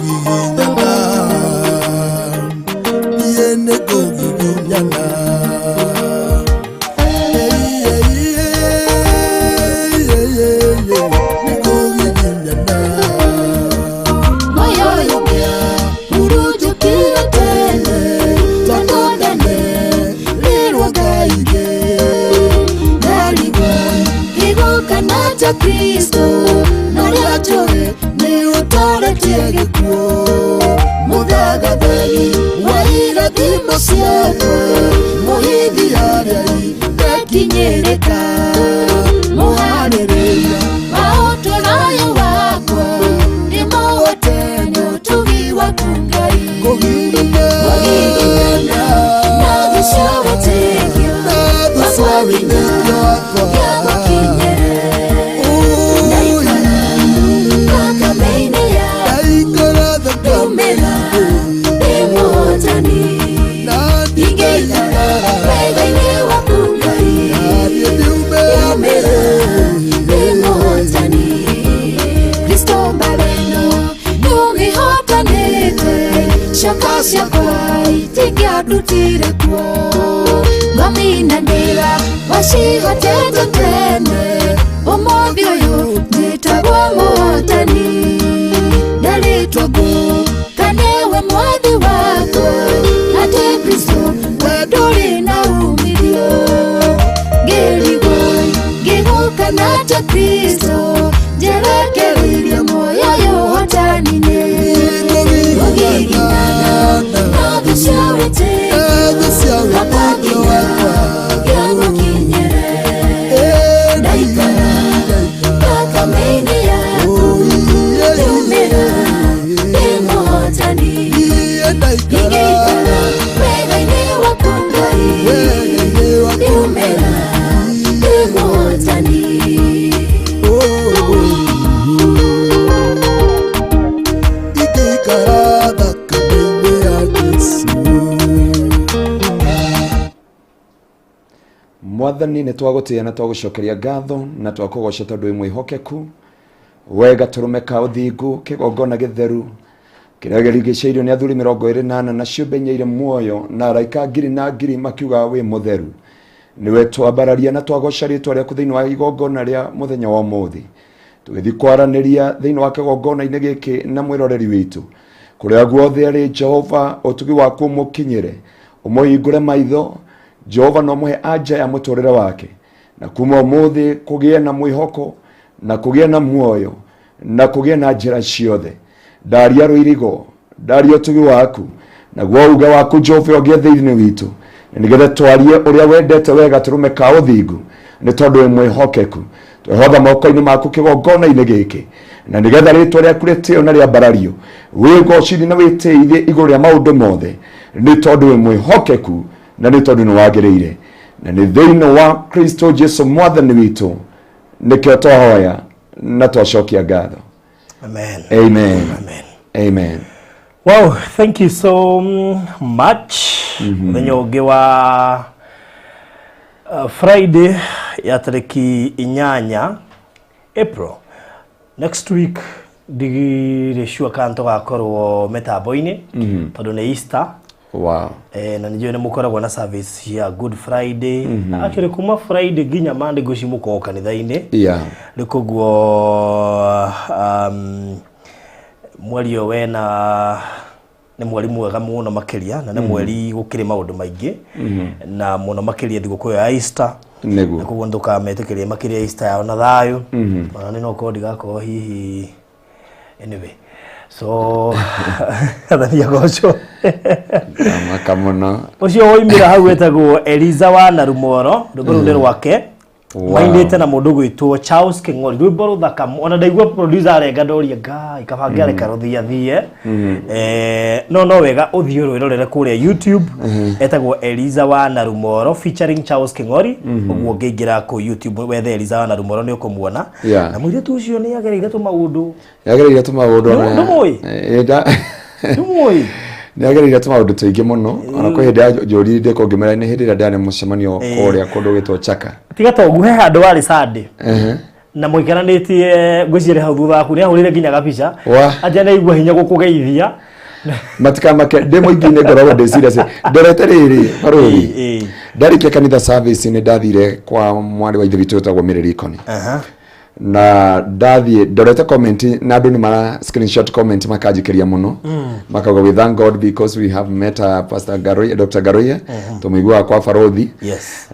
Nĩngũgiginyana, niĩ nĩngũgiginyana. Nĩngũgiginyana. Moyo ũyũ hurunjũkire tene, tondũ ndanerirwo Ngai-rĩ. Ndarigwo ngĩgũkana ta Kristo, na ũrĩa njũĩ nĩ ũtoretie gĩkuũ. Mũthagathagi wa irathimo ciothe, mũhithi arĩa Ndekinyĩrĩka, mũharĩrĩria wa ũtũũro ũyũ wakwa, ndĩmũhote nĩ ũtugi waku Ngai. Kũgiginyana Na thũ cia wĩtĩkio, na thũ cia wĩtĩkio wakwa. gĩagũkinyĩre. Ui, Thakame-inĩ ya ndaikara ndũmĩra, thakame-inĩ ndĩ mũhotani. na Ingĩikara wega-inĩ waku Ngai, niĩ ndũmĩra, ndĩ mũhotani. Kristo mbareno nĩũgĩhotanĩte, cioko ciakwa itingĩandutire kuo. Ngomi na ndĩra wacihotete tene, ũmũthĩ ũyũ njĩtagwo mũhotani. Ndarĩtwo ngũka nĩwe mwathi wakwa, atĩ Kristo we ndũrĩ na umithio. Ngĩrigwo ngĩgũkana ta Kristo, njerekereirie muoyo ũyũ ũhotani-inĩ. Ngũgiginyana na thũ cia wĩtĩkio, thũ cia wakwa wĩtĩkio nginya wakwa. gĩagũkinyĩre. Ndaikara thakame-inĩ yaku, ndumĩra ndĩ mũhotani. Ingĩikara wega-inĩ waku Ngai, ndumĩra ndĩ mũhotani. Ingĩikara thakame-inĩ ya Jesũ. Mwathani, nĩ twagũtĩĩa na twagũcokeria ngatho na twakũgoca tondũ wĩ mwĩhokeku. Wega tũrũme ka ũthingu, kĩgongona gĩtheru kĩrĩa kĩrigicĩirio nĩ athuri 24 na ciũmbe inya irĩ muoyo na araika ngiri na ngiri makiuga wĩ mũtheru. Nĩwe twambararia na twagoca rĩtwa rĩaku thĩinĩ wa igongona rĩa mũthenya wa ũmũthĩ, tũgĩthiĩ kwaranĩria thĩinĩ wa kĩgongona-inĩ gĩkĩ na mwĩroreri witũ kũrĩa guothe arĩ. Jehova, ũtugi waku ũmũkinyĩre, ũmũhingũre maitho Jehova, na ũmũhe anja ya mũtũrĩre wake, na kuma ũmũthĩ kũgĩe na mwĩhoko na kũgĩe na muoyo na kũgĩe na njĩra ciothe. Ndaria rũirigo, ndaria ũtugi waku, naguo uge waku Jehova ũgĩe thĩinĩ witũ, na nĩgetha twarie ũrĩa wendete wega tũrũme ka ũthingu, nĩ tondũ wĩ mwĩhokeku. Twehotha moko-inĩ maku kĩgongona-inĩ gĩkĩ, na nĩgetha rĩtwa rĩaku rĩtĩo na rĩambarario, wĩgocithie na wĩtĩithie igũrũ rĩa maũndũ mothe, nĩ tondũ wĩ mwĩhokeku na nĩ tondũ nĩ wagĩrĩire, na nĩ thĩinĩ wa Kristo Jesu mwathani witũ nĩkĩo twahoya na twacokia ngatho. Amen. Amen. Amen. Amen. Wow, thank you so much. Mũthenya ũngĩ wa Friday ya tarĩki 8 April. Next week ndigirĩ sure kana tũgakorwo mĩtambo-inĩ tondũ nĩ Easter. Na nĩnjũĩ nĩ mũkoragwo na service cia Good Friday. Actually kuma Friday nginya Monday ngwĩciria mũkoragwo kanitha-inĩ. Rĩu koguo mweri ũyũ wena nĩ mweri mwega mũno makĩria, na nĩ mweri gũkĩrĩ maũndũ maingĩ, na mũno makĩria thigũkũ ĩyo ya Easter. Na koguo nĩtũkametĩkĩria makĩria Easter yao na thayũ. Ona nĩ no korwo ndigakorwo hihi, anyway, so athani agocwo. Maka mũno. Ũcio woimĩra hau wetagwo Eliza wa Narumoro, rwĩmbo rũu nĩ rwake. Mainĩte na mũndũ gwĩtwo Charles Kĩng'ori, rwĩmbo rũthaka ona ndaigua producer arenga, ndoria ngai kabange areka rũthiathie. No wega ũthiĩ ũrwĩrorere kũrĩa YouTube. Etagwo Eliza wa Narumoro featuring Charles Kĩng'ori. Ũguo ũngĩingĩra kũ YouTube wethe Eliza wa Narumoro nĩ ũkũmuona. Na mũirĩtu ũcio nĩ agereire tũmaũndũ. Nĩagereire tũmaũndũ. Ndũmũĩ? Ndũmũĩ? Nĩagereire tũmaũndũ tũingĩ mũno. Ona kwĩ hĩndĩ anjũririe ndĩko ngĩmera nĩ hĩndĩ ĩrĩa ndarĩ mũcemanio kũrĩa kũndũ gwĩtwo Chaka. Tiga to ũguo, he handũ warĩ Sunday. Na mũikaranĩtie ngwĩciria hau thutha waku nĩ ahũrire nginya gabica. Wa. Anja nĩ aigua hinya gũkũgeithia. Matikamake ndĩ mũingĩ-inĩ, ngoragwo ndĩ serious ndorete rĩrĩ barũthi. Ĩĩ. Ndarĩkia kanitha service nĩ ndathire kwa mwarĩ wa ithe witũ wĩtagwo Mĩrĩrikoni. Na ndathiĩ ndorete comment na andũ nĩ mara screenshot comment makanjĩkĩria mũno, makauga, "We thank God because we have met Pastor Ngaruiya, Dr. Ngaruiya, tũmũiguaga kwa barothi."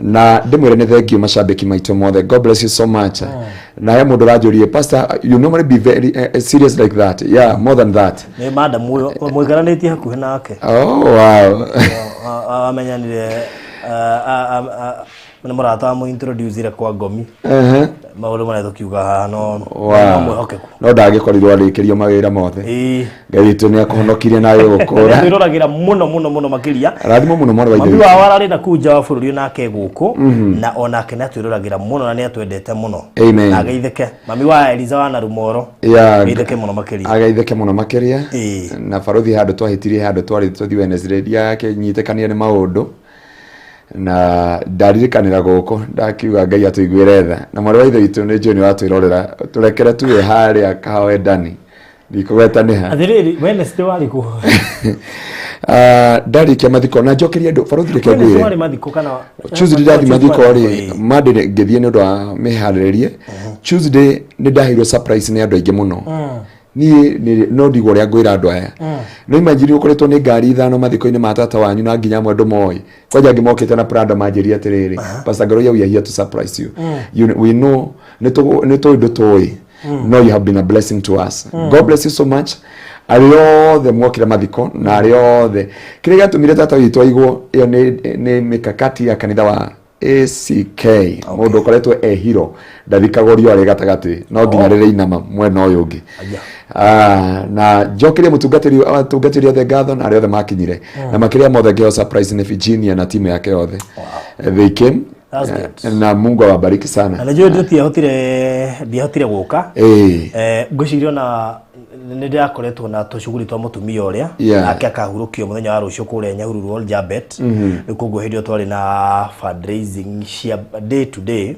Na ndĩmwĩre nĩ thank you macambĩki maitũ mothe, God bless you so much. Na he mũndũ ũranjũrie, "Pastor, you normally be very serious like that?" Yeah, more than that. Nĩ madam ũyũ mũikaranĩtie hakuhĩ nake. Oh, wow. Amenyanire nĩ mũrata wamũ kwa ngomi. Maũndũ marĩa tũkiuga haha no no mwĩhokeku. No ndagĩkorirwo arĩkĩrio mawĩra mothe. Ngai witũ nĩ akũhonokirie na agĩgũkũra. Twĩroragĩra mũno mũno mũno makĩria. Rathimo mũno mwarĩ wa ithe Mami witũ. wao ararĩ na kũu nja wa bũrũri onake gũkũ na onake nĩ atwĩroragĩra mũno na nĩ atwendete mũno. Amen. Na ageithĩke mami wa Eliza wa Narumoro. Ageithĩke mũno makĩria. Ageithĩke mũno makĩria. Na barothi handũ twahĩtirie, handũ twarĩ tũthiĩ Wednesday ndiakĩnyitĩkanire nĩ maũndũ na ndaririkanĩra gũkũ, ndakiuga Ngai atũiguĩre tha. Na mwarĩ wa ithe witũ nĩ njũĩ nĩ watwĩrorera, tũrekere tuwe harĩa kahoe ndani ndikũgweta nĩ ha. Atĩrĩrĩ, Wednesday warĩ kũ? Ah, ndarĩkia mathiko na njokerie andũ barothi, reke Wednesday ngwĩre. warĩ mathiko kana Tuesday ndathi mathiko rĩ, Monday ngĩthiĩ nĩ ũndũ wa mĩharĩrĩrie. Tuesday nĩ ndaheirwo surprise nĩ andũ aingĩ mũno. Niĩ no ndigwo ũrĩa ngwĩra andũ aya. No imagine ũkoretwo nĩ ngari ithano mathiko-inĩ ma tata wanyu na nginya amwe ndũmoĩ, kwanja angĩ mokĩte na Prado manjĩria atĩrĩrĩ, "Pastor Ngaruiya, we are here to surprise you. You we know nĩ tũĩ ndũtũĩ, no you have been a blessing to us. God bless you so much." Arĩa othe mwokire mathiko na arĩa othe kĩrĩa gĩatũmire tata witũ aigwo, ĩyo nĩ mikakati ya kanitha wa ACK. Mũndũ ũkoretwo e hiro ndathikagwo riũa rĩ gatagatĩ, no nginya rĩrĩ inama mwena ũyũ ũngĩ. Aya. Ah, na njokerie mũtungatĩri, atungatĩri othe ngatho na arĩa othe makinyire, na makĩria mothe ngĩheo surprise nĩ Virginia na timu yake yothe. They came. That's good. Na Mungu awabariki Na sana. nĩ njũĩ ndiahotire gũka. Ngwĩciria ona nĩ ndĩrakoretwo na tũcuguri twa mũtumia ũrĩa nake akahurũkio mũthenya wa rũciũ kũrĩa Nyahururu Old Jabet. Rĩu koguo hĩndĩ ĩyo twarĩ na fundraising cia day to day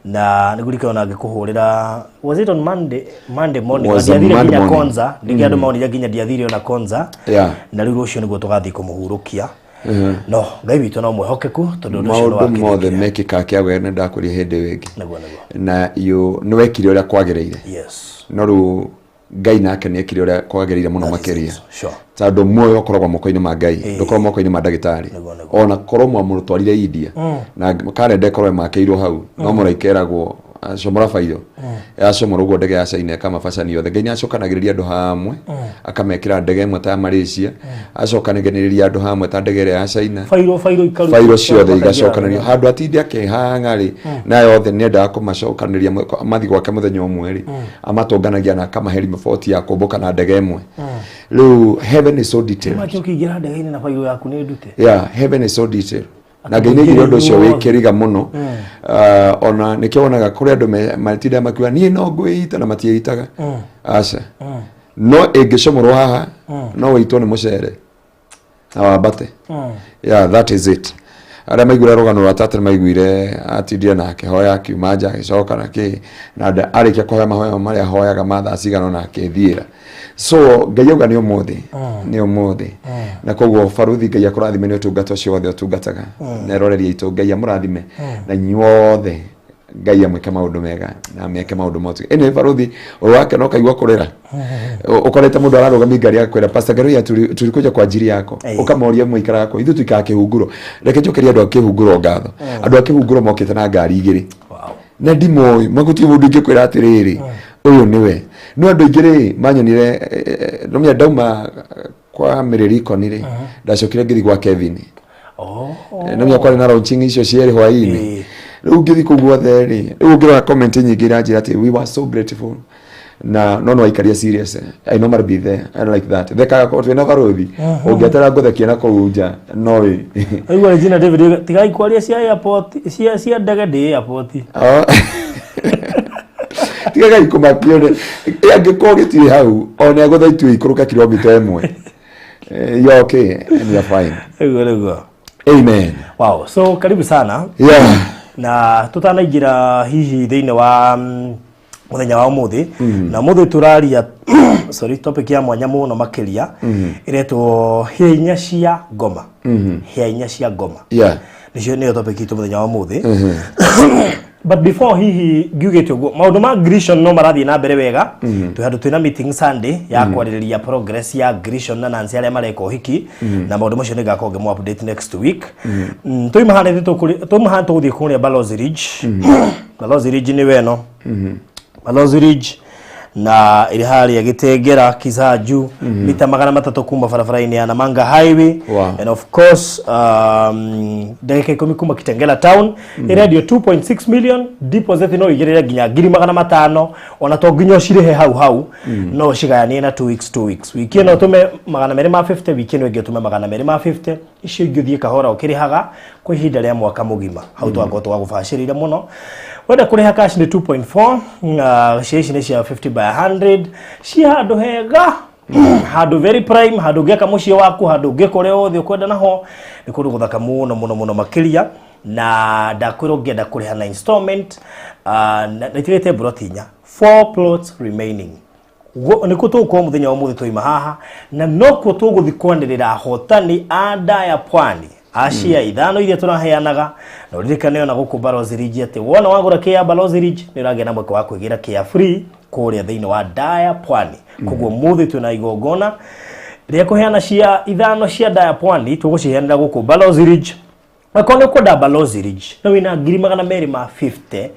na nĩ ngũririkana ona ngĩkũhũrĩra, was it on Monday morning? Was on Ndiathire Monday nginya morning. Konza nĩkĩo andũ maonire nginya ndiathire ona Konza. Na rĩu rũciũ nĩguo tũgathiĩ kũmũhurũkia, no Ngai witũ no mwĩhokeku tondũ ũndũ ũcio nĩ Maũndũ mothe wakĩrĩkire. mekĩkaga kĩa wega, nĩ ndakwĩria hĩndĩ ĩyo ĩngĩ. Nĩguo. Na you nĩ wekire ũrĩa kwagĩrĩire. No rĩu Ngai nake nĩ ekire ũrĩa kwagĩrĩire mũno That is makĩria. it. Tondũ muoyo ũkoragwo moko-inĩ ma Ngai, ndũkoragwo moko-inĩ ma ndagĩtarĩ. Nĩguo. Ona korwo mwamũtwarire India na karenda ĩkorwo ĩmakĩirwo hau, no mũraika eragwo acomora bairo yacomora ũguo ndege ya China ĩkamabacani yothe. Ngai nĩ acokanagĩrĩria andũ hamwe akamekĩra ndege ĩmwe ta ya Malaysia, acokanagĩrĩria andũ hamwe ta ndege ĩrĩa ya China. Bairo ikarutwo. Bairo ciothe igacokanĩrio handũ atinde akĩhang'a rĩ, na yothe nĩendaga kũmacokanĩria mathiĩ gwake mũthenya ũmwe rĩ, amatũnganagia na akamahe riboti ya kũmbũka na ndege ĩmwe. Rĩu heaven is so detailed. Maki ũkĩingĩra ndege-inĩ na bairo yaku nĩ ndute. Yeah, heaven is so detailed na Ngai nĩaigire ũndũ ũcio wĩ kĩriga mũno. Ah, ona nĩkĩo wonaga kũrĩ andũ matindaga makiuga, "Niĩ no ngwĩita," na matiĩitaga. Aca, no ĩngĩcomorwo haha no wĩitwo nĩ mũcere na wambate. Yeah, that is it. Arĩa maiguire rũgano rwa tata nĩ maiguire atindire na akĩhoya, akiuma nja, agĩcoka na kĩ na arĩkia kũhoya mahoya marĩa ahoyaga ma thaa cigana ona akĩthiĩra. So Ngai auga nĩ ũmũthĩ, nĩ ũmũthĩ. Na koguo baruthi, Ngai akũrathime nĩ ũtungata ũcio wothe ũtungataga na eroreria itũ. Ngai amũrathime na inyuothe. Ngai amwĩke maũndũ mega na ameke maũndũ motu. Ĩnĩ baruthi ũrĩ wake no kaigua kũrĩra. Ũkorete mũndũ ararũgamia ngari agakwĩra, "Pastor Ngaruiya, tulikuja kwa ajili yako." Ũkamoria mũikaraga kũ. Ithuĩ tuikaraga kĩhunguro. Reke njokerie andũ a kĩhunguro ngatho. Andũ a kĩhunguro mokĩte na ngari igĩrĩ na ndimoĩ magutie mũndũ ingĩkwĩra atĩrĩrĩ, ũyũ nĩwe. No andũ aingĩ rĩ manyonire, nomenya ndauma kwa mĩrĩrikoni rĩ, ndacokire ngĩthiĩ gwa Kevin. Nomenya kwarĩ na launching icio cierĩ hwaĩ-inĩ. Rĩu ngĩthiĩ kũu guothe rĩ, rĩu ũngĩrora comment nyingĩ iranjĩra atĩ, "We were so grateful na no waikaria serious." I normally be there, I like that. Thekaga ko twĩna barothi ũngĩetera ngũthekia na kũu nja no ĩ. Aigua Regina David, tigai kwaria cia airport, cia ndege ndĩ airport. Oh. Tigagai kũmakio nĩ angĩkorwo gĩtirĩ hau ona egũtha itue ikũrũka kilomita 1. You're okay and you're fine. Nĩguo. Amen. Wow, so karibu sana. Na tutanaingĩra hihi thĩinĩ wa Muthenya wa umuthi na umuthi turaria, sorry, topic ya mwanya muno makiria iretwo hia inya cia ngoma. Hia inya cia ngoma. Nicio niyo topic itu muthenya wa umuthi. But before hihi ngiugĩte ũguo, maũndũ ma Grishon no marathiĩ na mbere wega. Twĩ handũ twĩna meeting Sunday ya kwarĩrĩria progress ya Grishon na Nancy arĩa mareka ũhiki, na maũndũ macio nĩ ngakorwo ngĩmũ update next week. Twauma harĩa twauma haha tũgũthiĩ kũrĩa Balozi Ridge. Balozi Ridge nĩ weno Balozi Ridge na ĩrĩ harĩa Gĩtengera Kisanju, mita 300 kuma barabara-inĩ ya Namanga Highway. And of course ndagĩka 10 kuma Kitengela town. Ĩrendio 2.6 million, deposit no igĩrĩre nginya 500,000. Ona to nginya ũcirĩhe hau hau, no ũcigayanie na 2 weeks, 2 weeks. Wiki ĩno ũtũme 250, wiki ĩno ĩngĩ ũtũme 250, icio ingĩ ũthiĩ kahora ũkĩrĩhaga kwa ihinda rĩa mwaka mũgima. Hau twakorwo twagũbacĩrĩire mũno. Wenda kũrĩha cash nĩ 2.4. Cia ici nĩ cia 50 by 100, ci handũ hega, handũ very prime, handũ ũngĩaka mũciĩ waku, handũ ũngĩka ũrĩa wothe ũkwenda naho. Nĩ kũndũ gũthaka mũno mũno mũno makĩria. Na ndakwĩra ũngĩenda kũrĩha na installment, na itigĩte mburoti inya, four plots remaining. Nĩkuo tũgũkorwo mũthenya wa ũmũthĩ twaima haha, na nokuo tũgũthiĩ kwanĩrĩra ahotani a ndaya pwani acia ithano iria tũraheanaga. Na ũririkane ona gũkũ Balozi Ridge atĩ wona wagũra kĩa Balozi Ridge nĩ ũragĩa na mweke wa kwĩgĩra kĩa free kũrĩa thĩinĩ wa ndaya pwani. Koguo mũthĩ twĩna igongona rĩa kũheana cia ithano cia ndaya pwani, tũgũciheanĩra gũkũ Balozi Ridge. Akorwo nĩ ũkwenda Balozi Ridge no wĩna 250,000,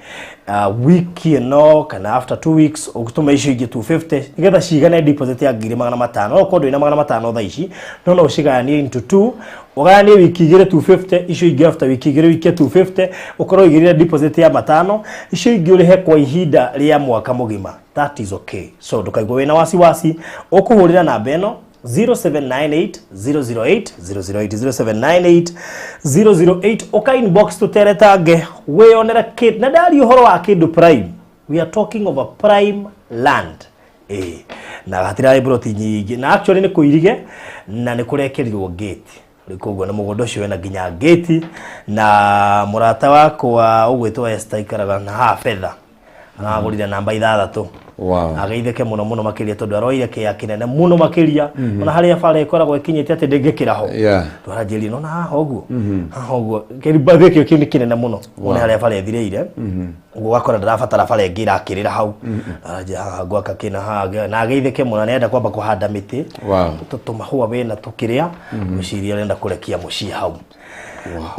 wiki ĩno kana after 2 weeks ũgĩtũma icio ingĩ 250 nĩgetha cigane deposit ya 500,000. No ũkorwo ndũrĩ na 500 thaa ici, no ũcigayanie into two, ũgayanie wiki igĩrĩ 250, icio ingĩ after wiki igĩrĩ wiki 250, ũkorwo ũigĩrĩre deposit ya matano, icio ingĩ ũrĩhe kwa ihinda rĩa mwaka mũgima. That is okay. So ndũkaigua wĩna wasiwasi, ũkũhũrĩra namba ĩno 0798 008 008, 0798 008, ũka inbox tũteretange wĩyonera kĩ na ndari ũhoro wa kĩndũ prime. We are talking of a prime land, ĩĩ, na hatirarĩ broti nyingĩ, na actually nĩ kũirige na nĩ kũrekerirwo gate rĩu. Koguo na mũgũnda ũcio wĩna nginya gate. Na mũrata wakwa ũgwĩtwo Esther ikaraga na haha betha aragũrire namba ithathatũ. Ageithĩke mũno mũno makĩria tondũ aroire kĩea kĩnene mũno makĩria, ona harĩa bara ĩkoragwo ĩkinyĩte atĩ ndĩngĩkĩra ho. Twaranjĩrie nona haha ũguo, haha ũguo kĩrimba gĩkĩ kĩu nĩ kĩnene mũno. One harĩa bara ĩthirĩire ũguo, ũgakora ndarabatara bara ĩngĩ irakĩrĩra hau. Aranjĩra haha ngwaka kĩna haha, na ageithĩke mũno. Nĩarenda kwamba kũhanda mĩtĩ, tũmahũa wĩna tũkĩrĩa gwĩciria arenda kũrekia mũciĩ hau.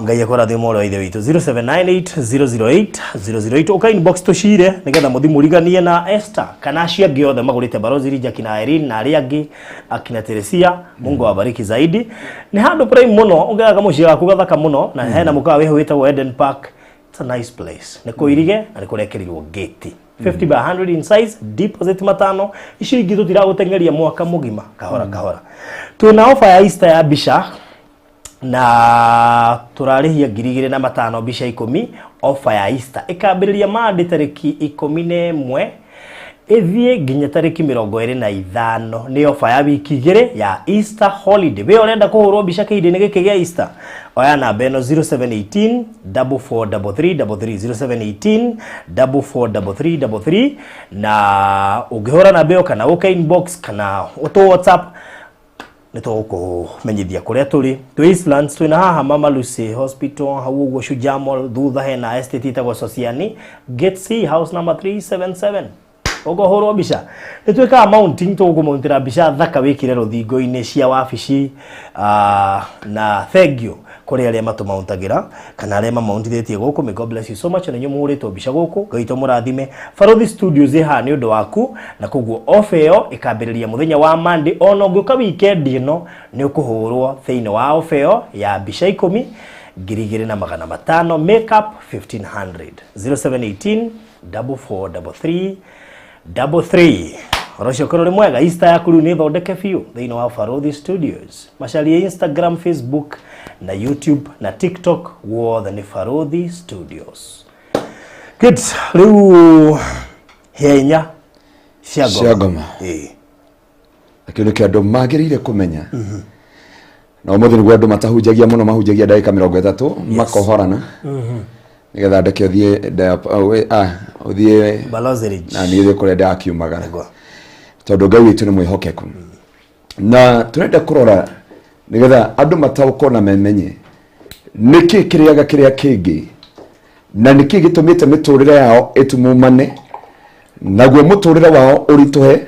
Ngai akũrathime mũrũ wa ithe witũ. 0798 008 008, ũka inbox tũcire nĩgetha mũthi mũriganie na Esther kana acio angĩ othe magũrĩte Balozi Ridge, akina Irene na arĩa angĩ, akina Teresia. Mungu awabariki zaidi. Nĩ handũ prime mũno ũngĩgaka mũciĩ waku gathaka mũno, na hena mũkawa wĩho wĩtagwo Eden Park. It's a nice place. Nĩ kũirige na nĩ kũrekerirwo gate. 50 by 100 in size, deposit matano, icio ingĩ tũtiragũteng'eria mwaka mũgima, kahora kahora. Twĩna offer ya Easter ya mbica na tũrarĩhia 2500 mbica 10. Offer ya Easter ĩkambĩrĩria Monday tarĩki 11 ĩthiĩ nginya tarĩki 25. Nĩ offer ya wiki igĩrĩ ya Easter holiday. We ũrenda kũhũrwo mbica kĩhinda-inĩ gĩkĩ gĩa Easter, oya namba ĩno 0718 4433 33, 0718 4433 33, na ũngĩhũra namba ĩyo kana ũke inbox kana ũtũ WhatsApp, nĩ tũgũkũmenyithia kũrĩa tũrĩ. Twĩ Eastlands, twĩna haha Mama Lucy Hospital hau ũguo, Shujaa Mall thutha, hena estate ĩtagwo Sosiani, Gate C, house number 377. Ũkũhũrwo mbica nĩ twĩkaga mounting, tũgũkũmountĩra mbica thaka wĩkĩre rũthingo-inĩ cia wabici. Na thank you kũrĩ arĩa matũmountagĩra kana arĩa mamountithĩtie gũkũ. May God bless you so much. Na inyuĩ mũhũrĩtwo mbica gũkũ, Ngai witũ mũrathime. Barothi Studios ĩ haha nĩ ũndũ waku, na koguo offer ĩyo ĩkambĩrĩria mũthenya wa Monday. Ona ũngĩũka weekend ĩno nĩ ũkũhũrwo thĩinĩ wa offer ĩyo ya mbica 10, 2500, makeup 1500. 0718 4433 33. Ũhoro ũcio ũkorwo ũrĩ mwega. Easter yaku rĩu nĩ thondeke biũ thĩinĩ wa Barothi Studios. Macarie Instagram, Facebook na YouTube na TikTok, wothe nĩ Barothi Studios. Good. Rĩu hĩa inya cia ngoma. Cia ngoma. Ĩĩ. Kĩu nĩkĩo andũ magĩrĩire kũmenya, na ũmũthĩ nĩguo andũ matahunjagia mũno, mahunjagia ndagĩka 30 makohorana. Nĩgetha ndeke ũthiĩ ũthiĩ Balozi Ridge. Na niĩ thiĩ kũrĩa ndakiumagara. Nĩguo. Tondũ Ngai witũ nĩ mwĩhokeku. Na tũrenda kũrora nĩgetha andũ mataũkwo na memenye nĩkĩ kĩrĩaga kĩrĩa kĩngĩ na nĩkĩ gĩtũmĩte mĩtũrĩre yao ĩtumumane naguo mũtũrĩre wao ũritũhe.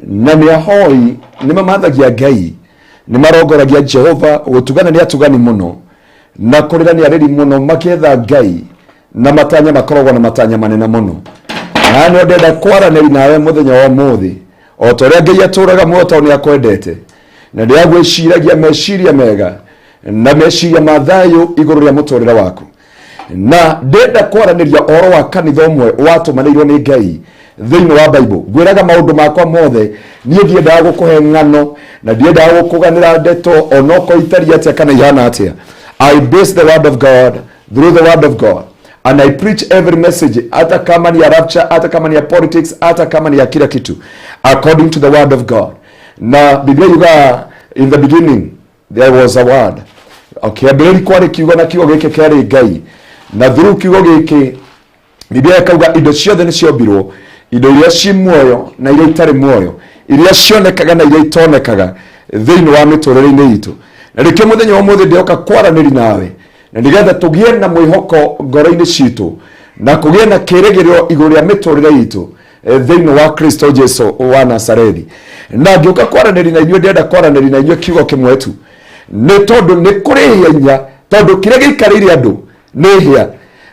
Na nĩ ahoi, nĩ mamathagia Ngai, nĩ marongoragia Jehova, gũtugana nĩ atugani mũno na kũrĩra nĩ arĩri mũno, makĩetha Ngai na matanya makoragwo na matanya manene mũno. Na nĩ ndenda kwaranĩri nawe mũthenya wa ũmũthĩ o ta ũrĩa Ngai atũraga muoyo, tondũ nĩ akwendete na nĩ agwĩciragia meciria mega na meciria ma thayũ igũrũ rĩa mũtũrĩre waku. Na ndenda kwaranĩria ũhoro wa kanitha ũmwe watũmanĩirwo nĩ Ngai thĩinĩ wa Bible. Ngwĩraga maũndũ makwa mothe, niĩ ndiendaga gũkũhe ng'ano na ndiendaga gũkũganĩra ndeto onokorwo itariĩ atĩa kana ihana atĩa. I base the word of God through the word of God and I preach every message, hata kama ni ya rapture, hata kama ni ya politics, hata kama ni ya kila kitu, according to the word of God. Na Biblia yuga, in the beginning there was a word. Kĩambĩrĩria kwarĩ kiugo, na kiugo gĩkĩ kĩarĩ Ngai, na through kiugo gĩkĩ Biblia ĩkauga indo ciothe nĩ ciombirwo, indo iria ci muoyo na iria itarĩ muoyo, iria cionekaga na iria itonekaga thĩinĩ wa mĩtũrĩre-inĩ itũ. Na nĩkĩo mũthenya wa ũmũthĩ ndĩroka kwaranĩri nawe na nĩgetha tũgĩe na mwĩhoko ngoro-inĩ citũ na kũgĩe na kĩĩrĩgĩrĩro igũrũ rĩa mĩtũrĩre itũ thĩinĩ wa Kristo Jesu wa Nazarethi. Na ngĩũka kwaranĩri na inyuĩ, ndĩrenda kwaranĩri na inyuĩ kiugo kĩmwe tu, nĩ tondũ nĩ kũrĩ hĩa inya, tondũ kĩrĩa gĩikarĩire andũ nĩ hĩa,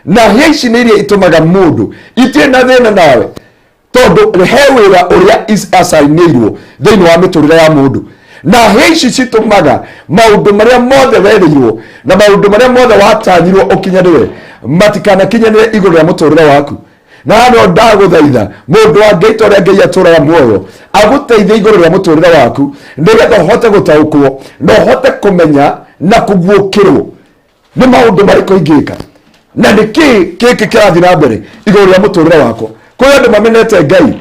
na hĩa ici nĩ iria itũmaga mũndũ itirĩ na thĩna nawe, tondũ he wĩra ũrĩa acainĩirwo thĩinĩ wa mĩtũrĩre ya mũndũ. Na hĩa ici citũmaga maũndũ marĩa mothe werĩirwo na maũndũ marĩa mothe watanyirwo ũkinyanĩre matikanakinyanĩre igũrũ rĩa mũtũrĩre waku. Na no ndagũthaitha, mũndũ wa Ngai, ta ũrĩa Ngai atũraga muoyo, agũteithie igũrũ rĩa mũtũrĩre waku nĩgetha ũhote gũtaũkwo na ũhote kũmenya na kũguũkĩrwo nĩ maũndũ marĩkũ ingĩka na nĩ kĩĩ gĩkĩ kĩrathiĩ na mbere igũrũ rĩa mũtũrĩre wakwa. Kũrĩ andũ mamenete Ngai,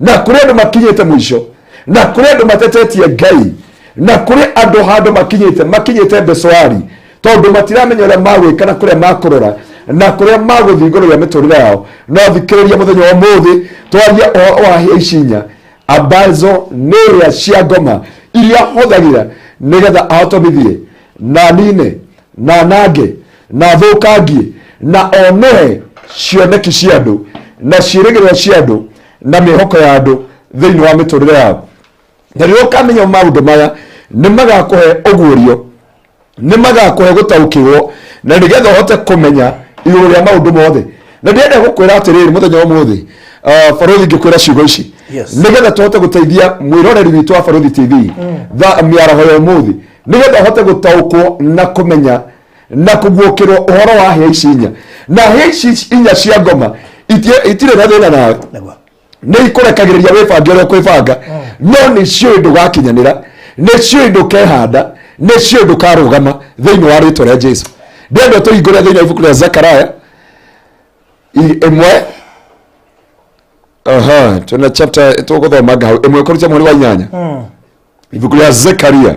na kũrĩ andũ makinyĩte mũico, na kũrĩ andũ matetetie Ngai, na kũrĩ andũ handũ makinyĩte mbecoari, tondũ matiramenya ũrĩa magwĩka na kũrĩa makũrora na kũrĩa magũthiĩ igũrũ rĩa mĩtũrĩre yao. No thikĩrĩria mũthenya wa ũmũthĩ twarie ũhoro wa hĩa ici inya ambazo nĩ hĩa cia ngoma iria hũthagĩra nĩgetha ahotomithie na nine na nange na thũkangie na onoe cioneki cia andũ na ciĩrĩgĩrĩro cia andũ na mĩhoko ya andũ thĩinĩ wa mĩtũrĩre yao. Na rĩrĩa ũkamenya maũndũ maya, nĩ magakũhe ũguũrio, nĩ magakũhe gũtaũkĩrwo, na nĩgetha ũhote kũmenya igũrũ rĩa maũndũ mothe. Na ndĩrenda gũkwĩra atĩrĩrĩ mũthenya wa ũmũthĩ, Barũthi, ngĩkwĩra ciugo ici nĩgetha tũhote gũteithia mwĩroreri witũ wa Barũthi TV tha mĩaraho ya ũmũthĩ, nĩgetha ũhote gũtaũkwo na kũmenya na kũguũkĩrwo ũhoro wa hĩa ici inya. Na hĩa ici inya cia ngoma itirĩ na thĩna nawe, nĩ ikũrekagĩrĩria wĩbange ũrĩa ũkwĩbanga, no nĩ ciũĩ ndũgakinyanĩra, nĩ ciũĩ ndũkehanda, nĩ ciũĩ ndũkarũgama thĩinĩ wa rĩtwa rĩa Jesu. Ndĩrenda tũhingũre thĩinĩ wa ibuku rĩa Zakaraya 1. Aha, tuna chapter tũgũthoma hau 1 kũruta mweri wa 8. Ibuku rĩa Zekaria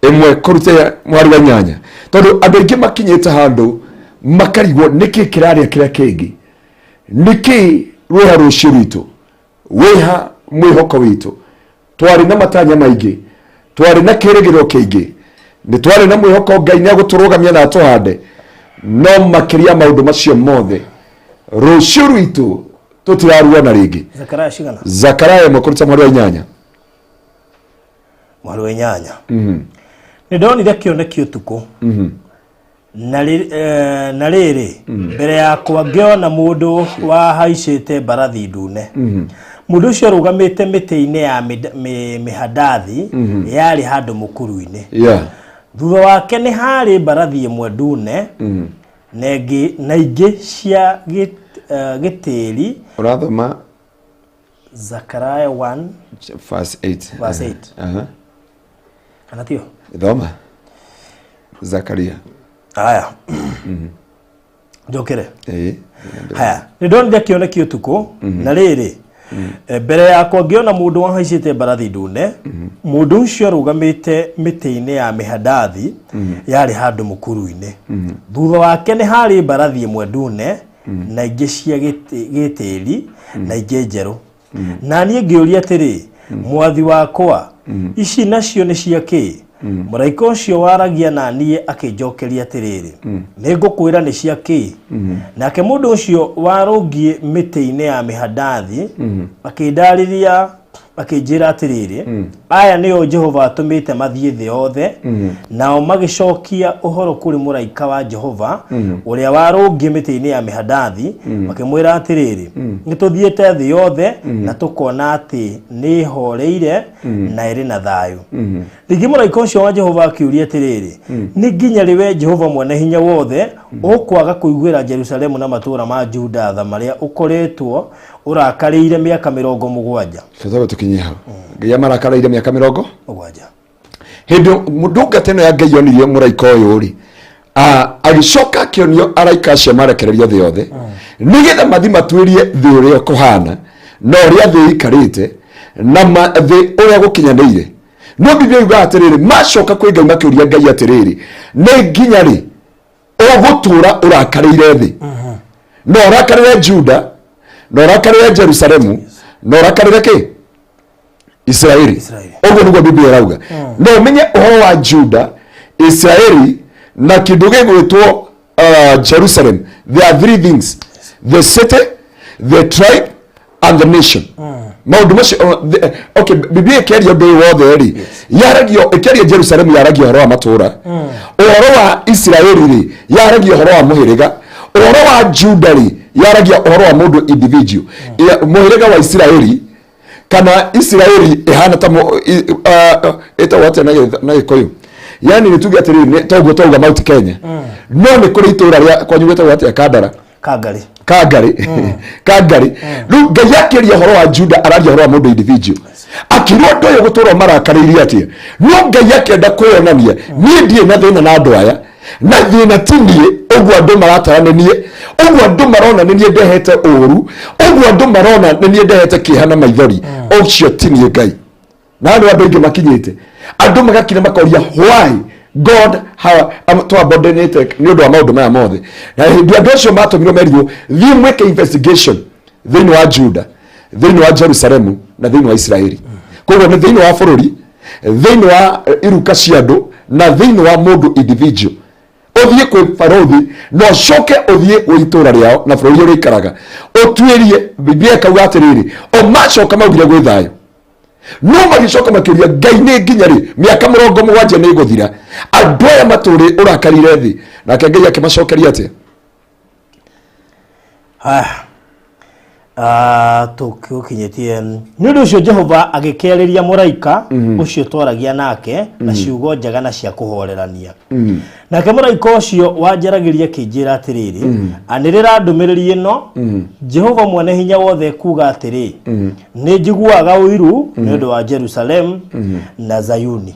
1 kũruta mweri wa 8, tondũ andũ aingĩ makinyĩte handũ makarigwo nĩkĩ kĩrarĩa kĩrĩa kĩngĩ, nĩkĩ rwĩha rũciũ rwitũ, wĩha mwĩhoko witũ. Twarĩ na matanya maingĩ, twarĩ na kĩrĩgĩrĩro kĩingĩ, nĩ twarĩ na mwĩhoko Ngai nĩ agũtũrũgamia na atũhande, no makĩria maũndũ macio mothe, rũciũ rwitũ tũtiraruona rĩngĩ. Zakaria cigana? Zakaraya 1 kũruta mweri wa 8. Mweri wa 8. Nĩ ndonire kĩoneki ũtukũ, na rĩrĩ, mbere yakwa ngĩona mũndũ wahaicĩte mbarathi ndune. Mũndũ ũcio arũgamĩte mĩtĩ-inĩ ya mĩhandathi yarĩ handũ mũkuru-inĩ. Thutha wake nĩ harĩ mbarathi ĩmwe ndune na ĩngĩ na ingĩ cia gĩtĩri. Ũrathoma? Zakaria 1 verse 8. Verse 8. Kana tio? Thoma Zakaria. Haya, njokere. Ĩĩ. Haya, nĩ ndonire kĩoneki ũtukũ, na rĩrĩ, Mbere yakwa ngĩona mũndũ wahaicĩte mbarathi ndune. Mũndũ ũcio arũgamĩte mĩtĩ-inĩ ya mĩhandathi yarĩ handũ mũkuru-inĩ. Thutha wake nĩ harĩ mbarathi ĩmwe ndune na ingĩ cia gĩtĩri na ingĩ njerũ. Na niĩ ngĩũria atĩrĩ, mwathi wakwa, ici nacio nĩ cia kĩ? Mũraika ũcio waragia na niĩ akĩnjokeria atĩrĩrĩ, nĩ ngũkwĩra nĩ cia kĩ. Nake mũndũ ũcio warũngiĩ mĩtĩ-inĩ ya mĩhandathi akĩndarĩria, akĩnjĩra atĩrĩrĩ, aya nĩo Jehova atũmĩte mathiĩ thĩ yothe. Nao magĩcokia ũhoro kũrĩ mũraika wa Jehova ũrĩa warũngiĩ mĩtĩ-inĩ ya mĩhandathi, makĩmwĩra atĩrĩrĩ, nĩ tũthiĩte thĩ yothe na tũkona atĩ nĩ ĩhoreire na ĩrĩ na thayũ. Rĩngĩ mũraika ũcio wa Jehova akĩũria atĩrĩrĩ, nĩ nginya rĩ we Jehova mwene hinya wothe ũkwaga kũiguĩra Jerusalemu na matũũra ma Juda tha marĩa ũkoretwo ũrakarĩire mĩaka 70? Tũthabe tũkinye hau. Ngai amarakarĩire mĩaka mĩrongo 70. Hĩndĩ ndungata ĩno ya Ngai yonirie mũraika ũyũ rĩ, agĩcoka akĩonio araika acio marekererio thĩ yothe nĩgetha mathi matuĩrie thĩ ũrĩa kũhana na ũrĩa thĩ ĩikarĩte na thĩ ũrĩa gũkinyanĩire. No Biblia yugaga atĩrĩrĩ, macoka kwĩ Ngai makĩũria Ngai atĩrĩrĩ, nĩ nginya rĩ ũgũtũra ũrakarĩire thĩ na ũrakarĩre Juda na ũrakarĩre Jerusalemu na ũrakarĩre kĩ Israeli? Israeli. Ũguo nĩguo Biblia ĩrauga. No ũmenye ũhoro wa Juda, Israeli na kĩndũ gĩgwĩtwo Jerusalem, there are three things: the city, the tribe and the nation. Maũndũ macio okay, Biblia ĩkĩaria ũndũ ũyũ wothe rĩ, yaragio ĩkĩaria Jerusalem yaragia ũhoro wa matũũra, ũhoro wa Israeli rĩ yaragia ũhoro wa mũhĩrĩga, ũhoro wa Juda rĩ yaragia ũhoro wa mũndũ individual. Mũhĩrĩga wa Israeli kana Israeli ĩhana ta ĩtagwo atĩa na Gĩkũyũ? Yani nĩ tuge atĩrĩrĩ, toguo twauga Mount Kenya, no nĩ kũrĩ itũũra rĩa kwanyu gwĩtagwo atĩa? Kandara? Kangari. Kangari, Kangari. Rĩu Ngai akĩaria ũhoro wa Juda araria ũhoro wa mũndũ individual, akĩrwo andũ ũyũ gũtũra marakarĩirie atĩa. No Ngai akĩenda kwĩyonania, niĩ ndirĩ na thĩna na andũ aya, na thĩna ti niĩ. Ũguo andũ maratara nĩ niĩ, ũguo andũ marona nĩ niĩ ndehete ũũru, ũguo andũ marona nĩ niĩ ndehete kĩeha na maithori, ũcio ti niĩ Ngai. Na andũ aingĩ makinyĩte, andũ magakira makoria why God twabondenĩte nĩ ũndũ wa maũndũ maya mothe. Na hĩndĩ andũ acio matũmirwo merirwo, thiĩ mwĩke investigation thĩinĩ wa Juda, thĩinĩ wa Jerusalemu na thĩinĩ wa Israeli. Koguo nĩ thĩinĩ wa bũrũri, thĩinĩ wa iruka cia andũ na thĩinĩ wa mũndũ individual. Ũthiĩ kwĩ barothi na ũcoke ũthiĩ gwĩ itũũra rĩao na bũrũri ũrĩa ikaraga ũtuĩrie. Biblia ĩkauga atĩrĩrĩ, o macoka maugire gwĩ thayũ, no magĩcoka makĩũria Ngai, nĩ nginya rĩ mĩaka 70 nĩ ĩgũthira andũ aya matũrĩ ũrakarire thĩ? Nake Ngai akĩmacokeria atĩa? Tũkinyĩtie nĩ ũndũ ũcio Jehova agĩkĩarĩria mũraika ũcio twaragia nake na ciugo njega na cia kũhorerania. Nake mũraika ũcio wanjaragĩria akĩnjĩra atĩrĩrĩ, anĩrĩra ndũmĩrĩri ĩno: Jehova mwene hinya wothe kuga atĩrĩ, nĩ njiguaga ũiru nĩ ũndũ wa Jerusalemu na Zayuni,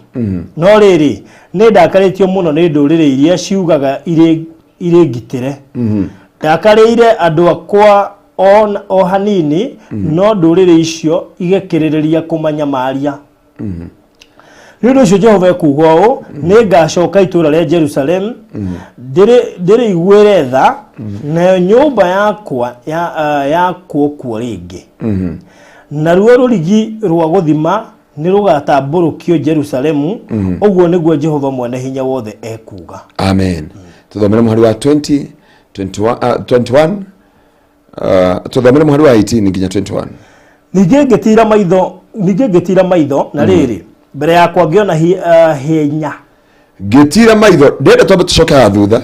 no rĩrĩ, nĩ ndakarĩtio mũno nĩ ndũrĩrĩ iria ciugaga irĩ ngitĩre. Ndakarĩire andũ akwa o hanini, no ndũrĩrĩ icio igĩkĩrĩrĩria kũmanyamaria. Nĩ ũndũ ũcio Jehova ekuuga ũũ: nĩ ngacoka itũũra rĩa Jerusalemu ndĩrĩiguĩre tha, nayo nyũmba yakwa yakwo kuo rĩngĩ, naruo rũrigi rwa gũthima nĩ rũgatambũrũkio Jerusalemu. Ũguo nĩguo Jehova mwene hinya wothe ekuuga. Amen. Tuthomere mũhari wa 20, 21, 21, tuthomere mũhari wa 18 nginya 21. Ningĩ ngĩtiira maitho, na rĩrĩ, mbere yakwa ngĩona hinya. Ngĩtira maitho. Ndĩrenda twambe tũcoke haha thutha.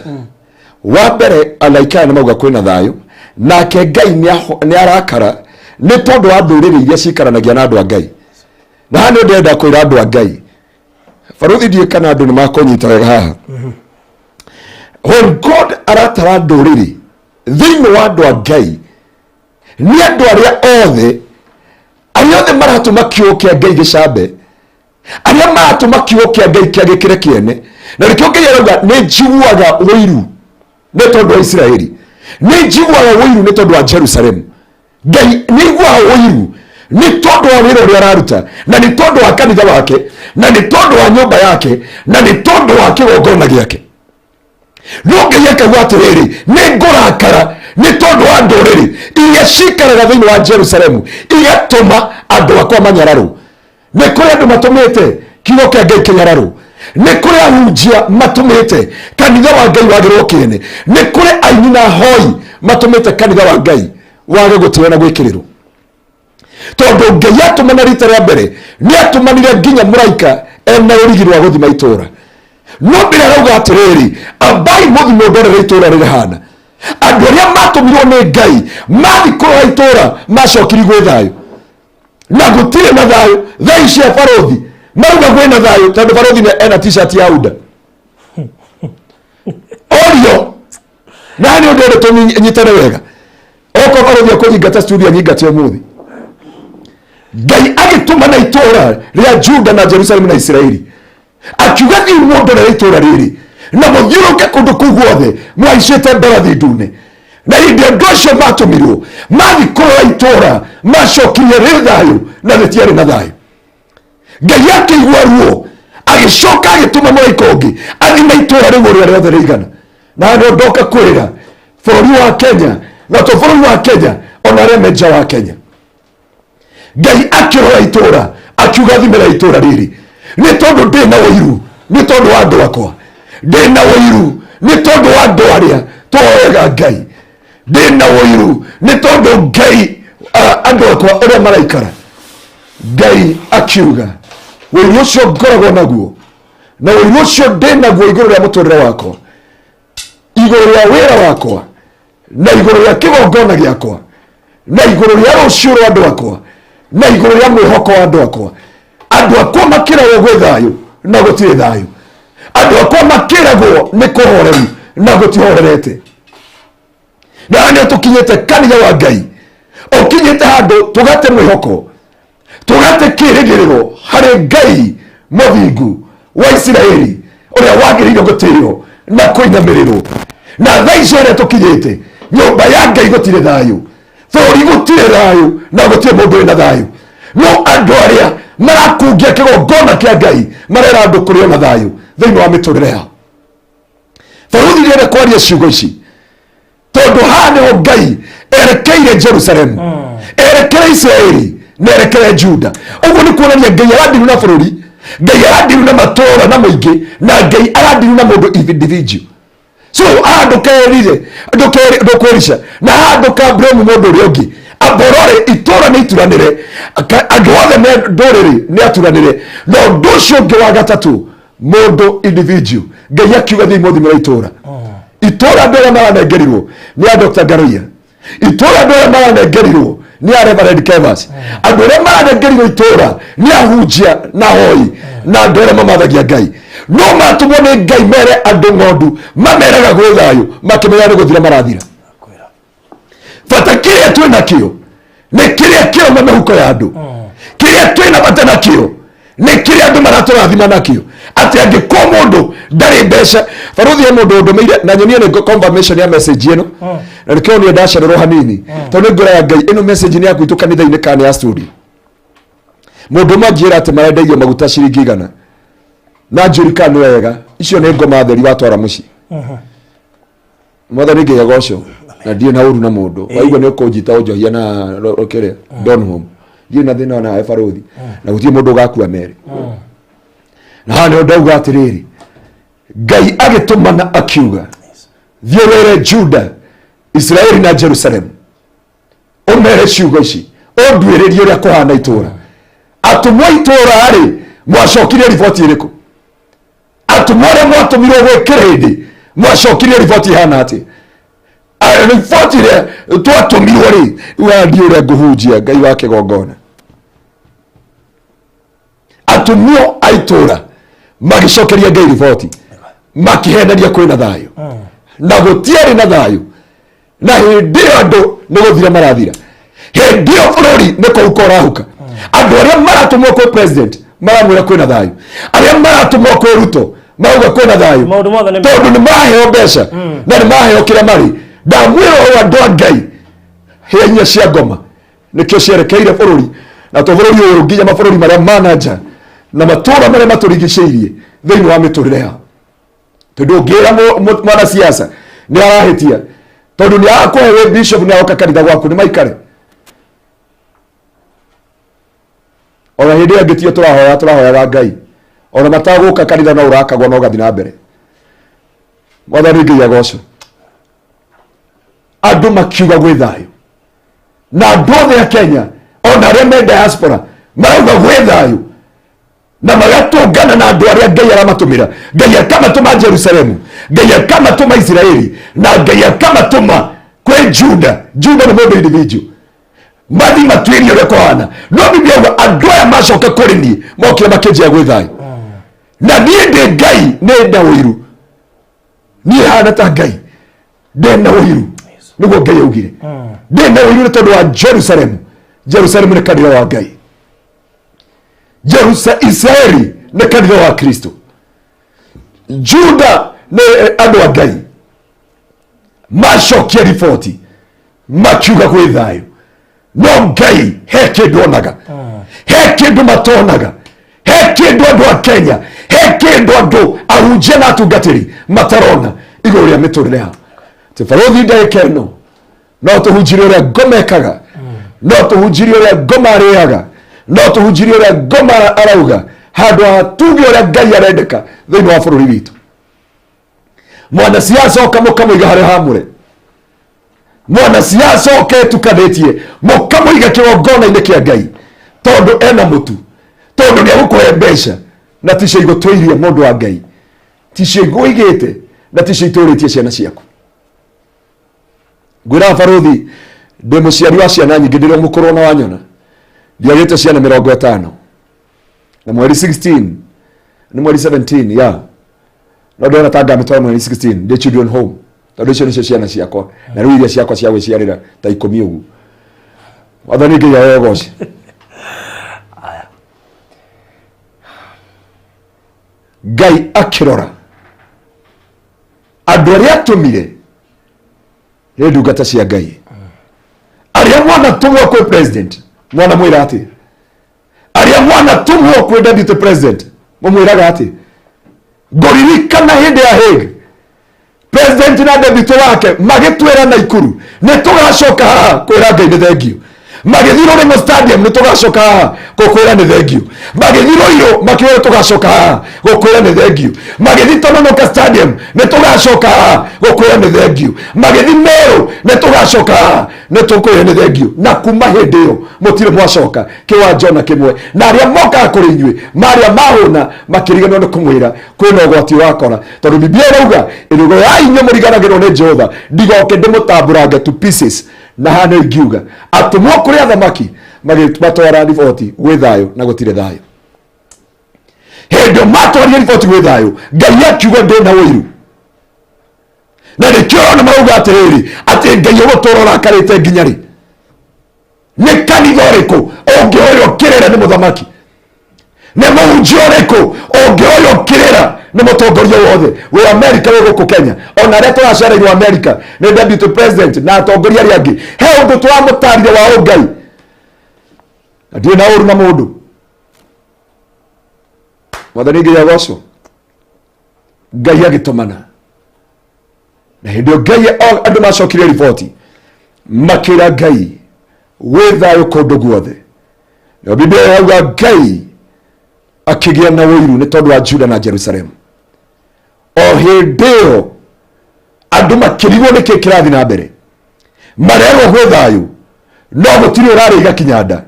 Wa mbere, alaika aya nĩ mauga kwĩna thayũ, nake Ngai nĩ arakara nĩ tondũ wa ndũrĩrĩ iria cikaranagia na andũ a Ngai. Na haha nĩ ndĩrenda kwĩra andũ a Ngai, baruthi, ndiĩ kana andũ nĩ makũnyita wega haha. When God aratara ndũrĩrĩ thĩinĩ wa andũ a Ngai, nĩ andũ arĩa othe, arĩa othe maratũma kiugo kĩa Ngai gĩcambe, arĩa maratũma kiugo kĩa Ngai kĩagĩkĩre kĩene. Na nĩkĩo Ngai arauga, nĩ njiguaga ũiru nĩ tondũ wa Isiraeli, nĩ njiguaga ũiru nĩ tondũ wa Jerusalemu. Ngai nĩ iguaga ũiru. Nĩ tondũ wa wĩra ũrĩa araruta, na nĩ tondũ wa kanitha wake, na nĩ tondũ wa nyũmba yake, na nĩ tondũ wa kĩgongona gĩake. No Ngai akauga atĩrĩrĩ, nĩ ngũrakara nĩ tondũ wa ndũrĩrĩ iria cikaraga thĩinĩ wa Jerusalemu, igatũma andũ akwa manyararwo. Nĩ kũrĩ andũ matũmĩte kiugo kĩa Ngai kĩnyararwo, nĩ kũrĩ ahunjia matũmĩte kanitha wa Ngai wagĩrwo kĩene, nĩ kũrĩ aini na hoi matũmĩte kanitha wa Ngai wage gũtĩo na gwĩkĩrĩrwo. Tondũ Ngai atũmana rita rĩa mbere nĩ atũmanire nginya mũraika ena rũrigi rwa gũthima itũra. No mbere arauga atĩrĩrĩ, ambai mũthi mũndorere itũra rĩrĩhana. Andũ arĩa matũmirwo nĩ Ngai mathi kũrora itũra macokiri gwĩ thayũ, na gũtirĩ na thayũ. Thaa ici ya barothi marauga kwĩna thayũ tondũ barothi ena t-shirt ya UDA. Orio na nĩ ũndũ ũrĩ tũnyitane wega, okorwo barothi akũnyingata studio anyingate ũmũthĩ. Ngai agĩtũmana itũra rĩa Juda na Jerusalemu na Isiraeli, akiuga thiĩ mũndorere itũra rĩrĩ na mũthiũrũke kũndũ kũu guothe mwaicĩte mbarathi ndune. Na hĩndĩ andũ acio matũmirwo mathi kũrora itũra macokirie rĩ thayũ, na rĩtiarĩ na thayũ. Ngai akĩigua ruo, agĩcoka agĩtũma mũraika ũngĩ athime itũra rĩu ũrĩa rĩothe rĩigana. Na nĩ ndoka kwĩra bũrũri wa Kenya, na to bũrũri wa Kenya, ona arĩa me nja wa Kenya, Ngai akĩrora itũra akiuga thimĩra itũra rĩrĩ, nĩ tondũ ndĩ na ũiru nĩ tondũ wa andũ akwa, ndĩ na ũiru nĩ tondũ wa andũ arĩa tũhoyaga Ngai, ndĩ na ũiru nĩ tondũ Ngai andũ akwa ũrĩa maraikara. Ngai akiuga ũiru ũcio ngoragwo naguo na ũiru ũcio ndĩ naguo igũrũ rĩa mũtũrĩre wakwa, igũrũ rĩa wĩra wakwa, na igũrũ rĩa kĩgongona gĩakwa, na igũrũ rĩa rũciũ rwa andũ akwa, na igũrũ rĩa mwĩhoko wa andũ akwa. Andũ akwa makĩragwo gwĩ thayũ na gũtirĩ thayũ, andũ akwa makĩragwo nĩ kũhoreru na gũtihorerete. Na nĩ tũkinyĩte kanitha wa Ngai ũkinyĩte handũ tũgate mwĩhoko, tũgate kĩrĩgĩrĩro harĩ Ngai mũthingu wa Isiraeli ũrĩa wagĩrĩire gũtĩo na kũinamĩrĩrwo. Na thaa ici harĩa tũkinyĩte, nyũmba ya Ngai gũtirĩ thayũ, bũrũri gũtirĩ thayũ, na gũtirĩ mũndũ wĩna thayũ. No andũ arĩa marakungia kĩgongona kĩa Ngai marera andũ kũrĩ ona thayũ thĩinĩ wa mĩtũrĩre yao. Baruthi ndĩrenda kwaria ciugo ici tondũ haha nĩho Ngai erekeire Jerusalemu, erekere Isiraeli na erekere Juda. Ũguo nĩ kuonania Ngai arandiru na bũrũri, Ngai arandiru na matũũra na mũingĩ, na Ngai arandiru na mũndũ individual. So haha ndũkerire, ndũkwĩrica, na haha ndũkablame mũndũ ũrĩa ũngĩ. Amborore itũũra nĩ ituranĩre, andũ othe me ndũrĩrĩ nĩ aturanĩre. Na ũndũ ũcio ũngĩ wa gatatũ, mũndũ individual, Ngai akiuga thiĩ mũthimĩre itũũra. Itũũra andũ arĩa maranengerirwo nĩ a Dr. Ngaruiya, itũũra andũ arĩa maranengerirwo nĩ a Reverend Kevas, andũ arĩa maranengerirwo itũũra nĩ ahunjia na hoi na andũ arĩa mamathagia Ngai. No matũmwo nĩ Ngai mere andũ ng'ondu, mameraga gwĩ thayũ, makĩmenya nĩ gũthira marathira. Bata kĩrĩa twĩ nakĩo nĩ kĩrĩa kĩroma mĩhuko ya andũ, kĩrĩa twĩ na bata nakĩo nĩ kĩrĩa andũ maratũrathima nakĩo. Atĩ angĩkorwo mũndũ ndarĩ mbeca, baruthi he mũndũ ũndũmĩire na nyonie nĩ confirmation ya message ĩno, na nĩkĩo niĩ ndacererwo hanini tondũ nĩ ngũraga Ngai ĩno message nĩ ya gwitũ kanitha-inĩ kana ya studio. Mũndũ ũmwe anjĩra atĩ marendeirio maguta ciringi 100, na njũri kana nĩ wega, icio nĩ ngoma theri watwara mũciĩ. Mwathani Ngai agocwo, na ndirĩ na ũru na mũndũ waigua nĩ ũkũnjita ũnjohia na kĩrĩa Donholm, ndirĩ na thĩna nawe baruthi, na gũtirĩ mũndũ ũgakua merĩ. Na haha nĩho ndauga atĩrĩrĩ, Ngai agĩtũmana akiuga thiĩ wĩre Juda, Isiraeli na Jerusalemu, ũmere ciugo ici, ũnduĩrĩrie ũrĩa kũhana itũũra. Atũmwo itũũra rĩ, mwacokirie riboti ĩrĩkũ? Atũmwo arĩa mwatũmirwo gwĩ kĩrĩndĩ mwacokirie riboti ĩhana atĩa? Riboti ĩrĩa twatũmirwo rĩ, wandiĩ ũrĩa ngũhunjia Ngai wa kĩgongona. Atũmwo a itũũra magĩcokeria Ngai riboti, makĩhenania kwĩna thayũ na gũtiarĩ na thayũ. Na hĩndĩ ĩyo andũ nĩ gũthira marathira, hĩndĩ ĩyo bũrũri nĩ kũhuka ũrahuka. Andũ arĩa maratũmwo kwĩ president maramwĩra kwĩna thayũ, arĩa maratũmwo kwĩ Ruto marauga kwĩna thayũ, Maũndũ mothe nĩ tondũ nĩ maraheo mbeca na nĩ maraheo kĩrĩa marĩ. Ndamwĩra ũũ, andũ a Ngai, hĩa inya cia ngoma nĩkĩo cierekeire bũrũri. Na to bũrũri ũyũ nginya mabũrũri marĩa ma na nja na matũũra marĩa matũrigicĩirie thĩinĩ wa mĩtũrĩre yao. Tondũ ũngĩra mwanasiasa nĩ arahĩtia, tondũ nĩ arakũhe wĩ bishop nĩ aroka kanitha gwaku nĩ maikare. Ona hĩndĩ ĩyo ĩngĩ tiyo tũrahoya, tũrahoyaga Ngai ona matagũka kanitha no ũrakagwo no ũgathiĩ na mbere. Mwathani Ngai agocwo. Andũ makiuga gwĩ thayũ, na andũ othe a Kenya ona arĩa me diaspora marauga gwĩ thayũ, na magatũngana na andũ arĩa Ngai aramatũmĩra. Ngai akamatũma Jerusalemu, Ngai akamatũma Isiraeli, na Ngai akamatũma kwĩ Juda. Juda nĩ mũndũ individual, mathi matuĩrie ũrĩa kũhana. No Biblia yauga andũ aya macoka kũrĩ niĩ mokire makĩnjĩra gwĩ thayũ, na niĩ ndĩ Ngai nĩ nda ũiru, niĩ hana ta Ngai ndĩ na ũiru, nĩguo Ngai augire. Ndĩ na ũiru nĩ tondũ wa Jerusalemu. Jerusalemu nĩ kanitha wa Ngai. Israeli nĩ kanitha wa Kristo. Juda nĩ andũ a Ngai. Macokia riboti makiuga gwĩ thayũ, no Ngai he kĩndũ onaga, he kĩndũ matonaga, he kĩndũ andũ a Kenya, he kĩndũ andũ ahunjia na atungatĩri matarona igũrũ rĩa mĩtũrĩre yao. Atĩ barũthi ndagĩka ĩno no tũhunjirie ũrĩa ngoma ĩkaga, no tũhunjirie ũrĩa ngoma arĩaga, no tũhunjirie ũrĩa ngoma arauga, handũ ha tuge ũrĩa Ngai arendeka thĩinĩ wa bũrũri witũ. Mwanasiasa oka mũkamũiga harĩa hamũre, mwanasiasa oka etukanĩtie mũkamũiga kĩgongona-inĩ kĩa Ngai, tondũ ena mũtu, tondũ nĩ egũkũhe mbeca, na ticio igũtũirie mũndũ wa Ngai, ticio igũigĩte, na ticio itũrĩtie ciana ciaku. Ngwĩra barũthi, ndĩ mũciari wa ciana nyingĩ, ndĩrĩ mũkũrũ ona wanyona, ndiagĩte ciana 50, na mweri 16 nĩ mweri 17 ya no ndĩrona ta ngamĩtwara mweri 16 ndĩ children home, tondũ icio nĩcio ciana ciakwa, na rĩu iria ciakwa cia gwĩciarĩra ta 10 ũguo. Mwathani Ngai awe goce. Ngai akĩrora andũ arĩa atũmire nĩ ndungata cia Ngai, arĩa mwana tũmwo kwĩ president, mwana mwĩra atĩ arĩa mwana tũmwo kwĩ deputy president mũmwĩraga atĩ ngũririkana hĩndĩ ya Hague, president na deputy wake magĩtwĩra Naikuru nĩ tũgacoka haha kwĩra Ngai nĩ thengio, magĩthiĩ Rũrĩng'o stadium nĩ tũgacoka haha gũkwĩra nĩ thengio, magĩthiĩ Rũirũ makiuga nĩ tũgacoka haha gũkwĩra nĩ thengio, magĩthiĩ Tononoka stadium nĩ tũgacoka haha gũkwĩra nĩ thengio, magĩthiĩ Meru nĩ tũgacoka haha nĩ tũkwĩra nĩ thengio. Na kuma hĩndĩ ĩyo mũtirĩ mwacoka kĩwanja ona kĩmwe, na arĩa mokaga kũrĩ inyuĩ marĩa mahũna makĩriganĩrwo nĩ kũmwĩra kwĩna ũgwati ũrakora, tondũ Biblia ĩrauga ĩrũgo ya inyuĩ mũriganagĩrwo nĩ Jehova ndigoke ndĩmũtamburange to pieces. Na haha nĩ ingiuga atũmwo kũrĩ athamaki magĩmatwara riboti gwĩ thayũ na gũtirĩ thayũ. Hĩndĩ ĩyo matwarire riboti gwĩ thayũ, Ngai akiuga ndĩ na ũiru, na nĩkĩo ũrona marauga atĩrĩrĩ atĩ Ngai ũgũtũra ũrakarĩte nginya rĩ? Nĩ kanitha ũrĩkũ ũngĩhoywo kĩrĩra nĩ mũthamaki? Nĩ mũhunjia ũrĩkũ ũngĩhoywo kĩrĩra nĩ mũtongoria wothe wĩ Amerika, wĩ gũkũ Kenya, ona arĩa tũracereirwo Amerika nĩ deputy president na atongoria arĩa angĩ? He ũndũ tũramũtarire wa ũngai, na ndirĩ na ũru na mũndũ. Mwathani Ngai agocwo. Ngai agĩtũmana, na hĩndĩ ĩyo Ngai andũ macokire riboti makĩra Ngai gwĩ thayũ kũndũ guothe. Nayo Biblia yauga Ngai akĩgĩa na ũiru nĩ tondũ wa Juda na Jerusalemu. O hĩndĩ ĩyo andũ makĩrigwo nĩkĩ kĩrathiĩ na mbere, marerwo gwĩ thayũ no gũtirĩ ũrarĩiga kinyanda,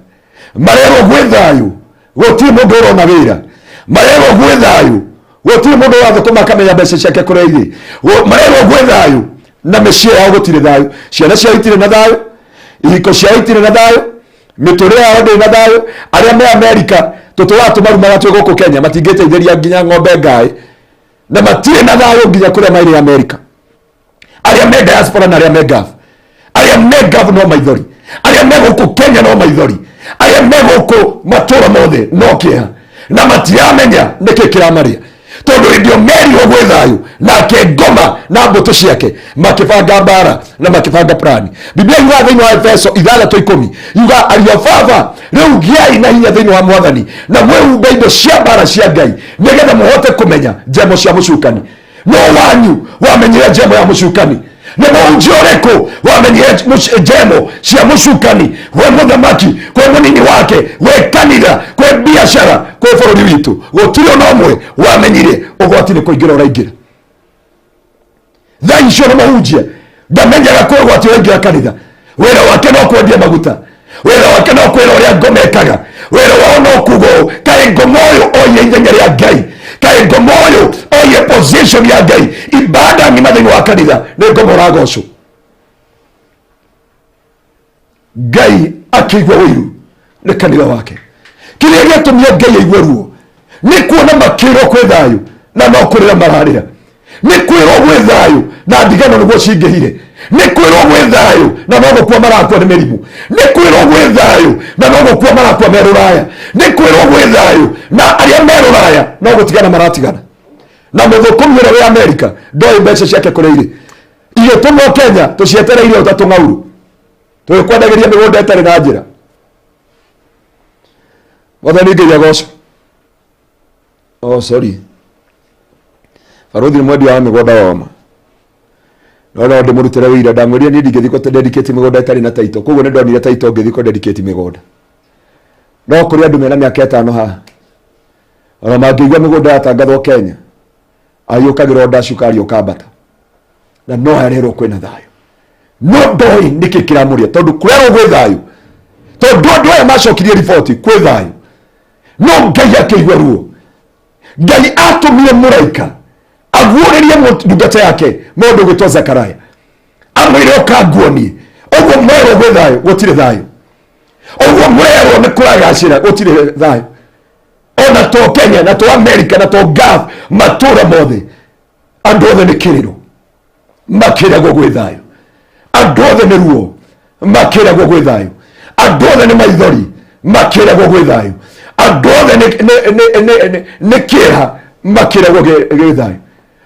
marerwo gwĩ thayũ gũtirĩ mũndũ ũrona wĩra, marerwo gwĩ thayũ gũtirĩ mũndũ ũrathũkũma akamenya mbeca ciake kũrĩa irĩ, marerwo gwĩ thayũ na mĩciĩ yao gũtirĩ thayũ, ciana ciao itirĩ na thayũ, ihiko ciao itirĩ na thayũ, mĩtũrĩre yao ndĩrĩ na thayũ. Arĩa me Amerika tũtũraga tũmarumaga twĩ gũkũ Kenya, matingĩteithĩria nginya ng'ombe ngaĩ, na matirĩ na thayũ nginya kũrĩa marĩ Amerika. Arĩa me diaspora na arĩa me Gulf, arĩa me Gulf no maithori, arĩa me gũkũ Kenya no maithori, arĩa me gũkũ matũra mothe no kĩeha, na matiramenya nĩkĩ kĩramarĩa. Tondũ hĩndĩ ĩyo merirwo gwĩ thayũ, nake ngoma na mbũtũ ciake makĩbanga mbara na makĩbanga plani. Biblia yugaga thĩinĩ wa Efeso 6:10, yuga ariũ a baba, rĩu gĩai na hinya thĩinĩ wa Mwathani na mwĩhumbe indo cia mbara cia Ngai, nĩgetha mũhote kũmenya njemo cia mũcukani. No wanyu wamenyire njemo ya mũcukani? Nĩ mũhunjia ũrĩkũ wamenyire njemo cia mũcukani? Kwĩ mũthamaki, kwĩ mũnini wake, gwĩ kanitha, kwĩ biacara, kwĩ bũrũri witũ, gũtirĩ ona ũmwe wamenyire ũgwati nĩ kũingĩra ũraingĩra. Thaa icio nĩ mũhunjia ndamenyaga kwĩ ũgwati ũraingĩra kanitha. Wĩra wake no kwendia maguta, wĩra wake no kwĩra ũrĩa ngoma ĩkaga, wĩra wao no kuga ũũ, kaĩ ngoma ũyũ oye ithenya rĩa Ngai, kaĩ ngoma ũyũ oye position ya Ngai. Ibada ng'ima thĩinĩ wa kanitha nĩ ngoma ũragocwo. Ngai akĩigua ũiru nĩ kanitha wake. Kĩrĩa gĩatũmire Ngai aigue ruo nĩ kuona makĩrwo kwĩ thayũ na no kũrĩra mararĩra, nĩ kwĩrwo gwĩ thayũ na ndigano nĩguo cingĩhire, nĩ kwĩrwo gwĩ thayũ na no gũkua marakua nĩ mĩrimũ, nĩ kwĩrwo gwĩ thayũ na no gũkua marakua me rũraya, nĩ kwĩrwo gwĩ thayũ na arĩa me rũraya no gũtigana maratigana. Na mũthũkũmi ũrĩa wĩ Amerika ndoĩ mbeca ciake kũrĩa irĩ, igĩtũmwo Kenya tũcietereire ũtatũ ng'auru, tũgĩkwendagĩria mĩgũnda ĩtarĩ na njĩra. Mwathani Ngai agocwo. Oh, sorry, barũthi nĩ mwendia wa mĩgũnda woma, no no ndĩmũrutĩre wĩira. Ndamwĩrire niĩ ndingĩthiĩ kũ dedicate mĩgũnda ĩtarĩ na title, koguo nĩ ndonire title ngĩthiĩ kũ dedicate mĩgũnda. No kũrĩ andũ mena mĩaka 5 haha, ona mangĩigua mĩgũnda yatangathwo Kenya, ayũkagĩra onda cukari ũkambata, na no arerwo kwĩna thayũ, no ndoĩ nĩkĩ kĩramũrĩa, tondũ kũrerwo gwĩ thayũ, tondũ andũ aya macokirie riboti kwĩ thayũ, no Ngai akĩigua ruo. Ngai atũmire mũraika aguũrĩrie ndungata yake mũndũ ũgwĩtwo Zakaria, amwĩre ũka nguonie ũguo mwerwo gwĩ thayũ, gũtirĩ thayũ. Ũguo mwerwo nĩ kũragacĩra, gũtirĩ thayũ. Ona to Kenya na to America na to Gulf, matũra mothe andũ othe nĩ kĩrĩro makĩragwo gwĩ thayũ, andũ othe nĩ ruo makĩragwo gwĩ thayũ, andũ othe nĩ maithori makĩragwo gwĩ thayũ, andũ othe nĩ kĩeha makĩragwo gwĩ thayũ.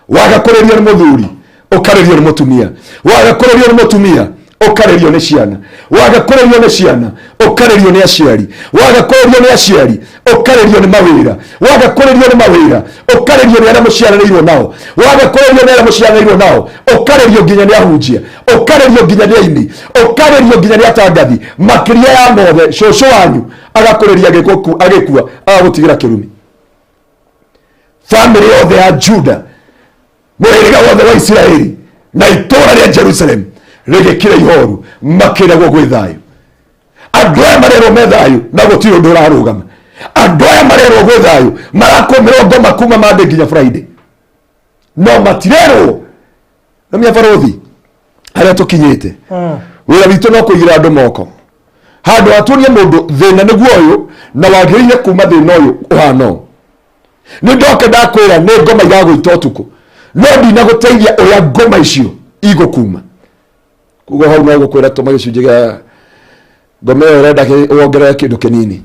Waga kũrĩrio nĩ mũthuri, ũkarĩrio nĩ mũtumia, waga kũrĩrio nĩ mũtumia, ũkarĩrio nĩ ciana, waga kũrĩrio nĩ ciana, ũkarĩrio nĩ aciari, waga kũrĩrio nĩ aciari, ũkarĩrio nĩ mawĩra, waga kũrĩrio nĩ mawĩra, ũkarĩrio nĩ arĩa mũciaranĩirwo nao, waga kũrĩrio nĩ arĩa mũciaranĩirwo nao, ũkarĩrio nginya nĩ ahunjia, ũkarĩrio nginya nĩ aini, ũkarĩrio nginya nĩ atangathi. Makĩria ya mothe, cũcũ wanyu agakũrĩria agĩkua agagũtigĩra kĩrumi. Bamĩrĩ yothe ya Juda, mũhĩrĩga wothe wa Isiraeli na itũũra rĩa Jerusalem rĩgĩkira ihoru, makĩragwo gwĩ thayũ. Andũ aya marerwo me thayũ na gũtirĩ ũndũ ũrarũgama. Andũ aya marerwo gwĩ thayũ marakũmĩrwo ngoma kuma Monday nginya Friday, no matirerwo na mĩa barũthi harĩa tũkinyĩte. Wĩra witũ no kũigĩra andũ moko handũ hatuonie mũndũ thĩna nĩguo ũyũ na wagĩrĩire kuma thĩna ũyũ ũhana ũũ. Nĩ ndoke ndakwĩra nĩ ngoma iragũita ũtukũ, no ndinagũteithia ũrĩa ngoma icio igũkuma. Koguo hau no gũkwĩra tũma gĩcunjĩ gĩa ngoma ĩyo ũrenda wongerere kĩndũ kĩnini.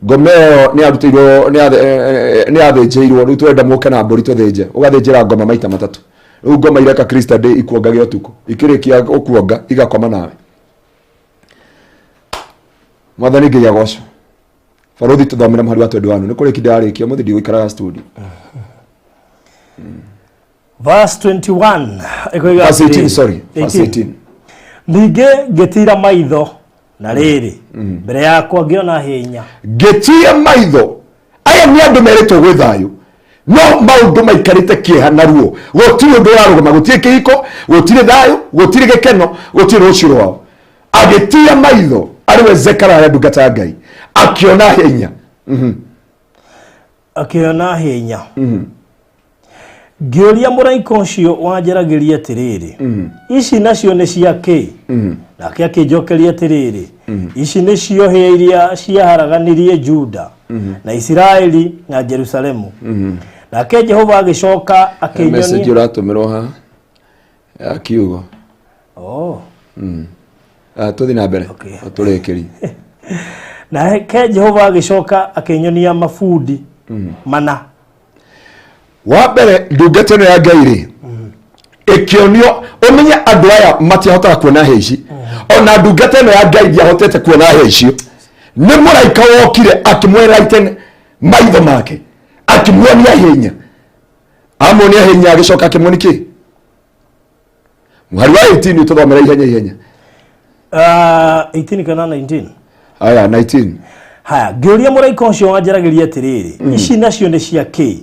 Ngoma ĩyo nĩ yarutĩirwo, nĩ yathĩnjĩirwo, rĩu tũrenda mũke na mbũri tũthĩnje. Ũgathĩnjĩra ngoma maita matatũ. Rĩu ngoma ireka Krista Day ikuongage ũtukũ, ikĩrĩkia gũkuonga igakoma nawe. Mwathani Ngai agocwo. Barũthi, tũthomere mũhari wa 21. Nĩ kũrĩki ndĩrarĩkia ũmũthĩ, ndigũikaraga studio. Verse 21 ĩkoiga Verse 18. Atĩrĩrĩ. Sorry, verse 18. Ningĩ ngĩtiira maitho, na rĩrĩ, mbere yakwa ngĩona hĩnya. Ngĩtiira maitho. Aya nĩ andũ merĩtwo gwĩ thayũ, no maũndũ maikarĩte kĩeha na ruo. Gũtirĩ ũndũ ũrarũgama, gũtirĩ kĩhiko, gũtirĩ thayũ, gũtirĩ gĩkeno, gũtirĩ rũciũ rwao. Agĩtiira maitho, arĩ we Zekaraya ndungata ya Ngai, akĩona hinya. Akĩona hĩnya. Ngĩũria mũraika ũcio wanjaragĩria atĩrĩrĩ, "Ici nacio nĩ cia kĩ?" Nake akĩnjokeria atĩrĩrĩ, "Ici nĩcio hĩa iria ciaharaganirie Juda na Isiraeli na Jerusalemu." Nake Jehova agĩcoka Message akĩnyonia. ũratũmĩrwo ha ya kiugo. Oh. Ah, tũthiĩ na mbere. Okay. Tũrĩkĩrie. Nake Jehova agĩcoka akĩnyonia mabundi 4. Wa mbere, ndungata ĩno ya Ngai rĩ, ĩkĩonio, ũmenye andũ aya matiahotaga kuona hĩa ici. Ona ndungata ĩno ya Ngai ndiahotete kuona hĩa icio. Nĩ mũraika wokire akĩmweraiten maitho make, akĩmuonia hĩa inya. Amuonia hĩa inya, agĩcoka akĩmuonia kĩ? Mũhari wa 18, tũthomera ihenya ihenya. 18 kana 19? Aya, 19. Haya, ngĩũria mũraika ũcio wanjaragĩria atĩrĩrĩ, ici nacio nĩ cia kĩ?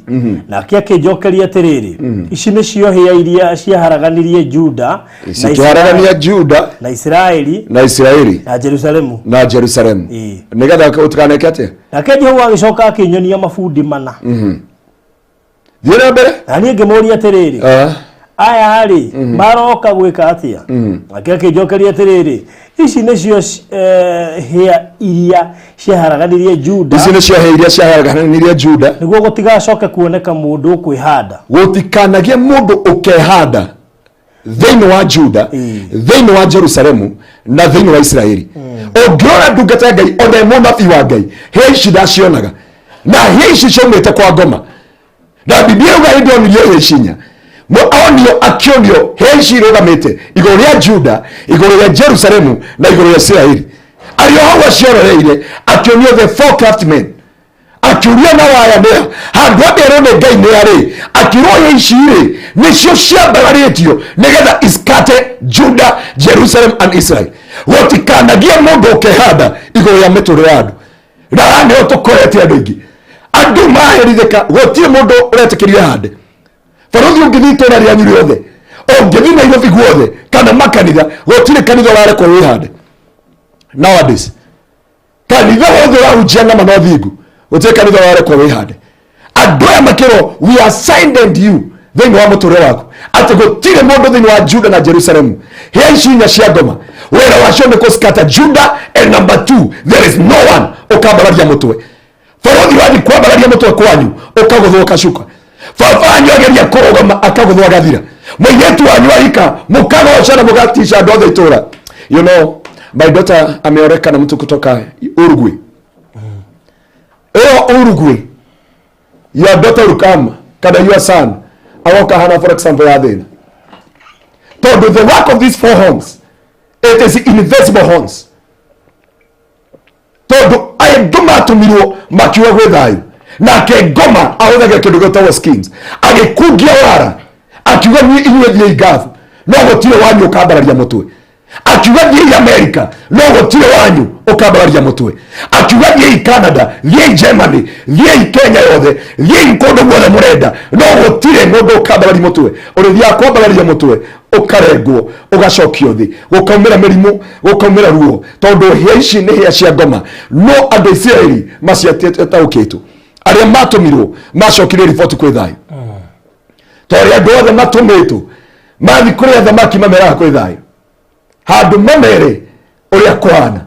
Nake akĩnjokeria atĩrĩrĩ, ici nĩcio hĩa iria ciaharaganirie Juda na Cikĩharagania Juda na Isiraeli na Isiraeli na Jerusalemu. Na Jerusalemu. Nĩgetha ũtikaneke atĩa? Nake Jehova agĩcoka akĩnyonia mabundi mana. Thiĩ na mbere. Na niĩ ngĩmũũria atĩrĩrĩ, aya rĩ, maroka gwĩka atĩa? Nake akĩnjokeria atĩrĩrĩ, ici nĩcio hĩa iria ciaharaganirie Juda Ici nĩcio hĩa iria ciaharaganirie Juda nĩguo gũtigacoke kuoneka mũndũ ũkwĩhanda. Gũtikanagie mũndũ ũkehanda thĩinĩ wa Juda, thĩinĩ wa Jerusalemu na thĩinĩ wa Isiraeli. Ũngĩrora ndungata ya Ngai, ona ĩ mũnabii wa Ngai, hĩa ici ndacionaga, na hĩa ici ciaumĩte kwa ngoma. Na Biblia yuga hĩndĩ onirio hĩa ici inya, onio, akĩonio hĩa ici irũgamĩte igũrũ rĩa Juda, igũrũ rĩa Jerusalemu na igũrũ rĩa Isiraeli. Arĩ o hau aciororeire, akĩonio the four craftsmen. Akiuria na waya nĩ handũ ambĩrwo nĩ Ngai nĩ arĩ, akĩrwo hĩa ici rĩ, nĩcio ciambararĩtio nĩgetha iskate Juda, Jerusalem and Israel, gũtikanagie mũndũ ũkehanda igũrũ rĩa mĩtũrĩre ya andũ. Na haha nĩho tũkorete andũ aingĩ, andũ maherithĩka, gũtirĩ mũndũ ũretĩkĩrio ahande. Barũthi, ũngĩthiĩ itũra rĩanyu rĩothe, ũngĩthiĩ Nairobi guothe kana makanitha, gũtirĩ kanitha ũrarekwo wĩhande nowadays. Kanitha wothe ũrahunjia nama no thingu, gũtirĩ kanitha ũrarekwo wĩhande. Andũ aya makĩrwo, we are signed you thĩinĩ wa mũtũrĩre waku atĩ gũtirĩ mũndũ thĩinĩ wa Juda na Jerusalemu. Hĩa ici inya cia ngoma, wĩra wacio nĩ kũskata Juda, and number two, there is no one ũkambararia mũtwe. Bũrũthi wathi kwambararia mũtwe kwanyu, ũkagũthwo ũkacuka. Baba wanyu ageria kũrũgama, akagũthwo agathira. Mũirĩtu wanyu ahika, mũkagoca na mũgatisha andũ othe itũra. You know, my daughter ameoreka na mtu kutoka Uruguay. Ĩyo Uruguay, your daughter will come kana your son agoka hana, for example, ya thĩna, tondũ the work of these four horns, it is invisible horns, tondũ andũ matũmirwo makiuga gwĩ thayũ, nake ngoma ahũthagĩra kĩndũ gĩtagwo schemes, agĩkungia wara, akiuga niĩ inyuĩ thiĩi Gafu, no gũtirĩ wanyu ũkambararia mũtwe. Akiuga thiĩi America, no gũtirĩ wanyu ũkambararia mũtwe. Akiuga thiĩi Canada, thiĩi Germany, thiĩi Kenya yothe, thiĩi kũndũ guothe mũrenda, no gũtirĩ mũndũ ũkambararia mũtwe. Ũrĩthiaga kwambararia mũtwe, ũkarengwo, ũgacokio thĩ, gũkaumĩra mĩrimũ, gũkaumĩra ruo, tondũ hĩa ici nĩ hĩa cia ngoma. No andũ a Isiraeli maciataũkĩtwo, arĩa matũmirwo macokirie riboti kwĩ thayũ, tondũ andũ othe matũmĩtwo mathi kũrĩ athamaki mameraga kwĩ thayũ, handũ mamere ũrĩa kũhana.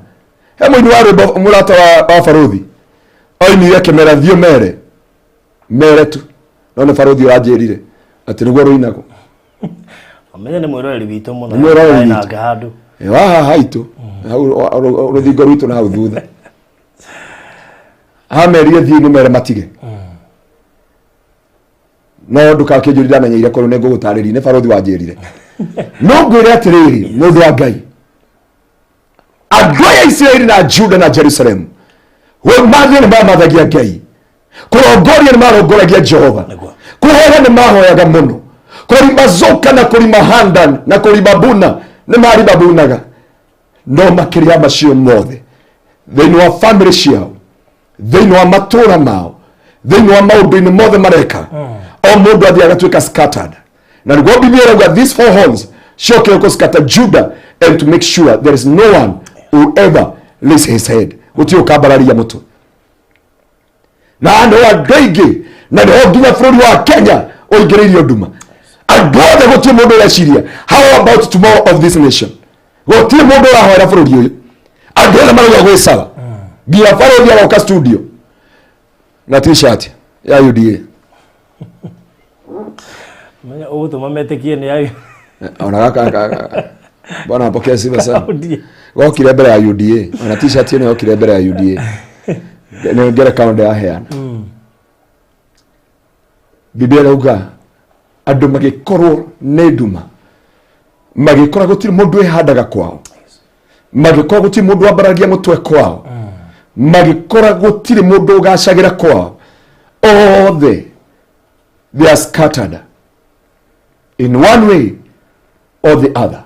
He mũini wa rwĩmbo, mũrata wa barũthi, oinire akĩmera, thiĩ mere mere tu. No nĩ barũthi ũranjĩrire atĩ nĩguo rũinagwo. Amenye nĩ mwĩroreri witũ mũno. Nĩ mwĩroreri Arĩ witũ. nake handũ. Wa haha haitũ hau, rũthingo rwitũ na hau thutha, amerie thiĩ mũmere matige. No ndũgakĩnjũrie ndamenyeire kũrũ, nĩ ngũgũtarĩria, nĩ barũthi wanjĩrire. No ngwĩre atĩrĩrĩ, mũndũ wa Ngai, andũ aya Isiraeli na Juda na Jerusalemu mathiĩ nĩ mamathagia Ngai, kũrongoria nĩ marongoragia Jehova, kũhoya nĩ mahoyaga mũno, kũrima zuka na kũrima handan na kũrima buna nĩ marimabunaga. No makĩria macio mothe, thĩinĩ wa famĩlĩ ciao, thĩinĩ wa matũũra mao, thĩinĩ wa maũndũ-inĩ mothe mareka, o mũndũ athiĩ agatuĩka scattered. Na nĩguo Biblia ĩrauga these four horns ciokire kũscatter Judah and to make sure there is no one who ever raise his head, gũtirĩ ũkambararia mũtwe. Na andũ andũ aingĩ, na nĩho nginya bũrũri wa Kenya ũingĩrĩirio nduma. Andũ othe, gũtirĩ mũndũ ũreciria, how about tomorrow of this nation? Gũtirĩ mũndũ ũrahoera bũrũri ũyũ. Andũ othe marauga gwĩ sawa, nginya barũthi aroka studio na T-shirt ya UDA. Menya ũgũtũma metĩkie nĩ ayo. Ona gaka bwana apokee sifa sana. UDA. Gokire mbere ya UDA, ona T-shirt ĩno yokire mbere ya UDA. Nĩ ngerekano ndĩraheana. Biblia ĩrauga andũ magĩkorwo nĩ nduma, magĩkora gũtirĩ mũndũ wĩhandaga kwao, magĩkora gũtirĩ mũndũ wambaragia mũtwe kwao, magĩkora gũtirĩ mũndũ ũgacagĩra kwao. Othe they are scattered in one way or the other.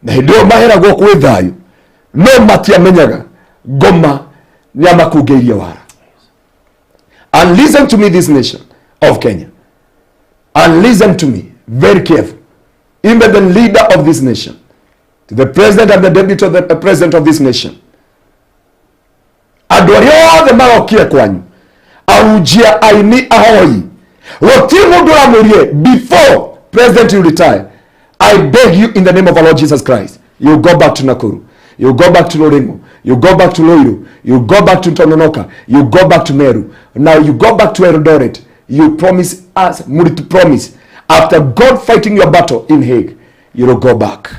Na hĩndĩ ĩyo maheragwo kwĩ thayũ, no matiamenyaga ngoma nĩ amakungĩirie wara. And listen to me, this nation of Kenya, and listen to me very careful, even the leader of this nation, to the president and the deputy of the president of this nation, andũ arĩa othe marokire kwanyu, ahunjia, aini, ahoi, gũtirĩ mũndũ ũramwĩrire before president you retire, I beg you in the name of our Lord Jesus Christ, you go back to Nakuru, you go back to Lorimo, you go back to Loiru, you go back to Tononoka, you go back to Meru, now you go back to Eldoret. You promise us, muri to promise, after God fighting your battle in Hague, you will go back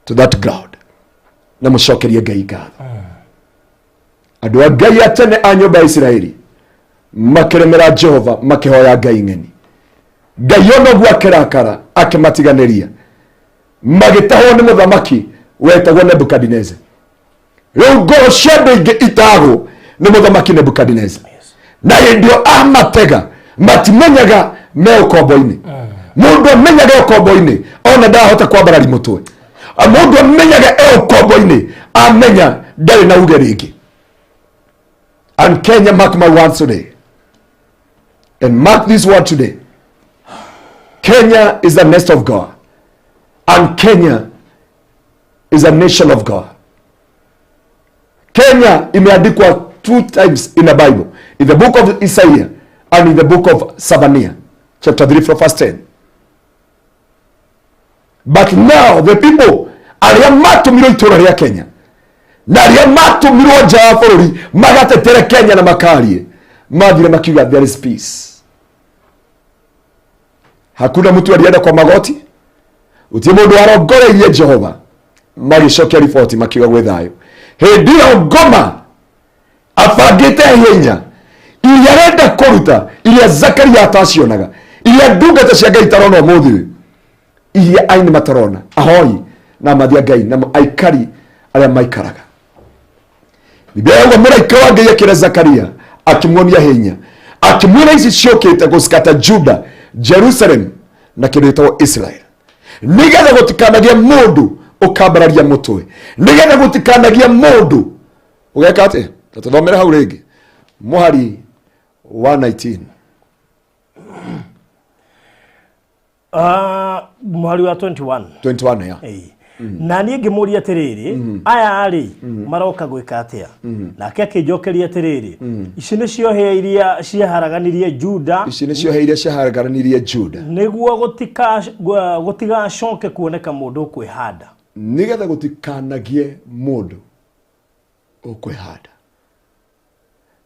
to that ground na mũcokerie Ngai ngatho. Andũ a Ngai a tene a nyũmba ya Isiraeli makĩremera Jehova, makĩhoya ngai ng'eni. Ngai ona ũguo akĩrakara, akĩmatiganĩria, magĩtahwo nĩ mũthamaki wetagwo Nebukadineza. Rĩu ngoro cia andũ aingĩ itagwo nĩ mũthamaki Nebukadineza, na hĩndĩ ĩyo amatega matimenyaga me ũkombo-inĩ. Mũndũ amenyaga e ũkombo-inĩ ona ndahota kwambarari mũtwe. Mũndũ amenyaga e ũkombo-inĩ amenya ndarĩ na uge rĩngĩ. And Kenya, mark my words today, and mark this word today, Kenya is the nest of God, and Kenya is a nation of God. Kenya imeandikwa two times in the Bible, in the book of Isaiah and in the book of Zephaniah, chapter 3 from verse 10. But now the people arĩa matũmirwo itũũra rĩa Kenya na arĩa matũmirwo nja wa bũrũri magatetere Kenya na makarie, mathire makiuga there is peace. Hakuna mtu alienda kwa magoti, utie mũndũ warongoreirie Jehova. Magĩcokia riboti makiuga gwĩ thayũ. Hĩndĩ ĩyo ngoma abangĩte hinya iria arenda kũruta, iria Zakaria atacionaga, iria ndungata cia Ngai itarona ũmũthĩ ũyũ, iria aini matarona, ahoi na mathia Ngai na aikari arĩa maikaraga. Biblia yauga mũraika wa Ngai akĩra Zakaria, akĩmuonia hinya, akĩmwĩra ici ciũkĩte gũcikata Juda, Jerusalem na kĩndũ gĩtagwo Israel, nĩgetha gũtikanagie mũndũ ũkambararia mũtwe, nĩgetha gũtikanagie mũndũ ũgeka atĩa. Ta tũthomere hau rĩngĩ mũhari wa 19. Mũhari wa 21. 21, ya. Ĩĩ. Na niĩ ngĩmũria atĩrĩrĩ, aya rĩ maroka gwĩka atĩa? Nake akĩnjokeria atĩrĩrĩ, ici nĩcio hĩa iria ciaharaganirie Juda, Ici nĩcio hĩa iria ciaharaganirie Juda, nĩguo gũtigacoke kuoneka mũndũ ũkwĩhanda. Nĩgetha gũtikanagie mũndũ ũkwĩhanda.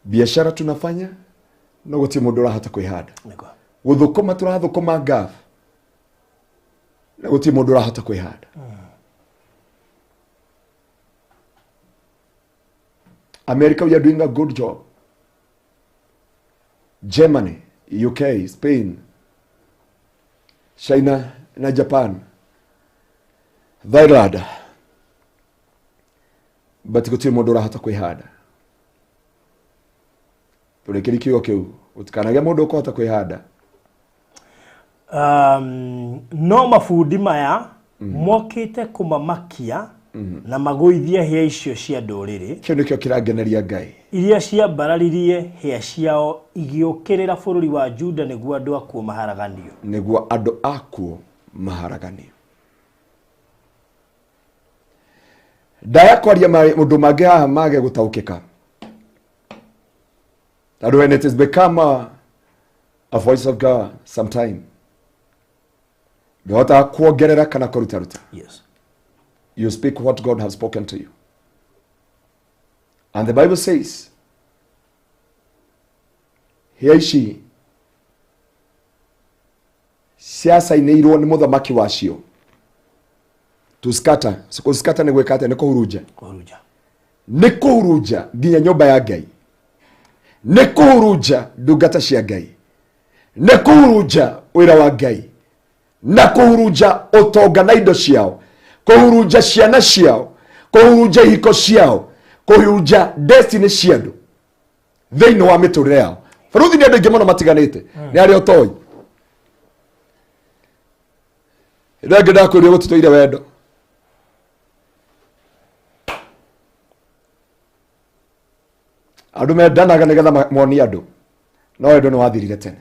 Biashara tunafanya, no gũtirĩ mũndũ ũrahota kwĩhanda. Nĩguo. Gũthũkũma tũrathũkũma ngabu, na gũtirĩ mũndũ ũrahota kwĩhanda. America, we are doing a good job. Germany, UK, Spain, China na Japan, Thailand, but gũtirĩ mũndũ ũrahota kwĩhanda. Tũrĩkĩri kiugo kĩu, gũtikanagĩa mũndũ ũkũhota kwĩhanda. No mabundi maya mokĩte kũmamakia na magũithie hĩa icio cia ndũrĩrĩ Kĩu nĩkĩo kĩrangeneria Ngai. iria ciambararirie hĩa ciao igĩũkĩrĩra bũrũri wa Juda, nĩguo andũ akuo maharaganio. Nĩguo andũ akuo maharaganio. Ndaya kwaria maũndũ mangĩ haha mage gũtaũkĩka, tondũ when it is become a voice of God, sometime ndũhotaga kuongerera kana kũrutaruta. You speak what God has spoken to you, and the Bible says hĩa ici ciacainĩirwo nĩ mũthamaki wacio to scatter. So kũscatter nĩ gwĩka atĩa? Nĩ kũhurunja. Kũhurunja. Nĩ kũhurunja nginya nyũmba ya Ngai, nĩ kũhurunja ndungata cia Ngai. Nĩ kũhurunja wĩra wa Ngai na kũhurunja ũtonga na indo ciao, kũhurunja ciana ciao, kũhurunja ihiko ciao, kũhurunja destiny cia andũ thĩinĩ wa mĩtũrĩre yao. Baruthi nĩ andũ aingĩ mũno matiganĩte, nĩ arĩa ũtoĩ. Rĩngĩ ndakwĩrire gũtitũire wendo. Andũ mendanaga nĩgetha monie andũ, no wendo nĩ wathirire tene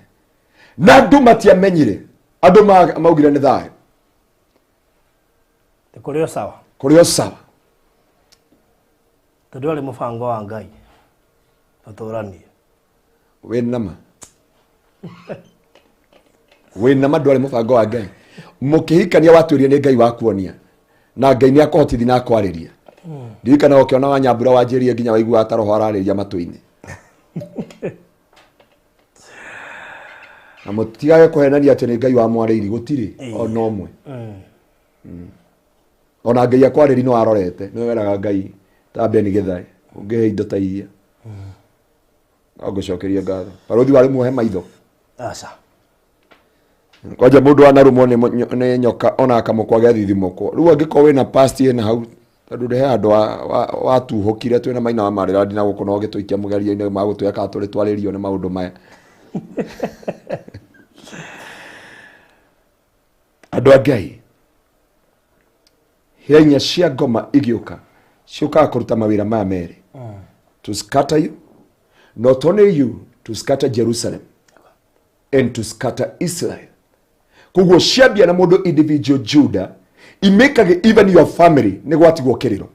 na andũ matiamenyire. Andũ maugire nĩ thayũ. Kũrĩ o sawa. Kũrĩ o sawa. Tondũ warĩ mũbango wa Ngai tũtũranie. Wĩ nama, wĩ nama, ndwarĩ mũbango wa Ngai. Mũkĩhikania watuĩria nĩ Ngai wakuonia, na Ngai nĩ akũhotithi na akwarĩria. Ndirikana ũkĩona wa nyambura wanjĩrie nginya waiguaga ta roho ararĩria matũ-inĩ. Na mũtigage kũhenania atĩ nĩ Ngai wamwarĩiri, gũtirĩ ona ũmwe. Ona Ngai akwarĩri no arorete nĩwe weraga Ngai ta Beni Gĩthae ũngĩhe indo ta iria. No ngũcokeria ngatho. Barũthi warĩ muohe maitho. Aca. Kwanja mũndũ wanarũmwo nĩ nyoka ona akamũkwa gethithimũkwo. Rĩu angĩkorwo wĩna past ĩna hau, tondũ ndĩ he handũ watuhũkire twĩna maina wa marĩra ndina gũkũ na ũgĩtũikia mũgerio-inĩ magũtwĩra kana tũrĩ twarĩrio nĩ maũndũ maya. Andũ a Ngai, hĩa inya cia ngoma igĩũka ciũkaga kũruta mawĩra maya merĩ: to scatter you, not only you, to scatter Jerusalem and to scatter Israel. Koguo ciambia na mũndũ individual Judah, imĩkage even your family nĩ gwatigwo kĩrĩro.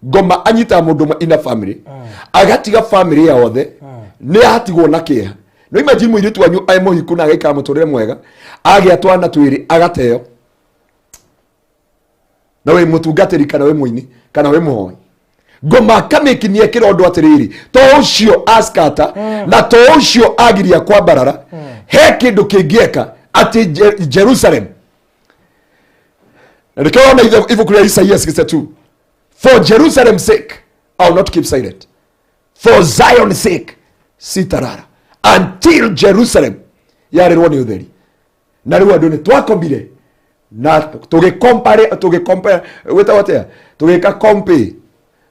Ngoma anyitaga mũndũ ũmwe in a family, agatiga family yothe nĩ atigwo na kĩeha. No imagine mũirĩtu wanyu e mũhiku na agaikara mũtũrĩre mwega, agĩa twana twĩrĩ agateo, na wĩ mũtungatĩri kana wĩ mũini kana wĩ mũhoi, ngoma akamĩkinyia kĩrondo atĩrĩrĩ, to ũcio askata na to ũcio agiria kwambarara, he kĩndũ kĩngĩeka atĩ Jerusalem. Na nĩkĩo wona ibuku rĩa Isaia 62, "For Jerusalem sake I will not keep silent, for Zion sake sitarara until Jerusalem yarĩrwo nĩ ũtheri." Na rĩu andũ nĩ twakomire na tũgĩkompare, tũgĩkompare gwĩtagwo atĩa, tũgĩka kompe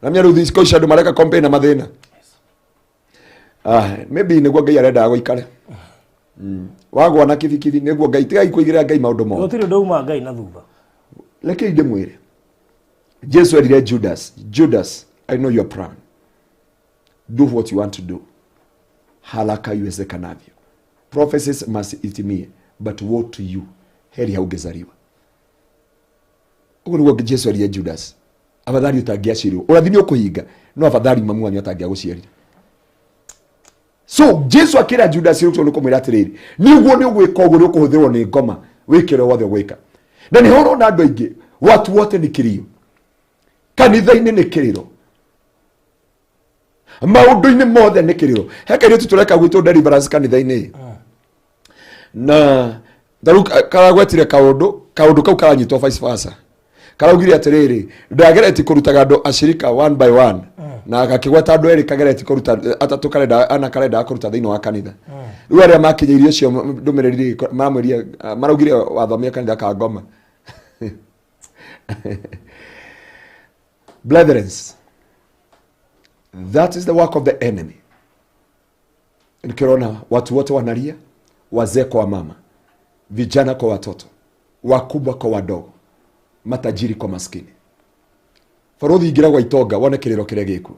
na mĩa. Rĩu thikũ ici andũ mareka kompe na mathĩna. Ah, maybe nĩguo Ngai arendaga gũikare. Wagwa na kibikibi nĩguo Ngai. Tigai kũigĩrĩra Ngai maũndũ mothe. Gũtirĩ ũndũ uma Ngai na thutha. Rekei ndĩmwĩre, Jesu erire Judas, "Judas, I know your plan. Do what you want to do haraka iwezekanavyo. Prophecies must itimie, but woe to you, heri haungezaliwa." Ũguo nĩguo Jesu erire Judas, afadhali ũtangĩaciarirwo. Ũrathi nĩ ũkũhinga, no afadhali mamu wanyu atangĩagũciarire. So Jesu akĩra Judas rĩu nĩ kũmwĩra atĩrĩrĩ, nĩguo nĩ ũgwĩka ũguo, nĩ ũkũhũthĩrwo nĩ ngoma wĩke ũrĩa wothe ũgwĩka. Na nĩho ũrona andũ aingĩ, watu wote nĩ kĩrĩo, kanitha-inĩ nĩ kĩrĩro, maũndũ-inĩ mothe nĩ kĩrĩro. He kairĩtu tũreka gwitũ deliverance kanitha-inĩ, na tarĩu karagwetire kaũndũ kau karanyitwo vice versa. Karaugire atĩrĩrĩ, ndagereti kũrutaga andũ acirika one by one, na gakĩgweta andũ erĩ kagereti kũruta, atatũ karenda, ana karendaga kũruta thĩinĩ wa kanitha. Rĩu arĩa makinyĩirie ũcio ndũmĩrĩri rĩ, maramwĩrire, maraugire wathomia kanitha ka ngoma. Brethren, that is the work of the enemy. Nikiona watu wote wanalia, wazee kwa mama, vijana kwa watoto, wakubwa kwa wadogo, matajiri kwa maskini. Barothi ingĩra gwa itonga wone kĩrĩro kĩrĩa gĩkuo.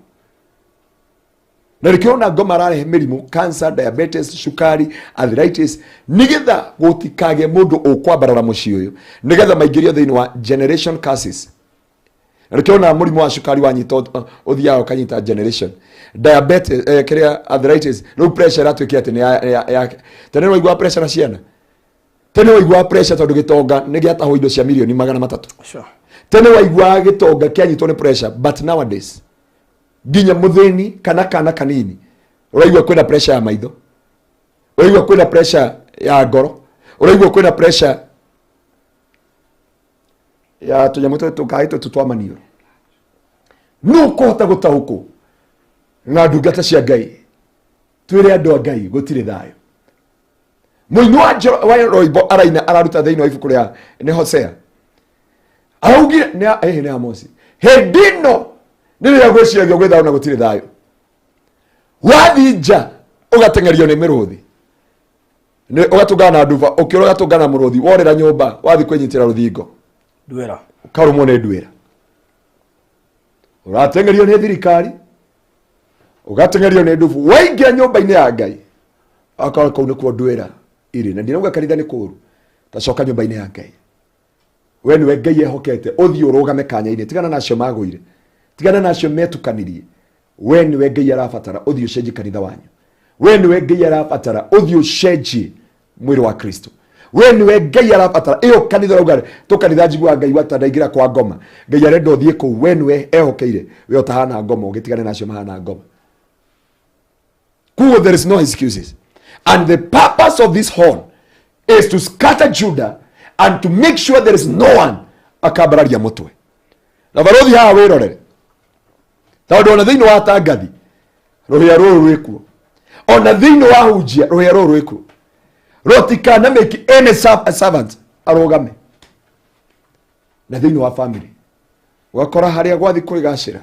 Na nĩkĩo ngoma ararehe mĩrimũ, cancer, diabetes, cukari, arthritis, nĩgetha gũtikagĩe mũndũ ũkwambarara mũciĩ ũyũ, nĩgetha maingĩrio thĩinĩ wa generation curses. Na nĩkĩo ona mũrimũ wa cukari wanyita ũthiaga ũkanyita generation, diabetes, kĩrĩa, arthritis. Rĩu pressure ĩratuĩkire atĩ nĩ tene nĩ waiguaga pressure na ciana, tene waiguaga pressure tondũ gĩtonga nĩ gĩatahwo indo cia mirioni 300. Tene waiguaga gĩtonga kĩanyitwo nĩ pressure, but nowadays nginya mũthĩni kana kana kanini ũraigua kwĩna pressure ya maitho, ũraigua kwĩna pressure ya ngoro, ũraigua kwĩna pressure ya tũnyamũ tũtũ tũkaĩ tũtũ twa maniũrũ. Nũ ũkũhota gũtaũkwo na ndungata cia Ngai twĩre andũ a Ngai gũtirĩ thayũ? Mũini wa wa rwĩmbo araina araruta thĩinĩ wa ibuku rĩa nĩ Hosea. Araugire nĩ nĩ Amosi. Hĩndĩ ĩno nĩ rĩrĩa gwĩciragia gwĩ thayũ na gũtirĩ thayũ. Wathiĩ nja ũgateng'erio nĩ mĩrũthi. Nĩ ũgatũngana na nduba, ũkĩũra ũgatũngana na mũrũthi, worĩra nyũmba wathiĩ kwĩnyitĩra rũthingo. Nduĩra. Ũkarũmwo nĩ nduĩra. Ũrateng'erio nĩ thirikari, ũgateng'erio nĩ ndubu, waingĩra nyũmba-inĩ ya Ngai, akora kũu nĩkuo nduĩra irĩ. Na ndirauga kanitha nĩ kũũru, tacoka nyũmba-inĩ ya Ngai. We nĩwe Ngai ehokete, ũthiĩ ũrũgame kanya-inĩ, tigana na acio magũire, tigana na acio metukanirie. We nĩwe Ngai arabatara, ũthiĩ ũcenjie kanitha wanyu. We nĩwe Ngai arabatara, ũthiĩ ũcenjie mwĩrĩ wa Kristo. We nĩwe Ngai arabatara. Ĩyo kanitha ũrauga tũkanitha njiguaga Ngai wata ndaingĩra kwa ngoma. Ngai arenda ũthiĩ kũu, we nĩwe ehokeire. We ũtahana ngoma, ũgĩtigane na acio mahana ngoma. Kuo there is no excuses. And the purpose of this horn is to scatter Judah and to make sure there is no one akambararia mũtwe. Na barothi haha wĩrorere. Tondũ ona thĩinĩ wa tangathi rũhĩa rũrũ rwĩkuo. Ona thĩinĩ wa hunjia rũhĩa rũrũ rwĩkuo. Rũtikana make any servant arũgame. Na thĩinĩ wa family ũgakora harĩa gwathi kũrĩgacĩra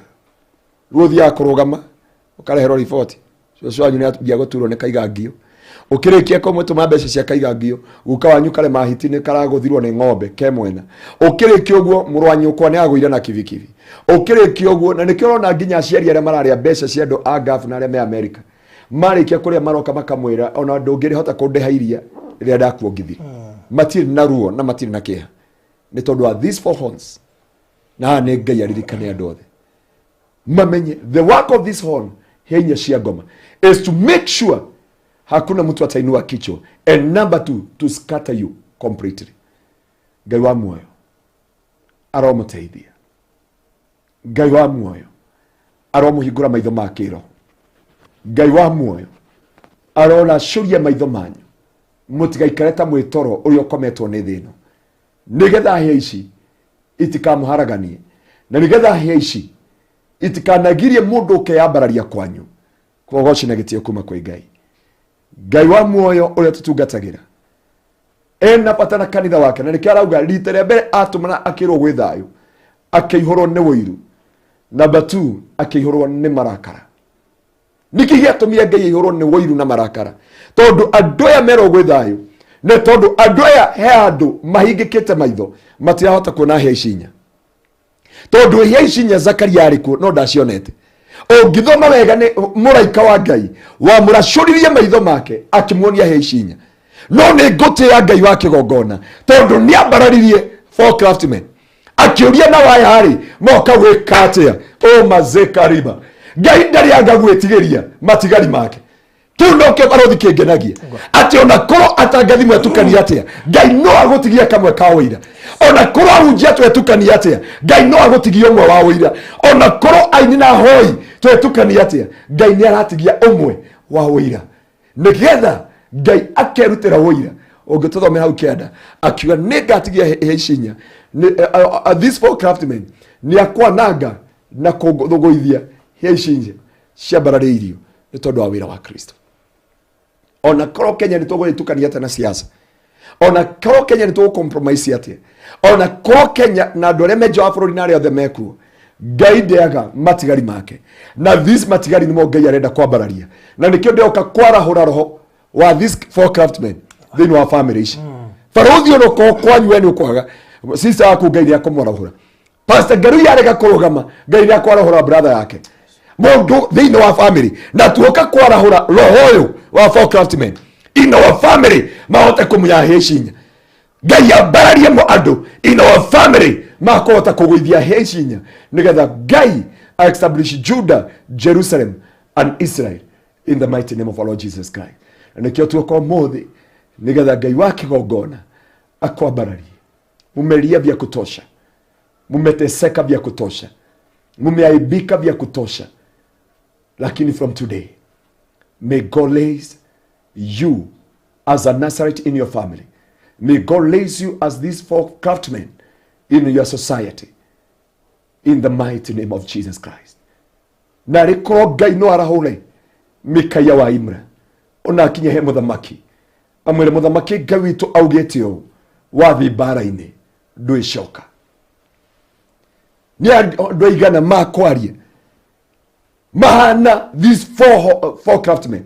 ruo ũthiaga kũrũgama ũkareherwo riboti cũcũ wanyu nĩ ambia gũturwo nĩ kaigangio ũkĩrĩkia kũmũtũma mbeca cia kaigangio guka wanyu karema hiti nĩ karagũthirwo nĩ ng'ombe ke mwena ũkĩrĩkia ũguo mũrũ wa nyũkwa nĩ agũire na kibikibi ũkĩrĩkia ũguo na nĩkĩo ũrona nginya aciari arĩa mararĩa mbeca cia andũ a ngabu na arĩa me Amerika marĩkia kũrĩa maroka makamwĩra ona ndũngĩhota kũndĩha iria rĩrĩa ndakuongithirie matirĩ na ruo na matirĩ na kĩeha nĩ tondũ wa these four horns na haha nĩ Ngai aririkane andũ othe mamenye the work of this horn hĩa inya cia ngoma is to make sure hakuna mtu atainua kichwa and number two to scatter you completely. Ngai wa muoyo aromũteithia, Ngai wa muoyo aromũhingũra maitho ma kĩroho, Ngai wa muoyo aroracũria maitho manyu mũtigaikare ta mwĩtoro ũrĩa ũkometwo nĩ thĩ ĩno, nĩgetha hĩa ici itikamũharaganie na nĩgetha hĩa ici itikanagirie mũndũ ũkeyambararia kwanyu. Kũgoci na gĩtĩo kuma kwĩ Ngai. Ngai wa muoyo ũrĩa tũtungatagĩra ena bata na kanitha wake, na nĩkĩo arauga rita rĩa mbere atũmana akĩrwo gwĩ thayũ akĩihũrwo nĩ ũiru, number 2 akĩihũrwo nĩ marakara. Nĩkĩ gĩatũmire Ngai aihũrwo nĩ ũiru na marakara? Tondũ andũ aya merwo gwĩ thayũ, nĩ tondũ andũ aya he andũ mahingĩkĩte maitho matirahota kuona hĩa ici inya. Tondũ hĩa ici inya Zakaria arĩ kuo no ndacionete. Ũngĩthoma wega nĩ mũraika wa Ngai wamũracũririe maitho make akĩmuonia hĩa ici inya. No nĩ ngũtĩĩa Ngai wa kĩgongona tondũ nĩ ambararirie four craftsmen akĩũria na waya rĩ moka gwĩka atĩa? O mazekariba Ngai ndarĩ anga gwĩtigĩria matigari make. Kĩu no kĩo barothi kĩngenagia atĩ ona korwo atangathi mwetukania atĩa Ngai no agũtigia kamwe ka ũira, ona korwo ahunjia twetukania atĩa Ngai no agũtigia ũmwe wa ũira, ona korwo aini na ahoi twetukania atĩa Ngai nĩ aratigia ũmwe wa ũira, nĩgetha Ngai akerutĩra ũira. Ũngĩtũthomera hau kĩanda akiuga nĩ ngatigia hĩa ici inya, these four craftsmen nĩ akwananga na kũthũgũithia hĩa ici inya ciambararĩirio nĩ tondũ wa wĩra wa Kristo. Ona korwo Kenya nĩ tũgũgĩtukania atĩa na siasa, ona korwo Kenya nĩ tũgũ compromise atĩa, ona korwo Kenya na andũ arĩa me nja wa bũrũri na arĩa othe mekuo, Ngai ndeaga matigari make, na these matigari nĩmo Ngai arenda kwambararia, na nĩkĩo ndĩroka kwarahũra roho wa these four craftsmen thĩinĩ wa family ici. Barũthi ona ũkorwo kwanyu we nĩ ũkwaga sister waku, Ngai nĩ akũmwarahũra. Pastor Ngarui arega kũrũgama, Ngai nĩ akwarahũra brother yake mũndũ thĩinĩ wa family, na tuoka kwarahũra roho ũyũ wa four craftsmen in our family mahote kũmunya hĩa ici inya. Ngai ambararie mo andũ in our family makũhota kũgũithia hĩa ici inya, nĩgetha Ngai establish Judah, Jerusalem and Israel in the mighty name of our Lord Jesus Christ. Na nĩkĩo tuoka ũmũthĩ nĩgetha Ngai wa kĩgongona akwambararie. Mumelia vya kutosha, mumeteseka vya kutosha, mumeaibika vya kutosha, lakini from today may God raise you as a Nazarite in your family. May God raise you as these four craftsmen in your society in the mighty name of Jesus Christ. Na rĩkorwo Ngai no arahũre Mikaia wa Imra ona akinye he mũthamaki. Amwĩre mũthamaki Ngai witũ augĩte ũũ, wathiĩ mbara-inĩ ndwĩcoka. Nĩ andũ aigana makwaria mahana these four craftsmen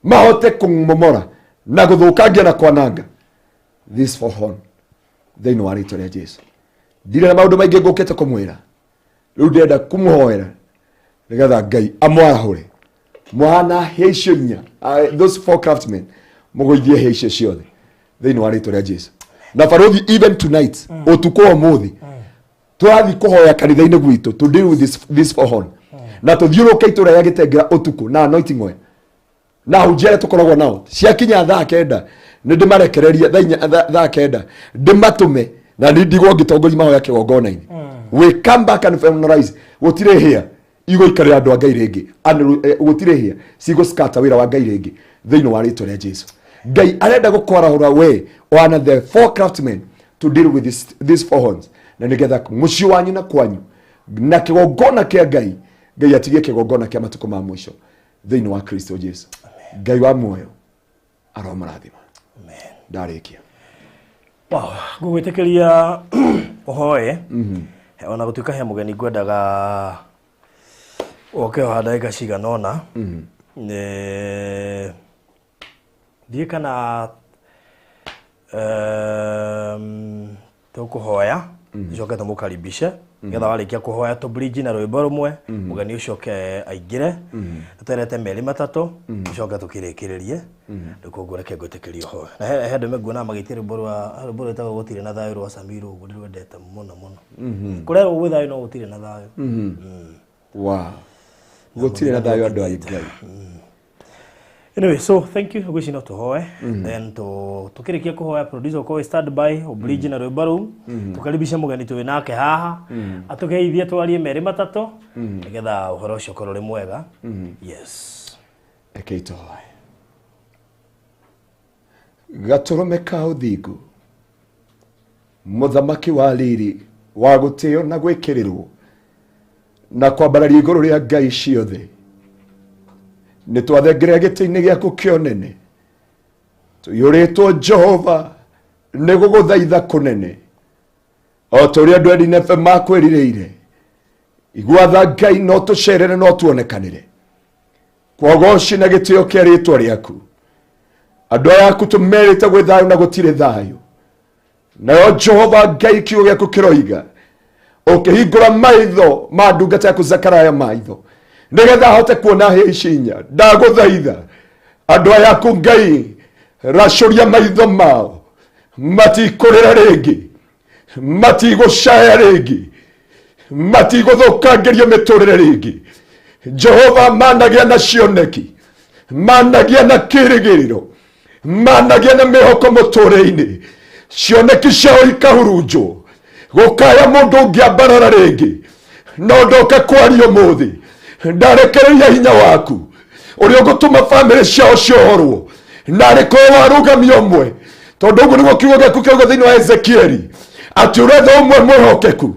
mahote kũmomora na gũthũkangia na kwananga this four horn thĩinĩ wa rĩtwa rĩa Jesu. Ndirĩ na maũndũ maingĩ ngũkĩte kũmwĩra, rĩu ndĩrenda kũmũhoera nĩgetha Ngai amwarahũre mwana hĩa icio inya, those four craftsmen, mũgũithie hĩa icio ciothe thĩinĩ wa rĩtwa rĩa Jesu. Na barothi, even tonight, ũtukũ wa ũmũthĩ tũrathiĩ kũhoya kanitha-inĩ gwitũ to deal with this four horn, na tũthiũrũrũke itũra rĩa Gĩtengera ũtukũ na anointing oil na hunjia arĩa tũkoragwo nao. Ciakinya thaa 9 nĩ ndĩmarekererie, thaa 4, thaa 9 ndĩmatũme na nĩ ndigwo ngĩtongoria mahoya kĩgongona-inĩ. We come back and finalize. Gũtirĩ hĩa igũikarĩra andũ a Ngai rĩngĩ. Gũtirĩ hĩa cigũskata wĩra wa Ngai rĩngĩ thĩinĩ wa rĩtwa rĩa Jesu. Ngai arenda gũkwarahũra we wana the four craftsmen to deal with these four horns, na nĩgetha mũciĩ wanyu na kwanyu na kĩgongona kĩa Ngai, Ngai atigie kĩgongona kĩa matukũ ma mũico thĩinĩ wa Kristo Jesu. Ngai wa muoyo aromũrathima. Ndarĩkia. Wow, ngũgwĩtĩkĩria ũhoe ona gũtuĩka he mũgeni ngwendaga oke haha ndagĩka cigana ũna. Ndiũĩ kana tũkũhoya tũcoke tũmũkaribishe, nĩgetha warĩkia kũhoya tũ bridge na rwĩmbo rũmwe, mũgeni ũcio oke aingĩre tũterete merĩ matatũ, tũcoke tũkĩrĩkĩrĩrie. Rĩu koguo reke ngwĩtĩkĩrie ũhoe. Na he andũ menguona magĩtia rwĩmbo rwa rwĩmbo rwĩtagwo "Gũtirĩ na Thayũ" rwa Samiru, ũguo ndĩrwendete mũno mũno. Kũrerwo gwĩ thayũ no gũtirĩ na thayũ. Wow, gũtirĩ na thayũ, andũ a Ngai. Anyway, so thank you. Ngwĩciria no tũhoe, then tũkĩrĩkia kũhoya, producer ũkorwo wĩ stand by ũbridge na rwĩmbo rũu, tũkaribishe mũgeni twĩ nake haha atũgeithie, twarie merĩ matatũ, nĩgetha ũhoro ũcio ũkorwo ũrĩ mwega. Yes. Rekei tũhoe. Gatũrũme ka ũthingu, mũthamaki wa riri wa gũtĩo na gwĩkĩrĩrwo na kwambararia igũrũ rĩa ngai ciothe, nĩ twathengerera gĩtĩ-inĩ gĩaku kĩa ũnene tũiyũrĩtwo, Jehova, nĩ gũgũthaitha kũnene o ta ũrĩa andũ a Nineve makwĩrirĩire. Igua tha, Ngai, no tũcerere, no tuonekanĩre kwogoci na gĩtĩo kĩa rĩtwa rĩaku. Andũ aya aku tũmerĩte gwĩ thayũ na gũtirĩ thayũ. Nayo Jehova Ngai, kiugo gĩaku kĩroiga ũkĩhingũra maitho ma ndungata yaku Zakaraya maitho nĩgetha ahote kuona hĩa ici inya. Ndagũthaitha, andũ aya aku, Ngai, racũria maitho mao, matikũrĩra rĩngĩ, matigũcaya rĩngĩ, matigũthũkangĩrio mĩtũrĩre rĩngĩ. Jehova, managĩa na cioneki, managĩa na kĩrĩgĩrĩro, managĩa na mĩhoko mũtũrĩre-inĩ, cioneki ciao ikahurunjwo, gũkaya mũndũ ũngĩambarara rĩngĩ. No ndoka kwaria ũmũthĩ, ndarekereria hinya waku ũrĩa ũgũtũma bamĩrĩ ciao ciohorwo, na arĩ korwo warũgamia ũmwe, tondũ ũguo nĩguo kiugo gĩaku kĩauga thĩinĩ wa Ezekieli atĩ ũretha ũmwe mwĩhokeku.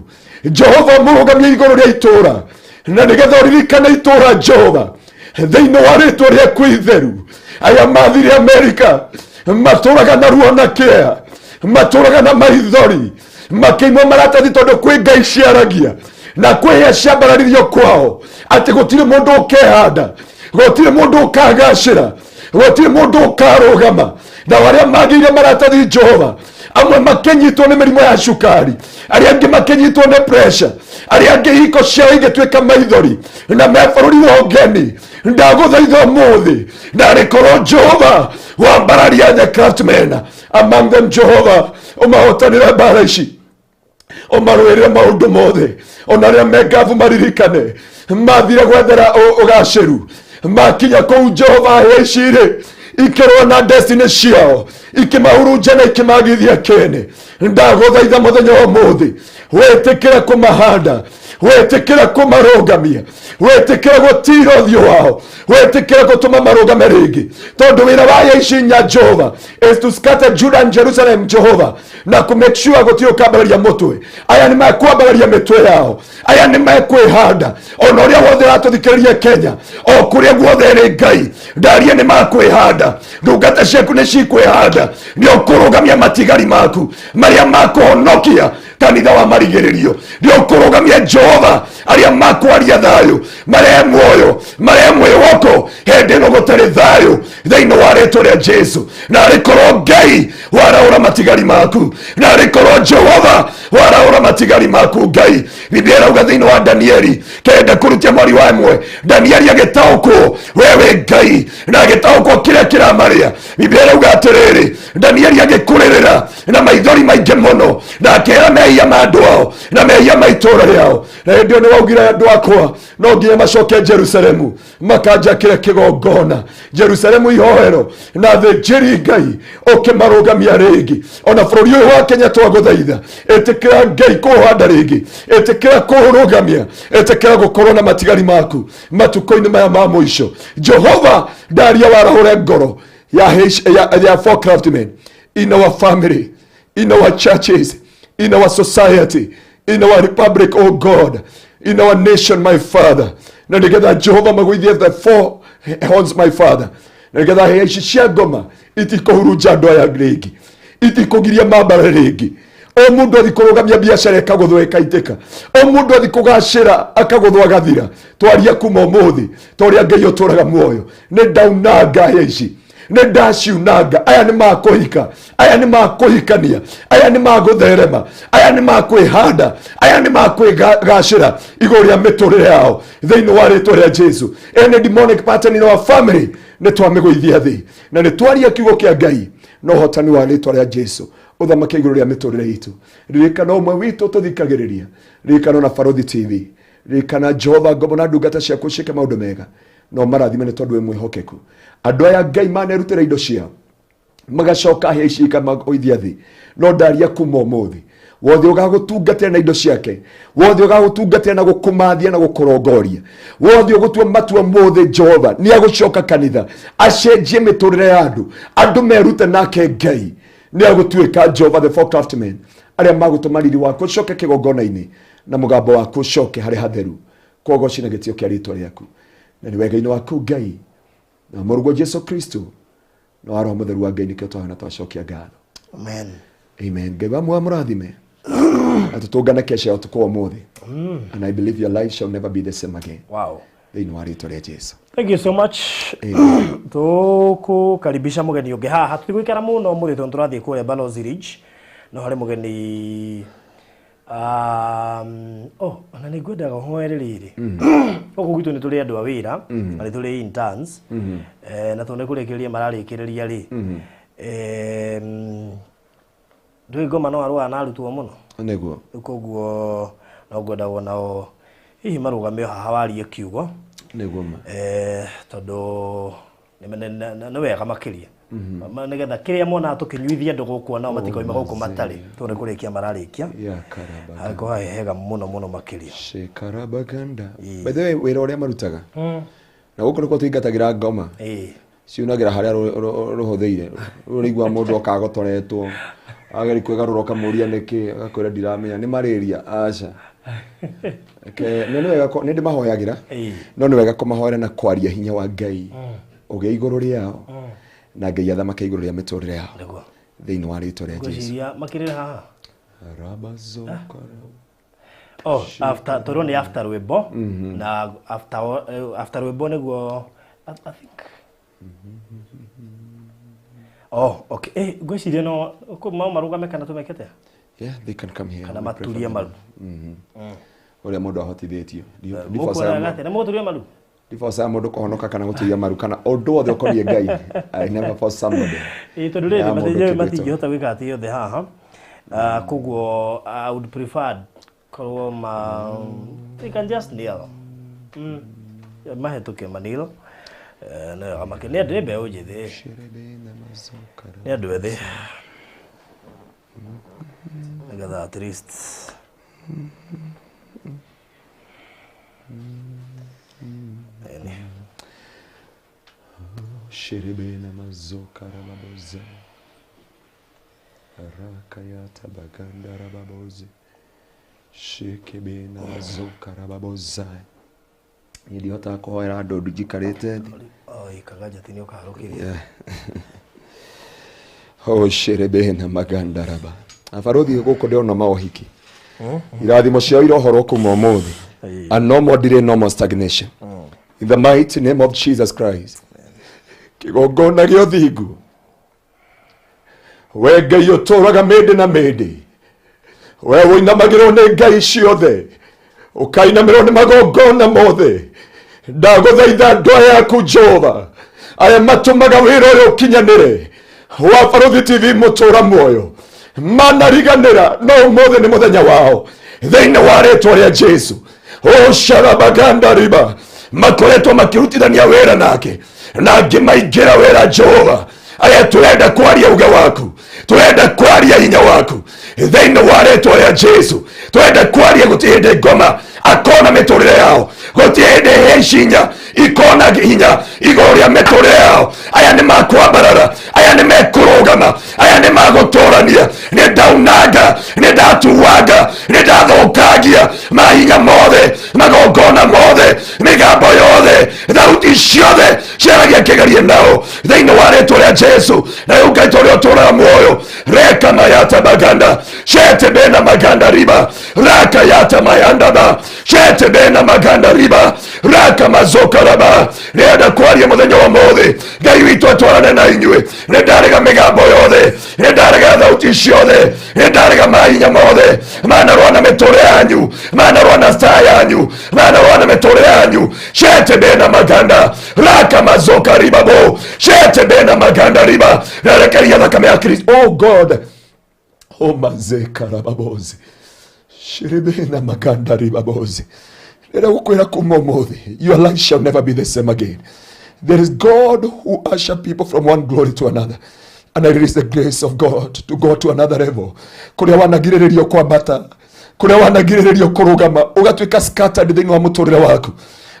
Jehova, mũrũgamie igũrũ rĩa itũũra na nĩgetha ũririkane itũũra, Jehova, thĩinĩ wa rĩtwa rĩaku itheru. Aya mathire Amerika matũraga na ruo na kĩeha, matũraga na maithori makĩimwo maratathi, tondũ kwĩ ngai ciaragia na kwĩ hĩa ciambararirio kwao atĩ gũtirĩ mũndũ ũkehanda, gũtirĩ mũndũ ũkagacĩra, gũtirĩ mũndũ ũkarũgama. Nao arĩa magĩire maratathi, Jehova, amwe makĩnyitwo nĩ mĩrimũ ya cukari, arĩa angĩ makĩnyitwo nĩ pressure, arĩa angĩ hiko ciao igĩtuĩka maithori na me bũrũri wa ũgeni. Ndagũthaitha ũmũthĩ, na rĩkorwo Jehova wambararia the craftsmen among them, Jehova, ũmahotanĩre mbara ici, ũmarũĩrĩre maũndũ mothe. Ona arĩa me ngabu maririkane mathire gwethera ũgacĩru, makinya kũu, Jehova, hĩa ici rĩ ikĩrũa na destiny ciao, ikĩmahurunja na ikĩmagithia kene. Ndagũthaitha mũthenya wa ũmũthĩ wĩtĩkĩre kũmahanda. Wĩtĩkĩre kũmarũgamia, wĩtĩkĩre gũtira ũthiũ wao, wĩtĩkĩre gũtũma marũgame rĩngĩ, tondũ wĩra wa hĩa ici inya Jehova is to scatter Judah and Jerusalem Jehova, na kũ make sure gũtirĩ ũkambararia mũtwe. Aya nĩ mekwambararia mĩtwe yao, aya nĩ mekwĩhanda. Ona ũrĩa wothe ũratũthikĩrĩria Kenya, o kũrĩa guothe rĩ, Ngai ndaria nĩ makwĩhanda, ndungata ciaku nĩ cikwĩhanda, nĩ ũkũrũgamia matigari maku marĩa makũhonokia kanitha wa marigĩrĩrio, nĩ ũkũrũgamia Jehova arĩa makwaria thayũ, marehe muoyo, marehe mwĩhoko hĩndĩ ĩno gũtarĩ thayũ, thĩinĩ wa rĩtwa rĩa Jesu. Na arĩkorwo Ngai waraũra matigari maku, na arĩkorwo Jehova waraũra matigari maku Ngai. Biblia ĩrauga thĩinĩ wa Danieli 9 kũrutia mweri wa 1, Danieli agĩtaũkwo wewe Ngai, na agĩtaũkwo kĩrĩa kĩramarĩa. Biblia ĩrauga atĩrĩrĩ, Danieli agĩkũrĩrĩra na maithori maingĩ mũno, na akĩra mehia ma andũ ao na mehia ma itũũra rĩao. Na hĩndĩ ĩyo nĩ waugire andũ akwa no nginya macoke Jerusalemu makanjakĩre kĩgongona, Jerusalemu ihoero, na thĩnjĩri Ngai ũkĩmarũgamia rĩngĩ. Ona bũrũri ũyũ wa Kenya twagũthaitha, ĩtĩkĩra Ngai kũũhanda rĩngĩ, ĩtĩkĩra kũũrũgamia, ĩtĩkĩra gũkorwo na matigari maku matukũ-inĩ maya ma mũico. Jehova ndaria warahũre ngoro ya four craftsmen in our family, in our churches, in our society, in our republic, oh God, in our nation, my Father. Na nigetha Jehova magũithie the four horns, my Father. Na nigetha hĩa ici cia ngoma itikũhurunja andũ aya rĩngĩ, itikũgiria mambara rĩngĩ. O mũndũ athi kũrũgamia biacara ĩkagũthwo ĩkaitĩka, o mũndũ athi kũgacĩra akagũthwo agathira. Twaria kuma ũmũthĩ, ta ũrĩa Ngai ũtũraga muoyo, nĩ ndaunanga hĩa ici, nĩ ndaciunanga. Aya nĩ makũhika, aya nĩ makũhikania, aya nĩ magũtherema, aya nĩ makwĩhanda, aya nĩ makwĩgacĩra igũrũ rĩa mĩtũrĩre yao, thĩinĩ wa rĩtwa rĩa Jesu. Any demonic pattern in our family nĩ twamĩgũithia thĩ, na nĩ twaria kiugo kĩa Ngai na ũhotani wa rĩtwa rĩa Jesu ũthamake igũrũ rĩa mĩtũrĩre itũ. Ririkana ũmwe witũ tũthikagĩrĩria, ririkana na Barothi TV, ririkana Jehova ngombo na ndungata ciaku ciĩke maũndũ mega no marathime, nĩ tondũ wĩ mwĩhokeku. Andũ aya Ngai manerutĩra indo ciao magacoka hĩa ici ikamagũithia thĩ, no ndaria kuma ũmũthĩ, wothe ũgagũtungatĩra na indo ciake, wothe ũgagũtungatĩra na gũkũmathia na gũkũrongoria, wothe ũgũtua matua mũthĩ, Jehova nĩ agũcoka kanitha acenjie mĩtũrĩre ya andũ, andũ merute nake Ngai nĩ agũtuĩka Jehova the four craftsmen arĩa magũtũma riri waku ũcoke kĩgongona-inĩ na mũgambo waku ũcoke harĩ hatheru, kwogoci na gĩtĩo kĩa rĩtwa rĩaku, na nĩ wega-inĩ waku Ngai na mũrũguo Jesu Kristo na wa Roho Mũtheru wa Ngai nĩkĩo twahona twacokia ngatho. Amen. Amen. Ngai wa muoyo mũrathime na tũtũngane kesha ya ũtukũ wa ũmũthĩ, and I believe your life shall never be the same again, thĩinĩ wa rĩtwa rĩa Jesu. Thank you so much. Tukukaribisha mũgeni ũngĩ haha, tũtigũikara mũno mũthĩ tondũ tũrathiĩ kũrĩa Balozi Ridge, no harĩ mũgeni oh, ona nĩ ngwendaga ũhoere rĩrĩ gũkũ gwitũ nĩ tũrĩ andũ a wĩra na nĩ tũrĩ interns. Na tondũ nĩ kũrĩkĩrĩria mararĩkĩrĩria rĩ, ndũĩ ngoma no arũaga na arutwo mũno. Nĩguo. Rĩu koguo no ngwendaga nao hihi marũgame o haha warie kiugo. Nĩguo ma. Tondũ nĩ wega makĩria nĩgetha kĩrĩa monaga tũkĩnyuithia andũ gũkũ nao matikoima gũkũ matarĩ, tondũ nĩ kũrĩkia mararĩkia. Ya karaba. Hangĩkorwo hahe hega mũno mũno makĩria. Shekarabaganda. By the way, wĩra ũrĩa marutaga na gũkũ nĩkuo tũingatagĩra ngoma, ciunagĩra harĩa rũhũthĩire. Rĩu ũrĩigua mũndũ oka agotoretwo, ageri kwĩgarũra, ũkamũria nĩkĩ, agakwĩra ndiramenya nĩ malaria. Aca. No nĩ wega nĩ ndĩmahoyagĩra, no nĩ wega kũmahoera na kwaria hinya wa Ngai ũgĩe igũrũ rĩao na Ngai athamake igũrũ rĩa mĩtũrĩre yao, thĩinĩ wa rĩtwa rĩa Jesu. Ngwĩciria makĩrĩra haha. Rabazokara. Oh, after tondũ nĩ after rwĩmbo na after rwĩmbo nĩguo I think. Oh, okay. Ngwĩciria no marũgame kana tũmekete? Yeah, they can come here. Kana We pray for maturie them. maru. Ũrĩa mũndũ ahotithĩtio. Mũkuonaga atĩa? Nĩ mũgũturia maru? Ndibocaga mũndũ kũhonoka kana gũturia maru kana ũndũ wothe ũkoniĩ Ngai. I never force somebody. Ĩĩ, tondũ rĩrĩ Ya mũndũ matinjũĩ kĩndũ. Matingĩhota gwĩka atĩ othe haha. Koguo I would prefer korwo ma they can just kneel. Mahĩtũke manil. No wega makĩria. Nĩ andũ, nĩ mbeũ njĩthĩ. Nĩ andũ ethĩ. Nĩgetha at least. Shiribena mazoka rababoze rakayata baganda rababoze shikibena mazoka rababoza niĩ ndihotaga kũhoera andũ njikarĩte thĩ. Oi, kaganja ti nĩ ũkaharũkĩria. Oh, sherebena maganda raba abarothi gũkũ ndĩrona maũhiki irathimo ciao irohorwo kuma ũmũthĩ. And no more delay, no more stagnation, in the mighty name of Jesus Christ. Kĩgongona gĩa ũthingu, we Ngai ũtũũraga mĩndĩ na mĩndĩ, we ũinamagĩrwo nĩ ngai ciothe, ũkainamĩrwo nĩ magongona mothe, ndagũthaitha andũ aya aku Jehova aya matũmaga wĩra ũyũ ũkinyanĩre wa Barothi TV mũtũra muoyo manariganĩra, no ũmũthĩ nĩ mũthenya wao thĩinĩ wa rĩtwa rĩa Jesu. Ũcarabaganda riba makoretwo makĩrutithania wĩra nake na angĩ maingĩra wĩra. Jehova, aya tũrenda kwaria uge waku, tũrenda kwaria hinya waku thĩinĩ wa rĩtwa rĩa Jesu. Tũrenda kwaria gũtirĩ hĩndĩ ngoma akona mĩtũrĩre yao, gũtirĩ hĩndĩ hĩcinya ikona hinya igũrũ rĩa mĩtũrĩre yao. Aya nĩ makwambarara, aya nĩ mekũrũgama, aya nĩ magũtũrania. Nĩ ndaunanga, nĩ ndatuanga, nĩ ndathũkangia mahinya mothe, magongona mothe, mĩgambo yothe, thauti ciothe ciaragia kĩgerie nao thĩinĩ wa rĩtwa rĩa Jesu. Na rĩu Ngai tũrĩa ũtũraga muoyo, reka mayata maganda shete bena maganda riba raka yata mayandaba shete bena maganda riba raka mazoka raba. Rĩenda kwaria mũthenya wa mũthĩ, Ngai witũ atwarane na inyuĩ. Nĩ ndarega mĩgambo yothe, nĩ ndarega thauti ciothe, nĩ ndarega mahinya mothe manarũa na mĩtũrĩre yanyu, manarũa na star yanyu, manarũa na mĩtũrĩre yanyu. Shete bena maganda raka mazoka ribabo shete bena maganda riba. Narekeria thakame ya Kristo. Oh God, oh mazeka rababozi shiribena maganda ribabozi. Rĩrĩa gũkwĩra kuma ũmũthĩ, your life shall never be the same again. There is God who usher people from one glory to another, and I release the grace of God to go to another level. Kũrĩa wanagirĩrĩrio kwambata, kũrĩa wanagirĩrĩrio kũrũgama, ũgatuĩka scattered thĩinĩ wa mũtũrĩre waku,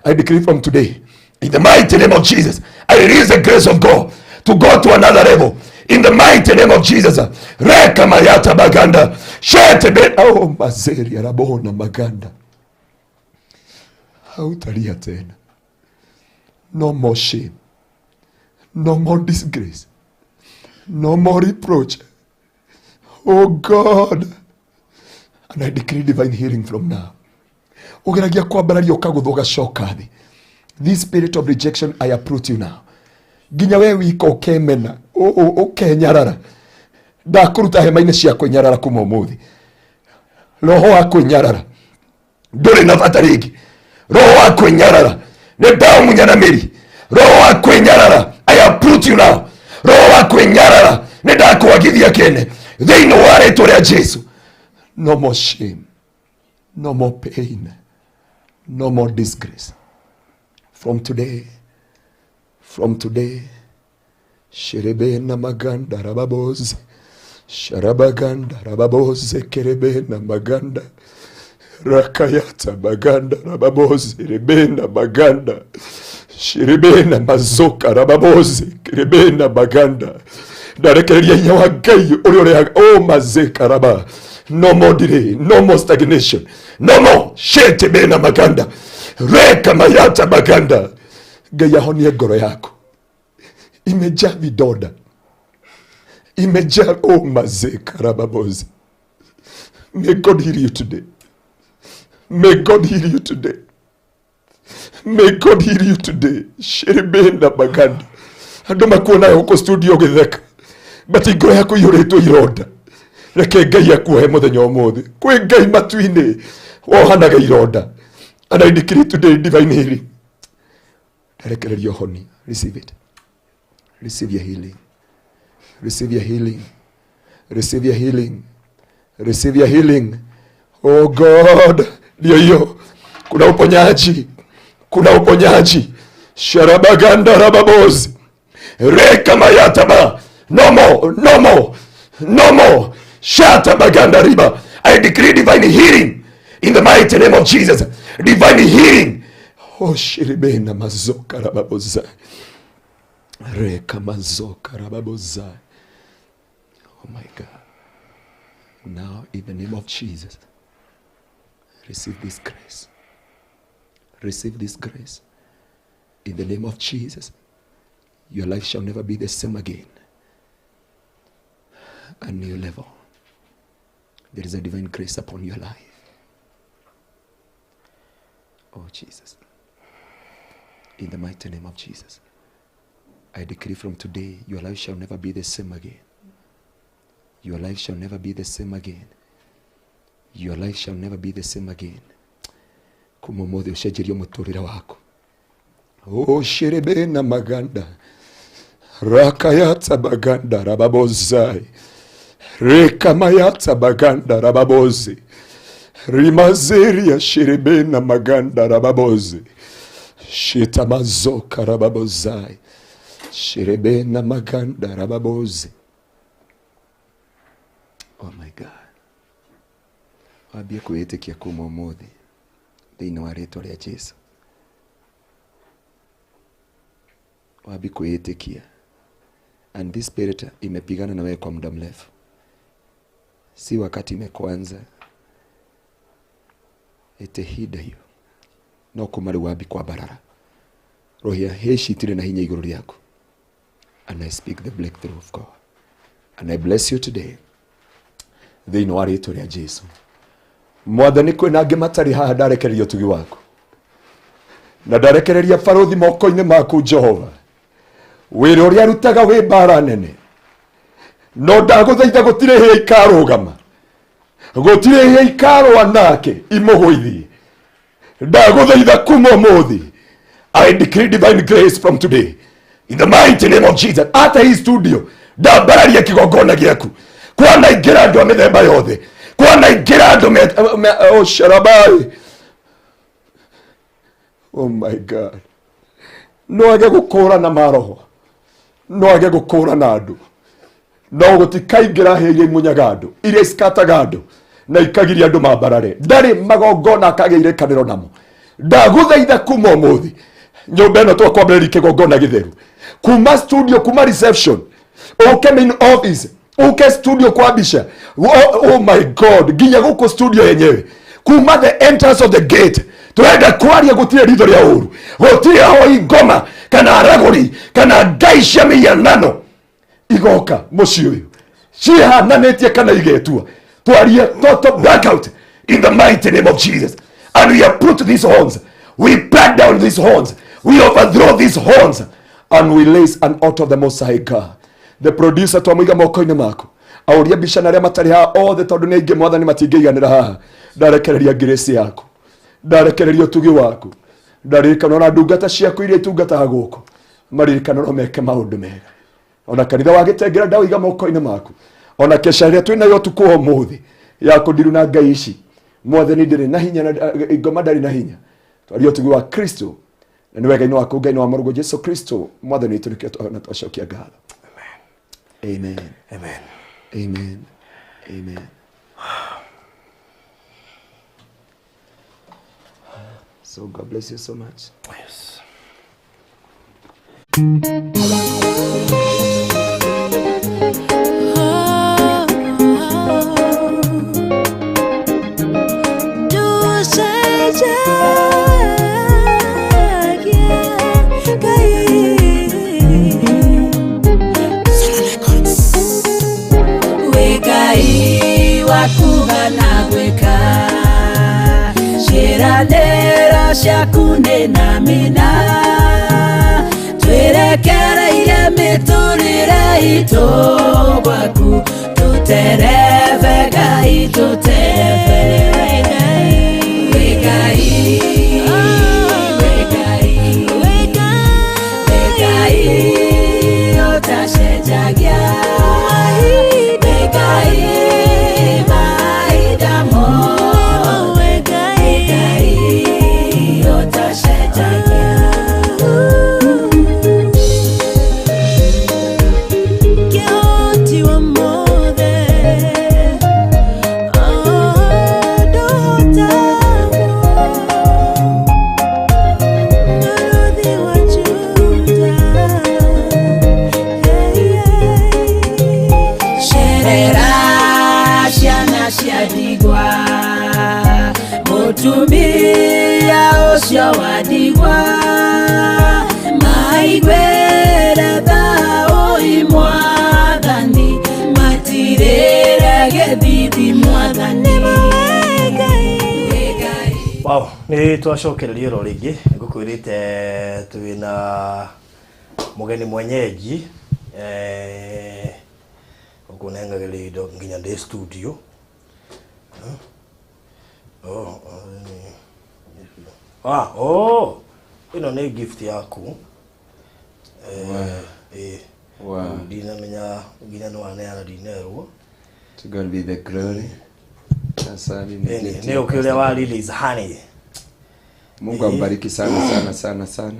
I decree from today, in the mighty name of Jesus, I release the grace of God to go to another level. In the mighty name of Jesus. Reka mayata baganda. Shete be. Oh, mazeri arabona maganda. Hautalia tena. No more shame. No more disgrace. No more reproach. Oh God. And I decree divine healing from now. Ũgeragia kwambararia ũkagũthwo ũgacoka thĩ. This spirit of rejection, I uproot you now. Nginya we wika ũkemena, ũkenyarara, ndakũruta hema-inĩ cia kwĩnyarara kuma ũmũthĩ. Roho wa kwĩnyarara ndũrĩ na bata rĩngĩ. Roho wa kwĩnyarara nĩ ndaũmunya na mĩri. Roho wa kwĩnyarara, I uproot you now. Roho wa kwĩnyarara nĩ ndakwagithia kene thĩinĩ wa rĩtwa rĩa Jesu. No more shame, no more pain, no more disgrace. From today, from today, sherebena maganda rababoze sharabaganda rababoze kerebena maganda rakayata maganda rababoze rebena maganda shirebena mazoka rababoze kerebena maganda. Ndarekereria hinya wa Ngai ũrĩa ũrehaga o mazeka raba. No more delay, no more stagnation, no more shete bena maganda reka mayata maganda. Ngai ahonie ngoro yaku, imejaa vidonda, imejaa oh mazeka rababoze. May God heal you today. May God heal you today. May God heal you today. Shirebena maganda. Andũ makuonaga gũkũ studio ũgĩtheka, but ngoro yaku iyũrĩtwo ironda. Reke Ngai akuohe mũthenya ũmũthĩ. Kwĩ Ngai matu-inĩ wohanaga ironda. And I decree today divine healing. Ndarekereria ũhoni. Receive it. Receive your healing. Receive your healing. Receive your healing. Receive your healing. Oh God, ndio hiyo. Kuna uponyaji. Kuna uponyaji. Sharabaganda rababozi. Reka mayataba. No more, no more, no more. Shata baganda riba. I decree divine healing in the mighty name of Jesus. Divine healing. Oshiribena mazoka rababozai. Reka mazoka rababozai. Oh my God. Now in the name of Jesus, receive this grace. Receive this grace. In the name of Jesus, your life shall never be the same again. A new level. There is a divine grace upon your life. Oh Jesus. In the mighty name of Jesus, I decree from today, your life shall never be the same again. Your life shall never be the same again. Your life shall never be the same again. Kuma ũmũthĩ ũcenjerio mũtũrĩre waku. Oh, na maganda. Rakayata baganda rababozai. Rekamayata baganda rababozi. Rimazeria shirebena maganda rababozi. Shitamazoka rababozai. Shirebena maganda rababozi. Oh my God. Wambie kwĩĩtĩkia kuma ũmũthĩ thĩinĩ wa rĩtwa rĩa Jesu. Wambie kwĩĩtĩkia. And this spirit imepigana na wewe kwa muda mrefu. Si wakati imekuanza. Ĩtĩhinda hiyo. No kuma rĩu wambie kwambarara. Roho ya heshi itirĩ na hinya igũrũ rĩaku. And I speak the breakthrough of God. And I bless you today. Thĩinĩ wa rĩtwa rĩa Jesu. Mwathani kwĩna angĩ matarĩ haha ndarekereria ũtugi waku. Na ndarekereria barũthi moko-inĩ maku Jehova. Wĩra ũrĩa arutaga wĩ mbara nene. No ndagũthaitha gũtirĩ hĩa ikarũgama. Gũtirĩ hĩa ikarũa nake imũgũithie. Ndagũthaitha kuma ũmũthĩ. I decree divine grace from today. In the mighty name of Jesus. Ata hii studio ndambararia kĩgongona gĩaku. Kwanaingĩra andũ a mĩthemba yothe. Kwanaingĩra andũ oh, sharabai. Oh my God. No age gũkũrana maroho. No age gũkũrana andũ. No gũtikaingĩra hĩa iria imunyaga andũ, iria iskataga andũ na ikagiria andũ mambarare. Ndarĩ magongona akagĩa irĩkanĩro namo. Ndagũthaitha kuma ũmũthĩ nyũmba ĩno twakwambĩrĩria kĩgongona gĩtheru. Kuma studio, kuma reception, ũke main office, ũke studio kwa mbica. Oh my God, nginya gũkũ studio yenyewe. Kuma the entrance of the gate turenda kwaria gũtirĩ ritho rĩa ũru, gũtirĩ ahoi ngoma kana aragũri kana ngai cia mĩhianano igoka mũciĩ ũyũ cihananĩtie kana igetua. Twarie total blackout in the mighty name of Jesus. And we uproot these horns, we pluck down these horns, we overthrow these horns, and we lace an altar of the Most High God. The producer twamũiga moko-inĩ maku. Aũria mbica na arĩa matarĩ haha othe tondũ nĩ aingĩ mwathani matingĩiganĩra haha. Ndarekereria grace yaku, ndarekereria ũtugi waku, ndaririkana ona ndungata ciaku iria itungataga gũkũ, maririkana no meke maũndũ mega. Ona kanitha wa gĩtengera ndaũiga moko-inĩ maku. Ona kesha ĩrĩa twĩnayo ũtukũ wa ũmũthĩ ya kũndiru na ngai ici, mwathani ndĩrĩ na hinya na ngoma ndarĩ na hinya. Twaria ũtugi wa Kristo na nĩ wega-inĩ waku Ngai-inĩ wa mũrũguo Jesu Kristo mwathani witũ nĩkĩo na twacokia ngatho. Amen. Amen. Amen. Amen. So God bless you so much. Yes. Wakuga na gwĩka ciĩranĩro ciaku nĩ na mina twĩrekereirie mĩtũrĩre itũ gwaku tũterebe Ngai tũterebe wĩ Ngai wĩ Ngai wĩ Ngai ũtacenjagia wĩ Ngai mahinda mothe wĩ Ngai ũtacenjagia. Kĩhoti wa mothe. Ndigwa Mũtumia ũcio wa ndigwa Maiguĩre tha ũi mwathani Matirĩre gĩthithi mwathani Wĩ Ngai. Wow, nä twacokereria oro rĩngĩ ngũkwĩrĩte twĩna mũgeni mwenyeji eh, gũkũ nengagĩrĩria indo nginya ndĩ studio. Oh, oh, ah, oh, ĩno nĩ gift yaku eh, eh, Wow. ndinamenya nginya nĩ waneana ndinerwo. To God be the glory. Sasa ni Nĩ nĩ ũkĩ ũrĩa wa release honey. Mungu ambariki sana sana sana sana.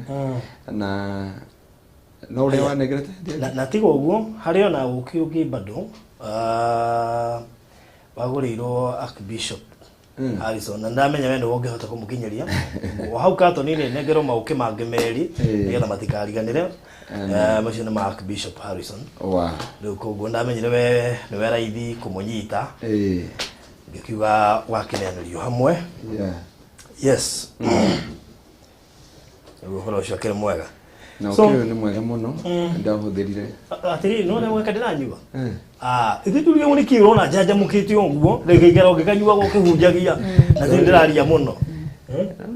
Na na ũrĩa wanegerete na, na tiga ũguo harĩ ona ũkĩ ũngĩ bado ah, wagũrĩirwo Archbishop Harrison na ndamenya we nĩwe ũngĩhota kũmũkinyĩria o hau katoni-inĩ nengerwo maũkĩ mangĩ merĩ nĩgetha matikariganĩre. Eh, macio nĩ ma Archbishop Harrison. Wow. Rĩu koguo ndamenyire we nĩwe raithi kũmũnyita Eh. ngĩkiuga wakĩneanĩrio hamwe. Yeah. Yes, rĩu ũhoro ũcio akĩrĩ mwega. Na So- ũkĩ ũyũ nĩ mwega mũno ndahũthĩrire. Atiriri no nĩ gweka ndĩranyua. Ah, ithuĩ tũrĩ nĩ kĩ ũrona njanjamũkĩte ũguo rĩngĩ ũngĩkanyua ũkĩhunjagia na ti ndĩraria mũno.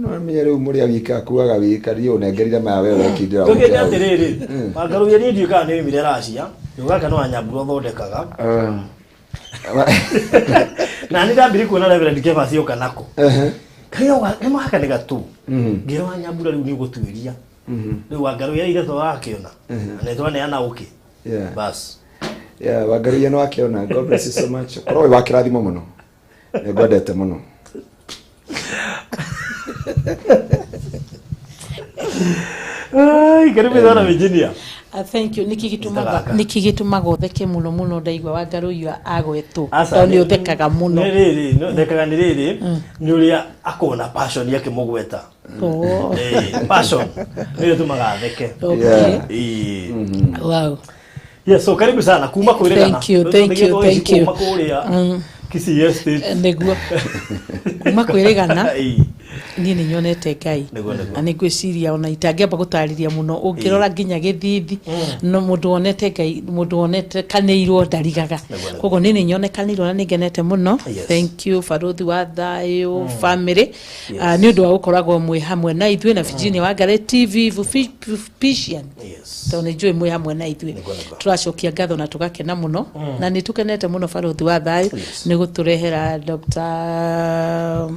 No menya rĩu mũrĩa wika akuaga wika riũ ũnengerire maya we ũrekindĩra Tũkĩte atĩrĩrĩ wangarũria niĩ ndiũĩ kana nĩ oimire Russia rĩu gaka no anyambura ũthondekaga na nĩ ndambire kuona Reverend Kefas yoka nako karĩa nĩ mũhaka nĩ gatu ngĩra wanyambura rĩu nĩ ũgũtuĩria rĩu wangarũria ithe twarakĩona na nĩ twaneana ũkĩ. Yeah. Bas. Yeah, wangaruia nĩ wakĩona. God bless you so much. Korwo wĩ wa kĩrathimo mũno. Nĩ ngwendete mũno. Ai, karibu sana Virginia. Ah, thank you. Niki gĩtũmaga Gaka. niki gĩtũmaga ũtheke mũno mũno ndaigua Wangarũiyo agwetwo Aca, tondũ nĩ ũthekaga mũno. Nĩ rĩrĩ, thekaga nĩ rĩrĩ, nĩ ũrĩa akoragwo na passion akĩmũgweta. Oh, Eh, passion nĩyo ĩtũmaga atheke. okay. Yeah. Ĩĩ. Wow. Yes, so karibu sana kuma kwĩrĩgana. Thank you, thank you, thank you. Kuma kũrĩa Kisii Estate. Nĩguo kuma kwĩrĩgana Ĩĩ. niĩ nĩ nyonete Ngai Nĩguo, nĩguo. na nĩ ngwĩciria ona itangĩamba gũtarĩria mũno ũngĩrora nginya gĩthithi no mũndũ wonete Ngai mũndũ wonete kanĩirwo ndarigaga. Nĩguo, nĩguo. Koguo niĩ nĩ nyonekanĩirwo na nĩ ngenete mũno. Yes. Thank you barothi wa thayũ family. Ah, nĩ ũndũ wa gũkoragwo mwĩ hamwe na ithuĩ na Virginia Wangari TV Vupician Yes. tondũ nĩ njũĩ mwĩ hamwe na ithuĩ. Nĩguo, nĩguo. Tũracokia ngatho na tũgakena mũno na nĩ tũkenete mũno barothi wa thayũ Yes. nĩ gũtũrehera Dr.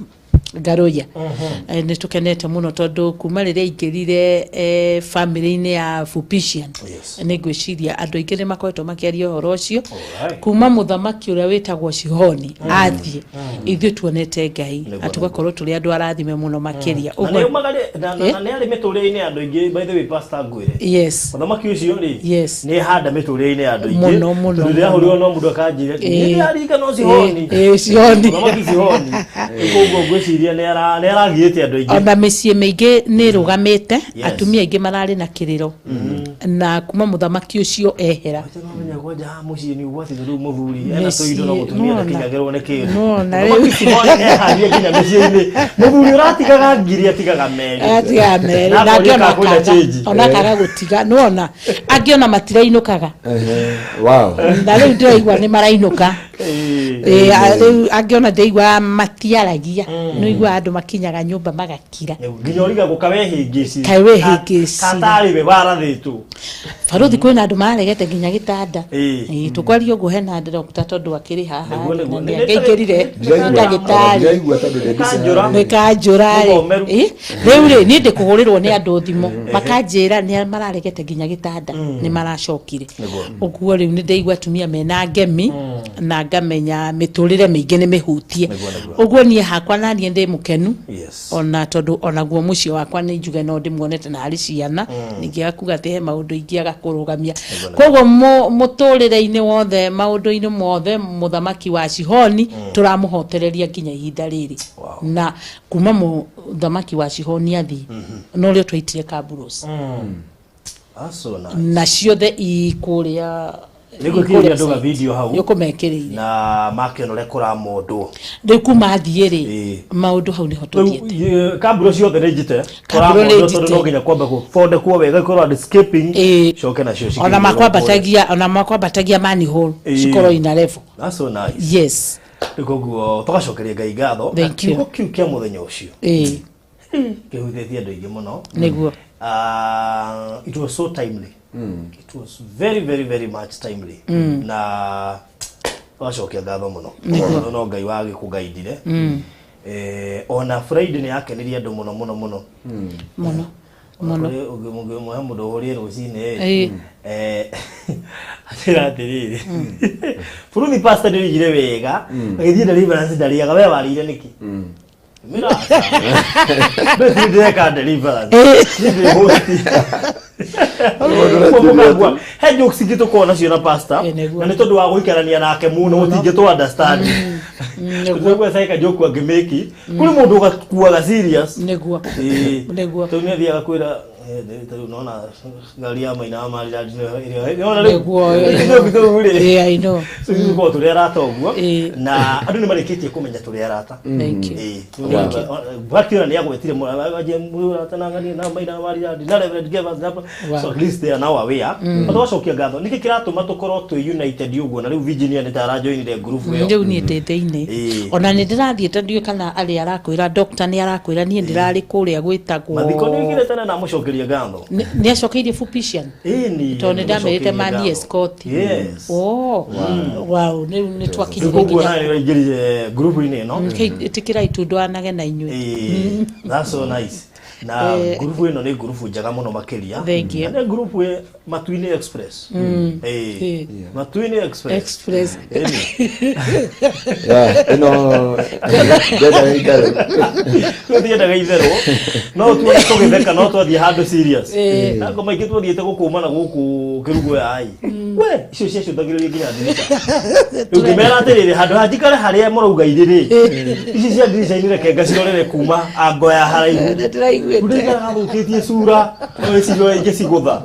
Ngaruiya. Nĩ tũkenete mũno tondũ kuma rĩrĩa aingĩrire eh, family-inĩ ya Vupician Yes. nĩ ngwĩciria andũ aingĩ nĩ makoretwo makĩaria ũhoro ũcio Alright. kuma mũthamaki ũrĩa wĩtagwo Shihoni athiĩ ithuĩ tuonete Ngai Nĩguo, na tũgakorwo tũrĩ andũ arathime mũno makĩria. Na nĩ aumaga rĩ- na- Eh? na nĩ arĩ mĩtũrĩre-inĩ ya andũ aingĩ by the way Pastor ngwĩre. Yes. Mũthamaki ũcio rĩ Yes. nĩ handa mĩtũrĩre-inĩ ya andũ aingĩ. Mũno, mũno, Tondũ mũno. ndĩrahũrirwo no mũndũ akanjĩra Ĩĩ. nĩ ndirarikana Shihoni. Ĩĩ, ĩĩ, Shihoni. Mũthamaki Shihoni. Koguo ngwĩciria nĩ aragiyĩte andũ aingĩ. Ona mĩciĩ mĩingĩ nĩ ĩrũgamĩte. Yes. Atumia aingĩ mararĩ na kĩrĩro na kuma mũthamaki ũcio ehera. Acha no kwanja haha mũciĩ nĩ ũgwati tondũ rĩu mũthuri ena Mĩciĩ, tũindo no mũtumia nona. ndakinyagĩrwo nĩ kĩndũ. Nona, Mũthamaki rĩu. Shihoni eharie nginya mĩciĩ-inĩ. Mũthuri ũratigaga ngiri atigaga merĩ. Atigaga merĩ Na na akoria angĩ ona kana kwĩna akaga change. ona akaga gũtiga nĩwona angĩ ona matirainũkaga. Ehe. Wow. Na rĩu ndĩraigua nĩ marainũka. Ĩĩ. Ĩĩ, rĩu angĩ ona ndĩraigua matiaragia nĩ ũiguaga andũ makinyaga nyũmba magakira. Nginya ũrigagwo ka wehĩngĩcire. Kaĩ wehĩngĩcire. Katarĩ we warathĩtwo. Barothi kwĩna andũ mararegete nginya gĩtanda. Ĩĩ. Ĩĩ, tũkwaria ũguo hena ndĩrokta tondũ akĩrĩ haha Nĩguo, nĩguo. na nĩ angĩaingĩrire Ndiraigua- ndagĩtarĩ ndiraigua tondũ ndĩ busy Nĩkanjũra. haha. nĩ kanjũra rĩ Mũgomeru. Ĩ, rĩu rĩ niĩ ndĩkũhũrĩrwo nĩ andũ thimũ makanjĩra nĩ mararegete nginya gĩtanda nĩ maracokire. Ũguo rĩu nĩ ndaigua atumia mena ngemi na ngamenya mĩtũrĩre mĩingĩ nĩ mĩhutie. Nĩguo, nĩguo. Ũguo niĩ hakwa na niĩ ndĩ mũkenu Yes. ona tondũ onaguo mũciĩ wakwa nĩ njuge no ndĩmuonete na harĩ ciana ningĩ akuga atĩ he maũndũ ingĩaga kũrũgamia koguo mũtũrĩre-inĩ wothe maũndũ-inĩ mothe mũthamaki wa Shihoni tũramũhotereria nginya ihinda rĩrĩ. Wow. Na kuma mũthamaki wa Shihoni athiĩ no rĩo twaitire Kabros That's so nice. Na ciothe i kũrĩa Nĩngwĩkĩrĩria andũ ga video hau. Nĩũkũmekĩrĩire. Na makĩona ũrĩa kũramondwo. Rĩu kuma thiĩ rĩ, Ĩĩ. maũndũ hau nĩho tũthiĩte. Rĩu kamburo ciothe nĩ njite. Kamburo nĩ Kũramondwo tondũ njite. no nginya kwamba gũthondekwo wega ikorwo landscaping. Ĩĩ. Coke nacio Ona cikĩigĩrĩrwo kũrĩa. makwambatagia, ona makwambatagia manhole Ĩĩ. cikorwo ina level. That's so nice. Yes. Rĩu koguo tũgacokeria Ngai ngatho. Na Thank you. kiugo kĩu kĩa mũthenya ũcio Ĩĩ. kĩhutĩtie andũ aingĩ mũno. Nĩguo. It was so timely. It was very very very much timely. Na twacokia ngatho mũno. Tondũ no Ngai wagĩkũgaindire. Ona Friday nĩ yakenirie andũ mũno mũno mũno. Mũno. Mũno. Ũngĩmũhe mũndũ ũhũrie rũcinĩ Ĩĩ. Atĩra atĩrĩrĩ, bũrũri pastor nĩ oigire wega agĩthiĩ deliverance ndarĩaga, we warĩire nĩkĩ? Mĩra aca. Ndĩreka deliverance. Niĩ ndĩ host. Mũkagua, he jokes ingĩ tũkoragwo nacio na pastor Ĩ, nĩguo. na nĩ tondũ wa gũikarania nake mũno mũtingĩtũ understand. Nĩguo. Tũgwe caika joke angĩmĩki kũrĩ mũndũ ũgakuaga serious. Nĩguo. Ĩĩ. Nĩguo. Tondũ nĩ athiaga kwĩra tarĩu nona ngari ya maina wa marira nona rĩu Nĩguo. Nĩguo tũu rĩ. Yeah, I know. So ithuĩ tũkoragwo tũrĩ arata ũguo Ĩĩ. na andũ nĩ marĩkĩtie kũmenya tũrĩ arata. Thank you. Ĩĩ. But ona nĩ agwetire anjie mũrata na ng'ania na maina wa marira na Reverend Gevas na Wow. so at least they are now aware. Na tũgacokia ngatho nĩkĩ kĩratũma tũkorwo twĩ united ũguo na rĩu Virginia nĩ ta arajoinire group ĩyo. Rĩu niĩ ndĩ thĩinĩ. Ĩĩ. Ona nĩ ndĩrathiĩte ndiũĩ kana arĩa arakwĩra doctor nĩ arakwĩra niĩ ndĩrarĩ kũrĩa gwĩtagwo Mathiko nĩ oigire tene na amũcokeria ngatho. Nĩ acokeirie Fupishian. Ĩni. Tondũ nĩ ndamerĩte mani escort. Yes. Oh. Wow, rĩu nĩ twakinyire Koguo nginya nawe nĩ ũraingĩrire group-inĩ ĩno. Ĩtĩkĩrai tu ndwanage na inyuĩ. Ĩĩ, that's so nice. Na ngurubu ĩno nĩ ngurubu njega mũno makĩria. Thank you. Na nĩ ngurubu ĩ Matuinĩ Express. Ĩĩ. Ĩĩ. Matuinĩ Express. Express. Ĩni. Yeah, ĩno ndĩrendaga itherũ. Tũthiendaga itherũ no tuone tũgĩtheka no twathiĩ handũ serious. Ĩĩ. Na ngoma ingĩ twathiĩte gũkũmana gũkũ kĩrugo ya ai. We icio ciacũthagĩrĩria nginya ndirica. Ũngĩmera atĩrĩrĩ handũ ha njikare harĩa mũrauga irĩ rĩ, ici cia ndirica-inĩ reke ngacirorere kuma ango ya haraihu. Ndĩraiguĩte. Ndĩraikaraga thũkĩtie cura no ĩcirio ingĩcigũtha.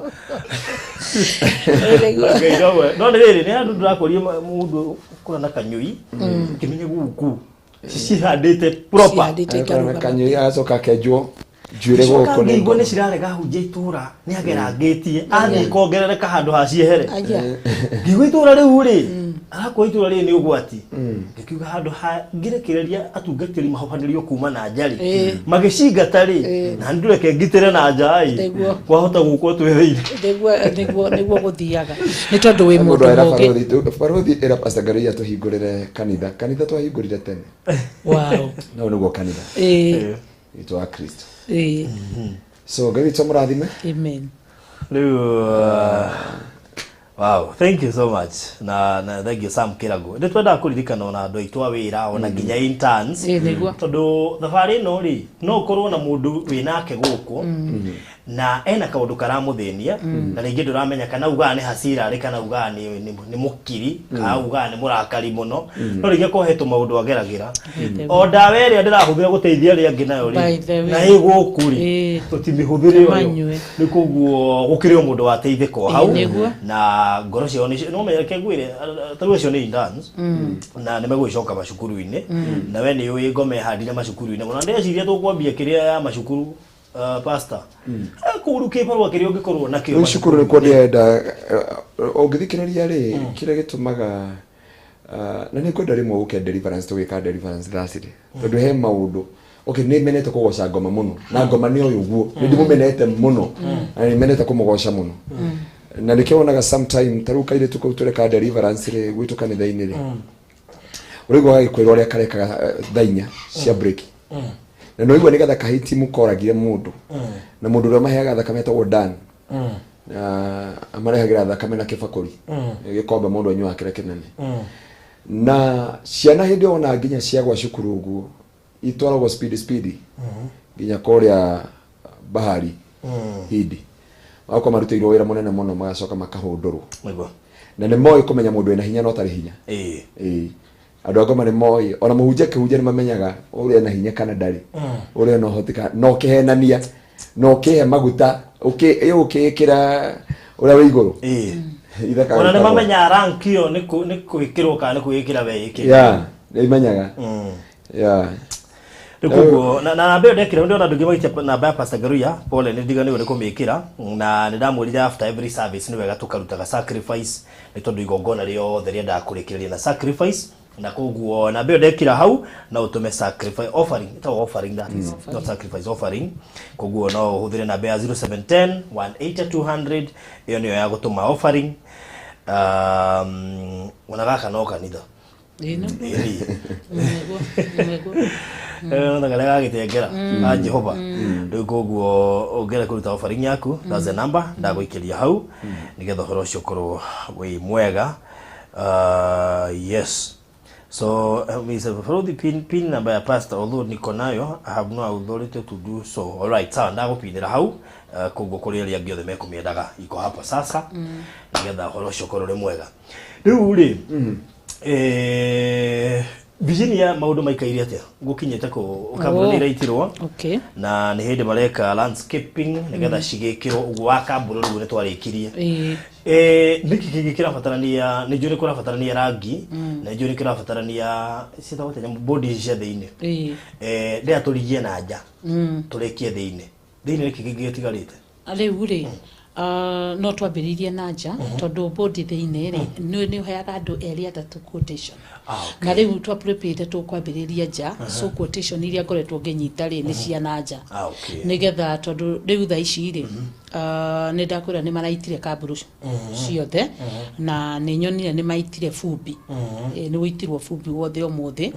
Ngai nowe. No nĩ rĩrĩ nĩ handũ ndĩrakũria mũndũ ũkũra na kanyũi kĩmenye gũkũ cihandĩte proper. Cihandĩte Agakora na ikarũgama. kanyũi agacoka akenjwo njuĩrĩ Coka gũkũ nĩ ngĩigua nĩ ngoma. cirarega hunjia itũra nĩ agerangĩtie athiĩ kongerereka handũ ha ciehere. Aya. Ngĩigua itũra rĩu rĩ arakua itũra rĩrĩ nĩ ũgwati ngĩkiuga handũ ha ngĩrekereria atungatĩri mahobanĩrio kuma na nja rĩ Ĩĩ. magĩcingata rĩ na ndũreke ngitĩre na nja ĩ Nĩguo. kwahota gũkwo twĩthĩire. Nĩguo nĩguo nĩguo gũthiaga. Nĩ tondũ wĩ Mũndũ mũndũ era mũũgĩ. barothi barothi ĩra Pastor Ngarũi atũhingũrĩre kanitha kanitha twahingũrire tene Wow. no nĩguo kanitha Ĩĩ. witũ wa Kristo. Ĩĩ. So Ngai witũ amũrathime. Amen. Rĩu wow, thank you so much na thank you Sam Kĩrago. Nĩ twendaga kũririkana ona andũ aitũ a wĩra ona nginya interns. Ĩĩ nĩguo. Tondũ thabarĩ ĩno rĩ no ũkorwo na mũndũ wĩ nake gũkũ na ena kaũndũ karamũthĩnia na rĩngĩ ndũramenya kana ugaga nĩ hasira rĩ kana ugaga nĩ mũkiri kana ugaga nĩ mũrakari mũno no rĩngĩ akorwo he tũmaũndũ ageragĩra o ndawa ĩrĩa ndĩrahũthĩra gũteithia arĩa angĩ nayo By rĩ the way. na ĩ gũkũ rĩ Ĩĩ. tũtimĩhũthĩre ũyũ Manyue. nĩ koguo gũkĩrĩ o mũndũ wateithĩka o hau Ĩĩ, nĩguo. na ngoro ciao nĩ no menya reke ngwĩre tarĩu acio nĩ interns na nĩ megũgĩcoka macukuru-inĩ na we nĩ ũĩ ngoma ĩhandire macukuru-inĩ mũno na ndĩreciria tũkwambia kĩrĩa ya macukuru pastor kũu rĩu kĩbarũa kĩrĩa ũngĩkorwo nakĩo Rĩu cukuru nĩkuo ndĩrenda ũngĩthikĩrĩria rĩ kĩrĩa gĩtũmaga na nĩ ngwenda rĩmwe ũke deliverance tũgĩka deliverance thaa cirĩ tondũ he maũndũ okay nĩ menete kũgoca ngoma mũno na ngoma nĩ ũyũ guo nĩ ndĩmũmenete mũno na nĩ menete kũmũgoca mũno na nĩkĩo wonaga sometime ta rĩu kairĩtu kau tũreka deliverance rĩ gwitũ kanitha-inĩ rĩ ũraigua gagĩkwĩra ũrĩa karekaga thaa inya cia break na nĩ waigua nĩgetha kahiti koragire mũndũ na mũndũ ũrĩa maheaga thakame etagwo Dan na amarehagĩra thakame na kĩbakũri gĩkombe mũndũ anyuaga kĩrĩa kĩnene na ciana hĩndĩ ĩyo ona nginya ciagwa cukuru ũguo itwaragwo speed speed nginya kũrĩa bahari Hindi magakorwo marutĩirwo wĩra mũnene mũno magacoka makahũndũrwo Nĩguo. na nĩ moĩ kũmenya mũndũ wĩna hinya na ũtarĩ hinya. Ĩĩ. Ĩĩ. Andũ a ngoma nĩ moĩ ona mũhunjia akĩhunjia nĩ mamenyaga ũrĩa ena hinya kana ndarĩ ũrĩa ena ũhoti kana na ũkĩhenania na ũkĩhe maguta ũkĩĩkĩra ũrĩa wĩ igũrũ. Ĩĩ. Ithekaga Ona nĩ itagwo. mamenya rank ĩyo nĩ nĩ kwĩkĩrwo kana nĩ kwĩĩkĩra weyĩkĩra. Yeah, nĩ imenyaga. Yeah. Rĩu koguo na namba ĩyo ndekĩra ndĩrona andũ aingĩ magĩtia namba ya Pastor Ngaruiya, pole nĩ ndiganĩirwo nĩ kũmĩkĩra, na nĩ ndamwĩrire after every service nĩ wega tũkarutaga sacrifice nĩ tondũ igongona rĩothe rĩendaga kũrĩkĩrĩria na sacrifice, na koguo namba ĩyo ndekĩra hau no ũtũme sacrifice offering, ĩtagwo offering, that is not sacrifice, offering. Koguo no ũhũthĩre namba ya 0710 180 200, ĩyo nĩyo ya gũtũma offering. Ona gaka no kanitha. Ĩno. Ĩni. Nĩguo, nĩguo. Na karĩa gagĩtengera a Jehova. Rĩu koguo ũngĩenda kũruta offering yaku, that's the number ndagũikĩria hau nĩgetha ũhoro ũcio ũkorwo wĩ mwega. Yes, so Mr. Farodhi, pin number ya pastor, although niko nayo, I have no authority to do so. All right, sawa, ndagũpinĩra hau. Koguo kũrĩ arĩa angĩ othe mekũmĩendaga iko hapo sasa nĩgetha ũhoro ũcio ũkorwo ũrĩ mwega. Rĩu rĩ, Virginia, maũndũ maikaire atĩa gũkinyĩte kũ kambuni? Oh. Ĩraitirwo na nĩ hĩndĩ mareka landscaping nĩgetha cigĩkĩrwo ũguo wa kambuni. Rĩu nĩ twarĩkirie. Nĩkĩ kĩngĩ kĩrabatarania? Nĩ njũĩ nĩ kũrabatarania rangi, na njũĩ nĩ kũrabatarania ciĩtagwo atĩa nyamũ, bodi ici cia thĩinĩ. Ndĩra tũrigie na nja, tũrĩkie thĩinĩ. Thĩinĩ nĩkĩ kĩngĩ gĩtigarĩte? Rĩu rĩ, no twambĩrĩirie na nja tondũ bodi thĩinĩ rĩ, nĩ ũheaga andũ erĩ atatũ quotation. Ah, okay. Na rĩu twa prepare tũkwambĩrĩria nja, so quotation iria ngoretwo ngĩnyita rĩ, nĩ cia na nja. Ah, okay. Nĩgetha tondũ rĩu thaa ici rĩ, nĩ ndakwĩra nĩ maraitire kamburu ciothe, na nĩ nyonire nĩ maitire bumbi. Nĩ gũitirwo bumbi wothe ũmũthĩ.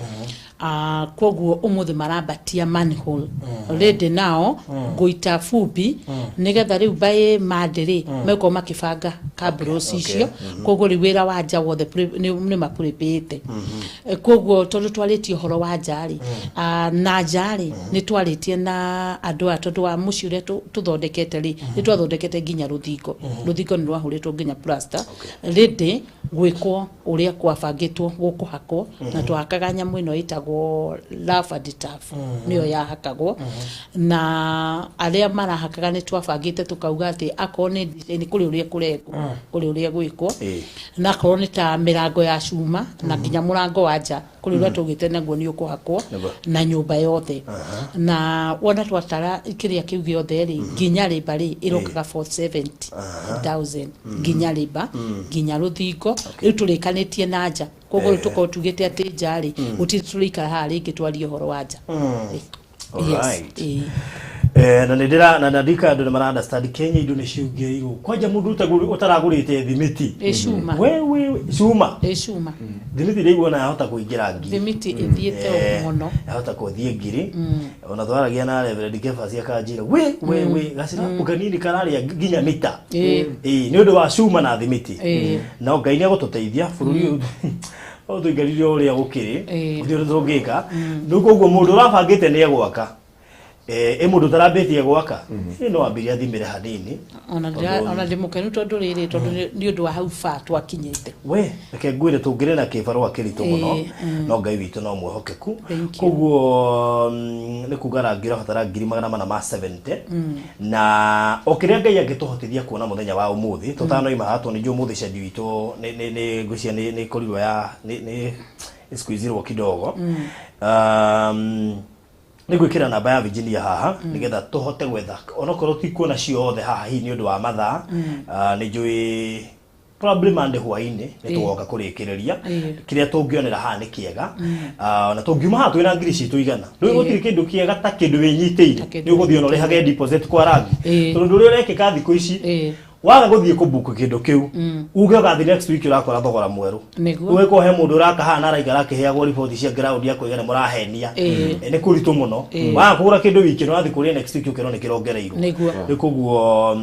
Koguo ũmũthĩ marambatia manhole already, nao ngũita bumbi nĩgetha rĩu by Monday rĩ, megũkorwo makĩbanga kamburu icio. Koguo rĩu wĩra wa nja wothe nĩ mapurĩpĩte. Koguo tondũ twarĩtie ũhoro wa nja rĩ, na nja rĩ, nĩ twarĩtie na andũ aya tondũ wa mũciĩ ũrĩa tũthondekete rĩ, nĩ twathondekete nginya rũthingo. Rũthingo nĩ rwahũrĩtwo nginya plaster ready gwĩkwo ũrĩa kwabangĩtwo gũkũhakwo, na twahakaga nyamũ ĩno ĩtagwo rough and tough, nĩyo yahakagwo. Na arĩa marahakaga nĩ twabangĩte tũkauga atĩ akorwo nĩ design, kũrĩ ũrĩa kũrengwo, kũrĩ ũrĩa gwĩkwo, na akorwo nĩ ta mĩrango ya cuma na nginya mũrango wa nja, kũrĩ ũrĩa tũgĩte naguo nĩ ũkũhakwo. Na nyũmba yothe, na wona twatara kĩrĩa kĩu gĩothe rĩ, nginya rĩmba rĩ, ĩrokaga 470,000, nginya rĩmba, nginya rũthingo. Rĩu tũrĩkanĩtie na nja, koguo rĩu tũkorwo tugĩte atĩ nja rĩ, gũtirĩ tũrĩikara haha rĩngĩ twarie ũhoro wa nja. Yes. Na nĩ ndĩra na ndika andũ nĩ mara understand Kenya indo nĩ ciongereirwo kwanja mũndũ ũtaragũrĩte thimiti. Ĩ cuma. We cuma. Ĩ cuma. Thimiti ndĩiguo na yahota kũingĩra 1000. Thimiti ĩthiĩte ũguo mũno. Yahota kũthiĩ 1000. Ona twaragia na Reverend Kefas akanjĩra we gacira kanini kararĩa nginya mita. Ĩ nĩ ũndũ wa cuma na thimiti. No Ngai nĩ egũtũteithia, bũrũri ũyũ no tũikarire ũrĩa gũkĩrĩ. Gũtirĩ ũndũ tũngĩka rĩu, koguo mũndũ ũrabangĩte nĩ egwaka. Ĩ mũndũ ũtarambĩtie gwaka, ĩ no ambĩrie athimĩre hanini. Ona ndĩ mũkenu tondũ rĩrĩ, tondũ nĩ ũndũ wa hau ba twakinyĩte. We reke ngwĩre, tũngĩrĩ na kĩbarũa kĩritũ mũno, no Ngai witũ no mwĩhokeku. Thank you. Koguo nĩ kuga rangi ũrabatara 470,000, na o kĩrĩa Ngai angĩtũhotithia kuona mũthenya wa ũmũthĩ tũtanoima haha, tondũ nĩ njũĩ ũmũthĩ cendi witũ nĩ ngwĩciria nĩ ĩkorirwo ya nĩ squeezirwo kidogo. Nĩ gwĩkĩra namba ya Virginia haha nĩgetha tũhote gwetha onokorwo ti kuona ciothe haha hihi nĩ ũndũ wa mathaa. Nĩ njũĩ probably Monday hwainĩ nĩ tũgoka kũrĩkĩrĩria. Kĩrĩa tũngĩonera haha nĩ kĩega. Na tũngiuma haha twĩna 100,000 rĩu, gũtirĩ kĩndũ kĩega ta kĩndũ wĩnyitĩire. Ta kĩndũ Nĩ ũgũthiĩ ona ũrĩhage deposit kwa rangi, tondũ ũndũ ũrĩa ũrekĩka thikũ ici, waga gũthiĩ kũbuku kĩndũ kĩu uge ũgathiĩ next week, ũrakora thogora mwerũ. Ũgĩkorwo he mũndũ ũraka haha na araikara akĩheagwo riboti cia ground ya kwĩga nĩ mũrahenia. Nĩ kũritũ mũno. Waga kũgũra kĩndũ wiki ĩno, ũrathiĩ kũrĩa next week ũkerwo nĩ kĩrongereirwo. Rĩu koguo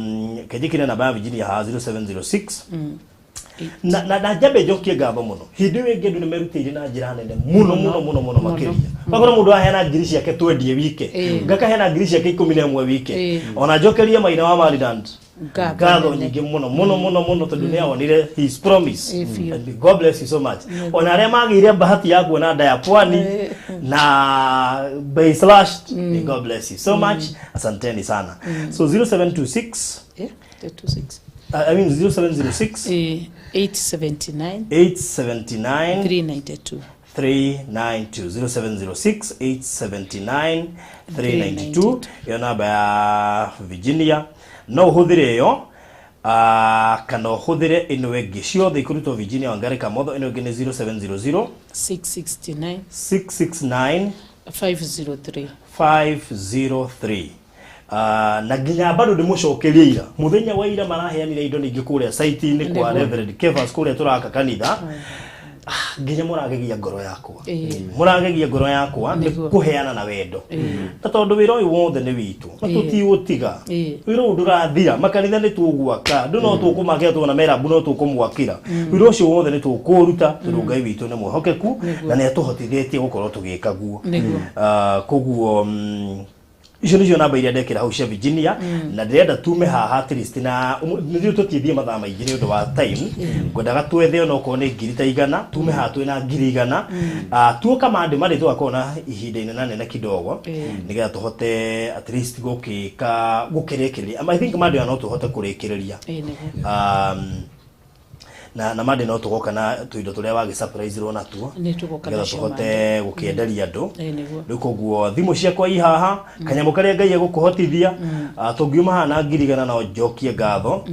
kenjĩkĩre namba ya Virginia haha 0706 na njambe njokie ngatho mũno. Hĩndĩ ĩyo ĩngĩ andũ nĩ merutĩire na njĩra nene mũno mũno mũno mũno makĩria. Wakora mũndũ aheana ngiri ciake twendie wike, ngakaheana ngiri ciake 11 wike. Ona njokerie Maina wa Maryland Ngatho ngatho nene. nyingĩ mũno mũno mũno mũno tondũ nĩ aonire his promise. Ĩĩ, biũ. And God bless you so much. Ona arĩa magĩire bahati ya kuona nda ya pwani na bay slashed, may God bless you so much. Asanteni sana. So 0726 26. I mean 0706 879 879 392. 392 0706 879 392 iyo namba ya Virginia no ũhũthĩre ĩyo kana ũhũthĩre ĩno ĩngĩ ciothe ikũrutwo Virginia Wangari Kamotho ĩno ĩngĩ nĩ 0700 669 669 503. 503 na nginya bado ndĩmũcokerie ira mũthenya wa ira maraheanire indo ningĩ kũrĩa site-inĩ kwa Nĩguo. Reverend Kevas kũrĩa tũraka kanitha. Nginya mũragegia ngoro yakwa. Ĩĩ. Mũragegia ngoro yakwa nĩ Nĩguo. kũheana na wendo na tondũ wĩra ũyũ wothe nĩ witũ na Ĩĩ. tũtiũtiga. Ĩĩ. Wĩra ũyũ ndũrathira makanitha nĩ tũgwaka andũ no tũkũmakĩra tuona merabu no tũkũmwakĩra wĩra ũcio wothe nĩ tũkũũruta tondũ Ngai witũ nĩ mwĩhokeku Nĩguo. na nĩ atũhotithĩtie gũkorwo tũgĩka guo. Nĩguo. Koguo icio nĩcio namba iria ndekĩra hau cia Virginia na ndĩrenda tume haha at least na nĩthuĩ tũtithiĩ mathaa maingĩ nĩ ũndũ wa time ngwendaga twethe onokorwo nĩ ngiri ta 100 tume haha twĩna ngiri 100. Tuoka mandĩ marĩ tũgakorwo na ihinda inenanene kidogo nĩgetha tũhote at least gũkĩka gũkĩrĩkĩrĩria. I think mandĩ aya no tũhote kũrĩkĩrĩria. Ĩĩ, nĩguo. Na mande no tũgoka na tũindo tũrĩa wagĩ surprise rwo natuo Nĩ tũgoka nĩgetha nacio tũhote gũkĩenderia andũ. Ĩĩ, nĩguo. Rĩu koguo thimũ ciakwa i haha kanyamũ karĩa Ngai egũkũhotithia. Tũngiuma haha na ngiri 100 no njokie ngatho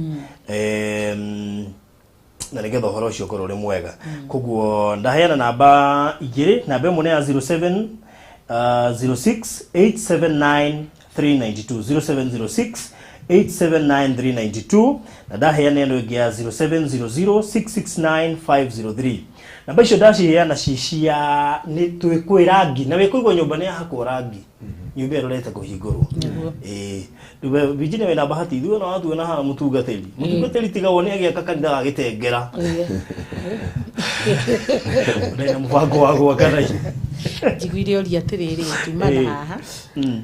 na nĩgetha ũhoro ũcio ũkorwo ũrĩ mwega. Koguo ndaheana namba igĩrĩ namba ĩmwe nĩ ya 07 06 879 392 0706 879 392 na ndaheana ĩno ĩngĩ ya 0700 669 503. Namba icio ndaciheana ci cia nĩ twĩ rangi na wĩkũigua nyũmba nĩ yahakwo rangi nyũmba ĩrorete kũhingũrwo. Nĩguo. Ĩĩ rĩu we Virginia wĩna bahati ithuĩ ona watuona haha mũtungatĩri tiga wone agĩaka kanitha ga gĩtengera ndarĩ na mũbango wa gwaka na Njiguire ũria atĩrĩrĩ tuma na Ĩĩ. haha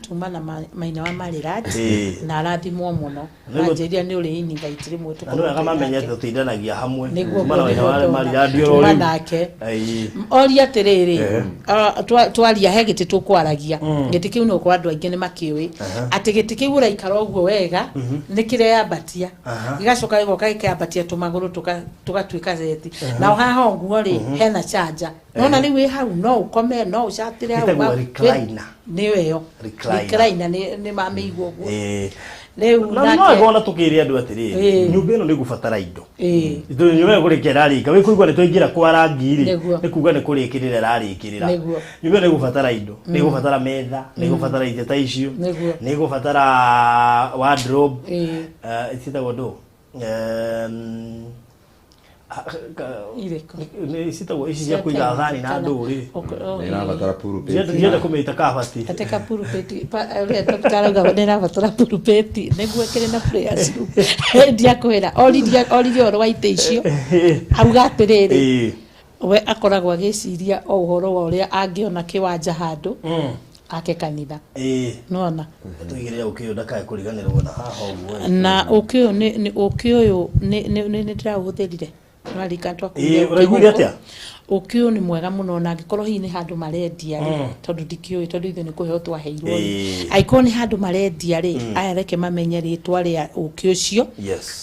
tuma na maina wa Marirati Ĩĩ. na arathimwo mũno. Nĩguo. Anjĩrire nĩ ũrĩ invite rĩmwe na nĩ wega mamenye atĩ tũtindanagia hamwe. Nĩguo. Kuma na wĩna wa Nĩguo Marirandi oro tuma rĩu. nake. Ĩĩ. Oria atĩrĩrĩ Ehe. twaria he gĩtĩ tũkwaragia gĩtĩ kĩu nĩ ũkorwo andũ aingĩ nĩ makĩũĩ atĩ gĩtĩ kĩu ũraikara ũguo wega nĩ kĩreyambatia gĩgacoka gĩgoka gĩkeyambatia tũmagũrũ tũgatuĩka zeti na haha ũguo rĩ hena chanja nona rĩu wĩ hau no ũkome no ũcatĩre hau Ĩtagwo recliner. Nĩyo ĩyo. Recliner. Recliner nĩ mamĩigua ũguo Ĩĩ. Rĩu Na no wega ona tũkĩre andũ atĩrĩrĩ Ĩĩ. nyũmba ĩno nĩ ĩgũbatara indo. Ĩĩ. Tondũ nyũmba ĩno kũrĩkia ĩrarĩka wĩ kũigua nĩ twaingĩra kwa rangi rĩ Nĩguo. nĩ kuga nĩ kũrĩkĩrĩra ĩrarĩkĩrĩra. Nĩguo. Nyũmba ĩno nĩ ĩgũbatara indo nĩ ĩgũbatara metha nĩ ĩgũbatara itĩ ta icio Nĩguo. nĩ ĩgũbatara wardrobe. Ĩĩ. Ciĩtagwo ndũ Irĩkũ? Nĩ ciĩtagwo ici cia kũiga thani na ndũ rĩ. Nĩ ĩrabatara pulpit. Ndienda kũmĩta kabati. Katika pulpit ũrĩa doctor arauga nĩ ĩrabatara pulpit nĩguo ĩkĩrĩ na prayers room ndiakwĩra oririe oririe ũhoro wa itĩ icio auga atĩrĩrĩ Ĩĩ. we akoragwo agĩciria o ũhoro wa ũrĩa angĩona kĩwanja handũ ake kanitha. Ĩĩ. Nona Tũigĩrĩre ũkĩ ũyũ ndakae kũriganĩrwo na haha ũguo. Na ũkĩ ũyũ ũkĩ ũyũ nĩ ndĩraũhũthĩrire nĩwaririkana twakuire Ĩĩ, ũraiguire atĩa? Ũkĩ ũyũ nĩ mwega mũno na angĩkorwo hihi nĩ handũ marendia rĩ tondũ ndikĩũĩ tondũ ithuĩ nĩ kũheo twaheirwo rĩ angĩkorwo nĩ handũ marendia rĩ aya reke mamenye rĩtwa rĩa ũkĩ ũcio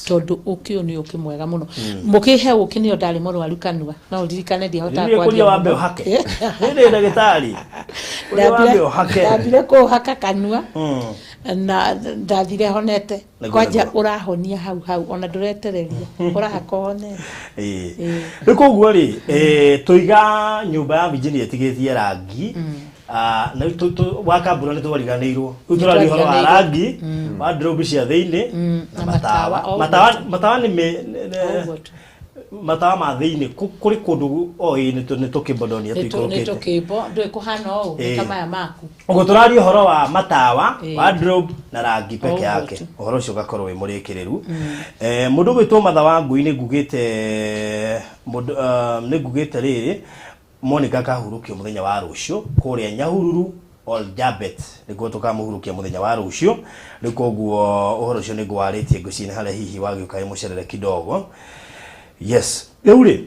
tondũ ũkĩ ũyũ nĩ ũkĩ mwega mũno mũkĩhe ũkĩ nĩyo ndarĩ mũrwaru kanua no ũririkane ndiahotaga Rĩrĩa kũria wambe mũno. ũhake. Rĩrĩ ndagĩtarĩ. Kũria wambe ũhake. Ndambire kũhaka kanua na ndathire honete. Nĩguo, Kwanja nĩguo. ũrahonia hau hau ona ndũretereria ũrahaka ũhonete. Ĩĩ. Ĩĩ. Rĩu koguo rĩ tũiga nyũmba ya Virginia ĩtigĩtie rangi. Na rĩu wakambura nĩ twariganĩirwo rĩu tũraria ũhoro wa Nĩtwariganĩirwo. rangi wardrobe cia thĩinĩ na na matawa. matawa, o Matawa ũguo tu. matawa nĩ O ũguo tu. Matawa ma thĩinĩ kũrĩ kũndũ o ĩ nĩ tũkĩmbodonia Nĩ tũikũrũkĩte. tũkĩmbo ndũĩ kũhana ũũ nĩ ta Ĩĩ. maya maku. Ũguo tũraria ũhoro wa matawa Ĩĩ. wardrobe na rangi peke Ũguo yake tu. ũhoro ũcio ũgakorwo wĩ mũrĩkĩrĩru. Mũndũ ũgwĩtwo Matha wa Ngui nĩ ngugĩte mũndũ nĩ ngugĩte rĩrĩ Monica akahurũkio mũthenya wa rũciũ kũrĩa Nyahururu Oljabet nĩkuo tũkamũhurukia mũthenya wa rũciũ. Rĩu koguo ũhoro ũcio nĩ ngũwarĩtie ngwĩciria harĩa hihi wagĩũka wĩ mũcerere kidogo. Yes, rĩu rĩ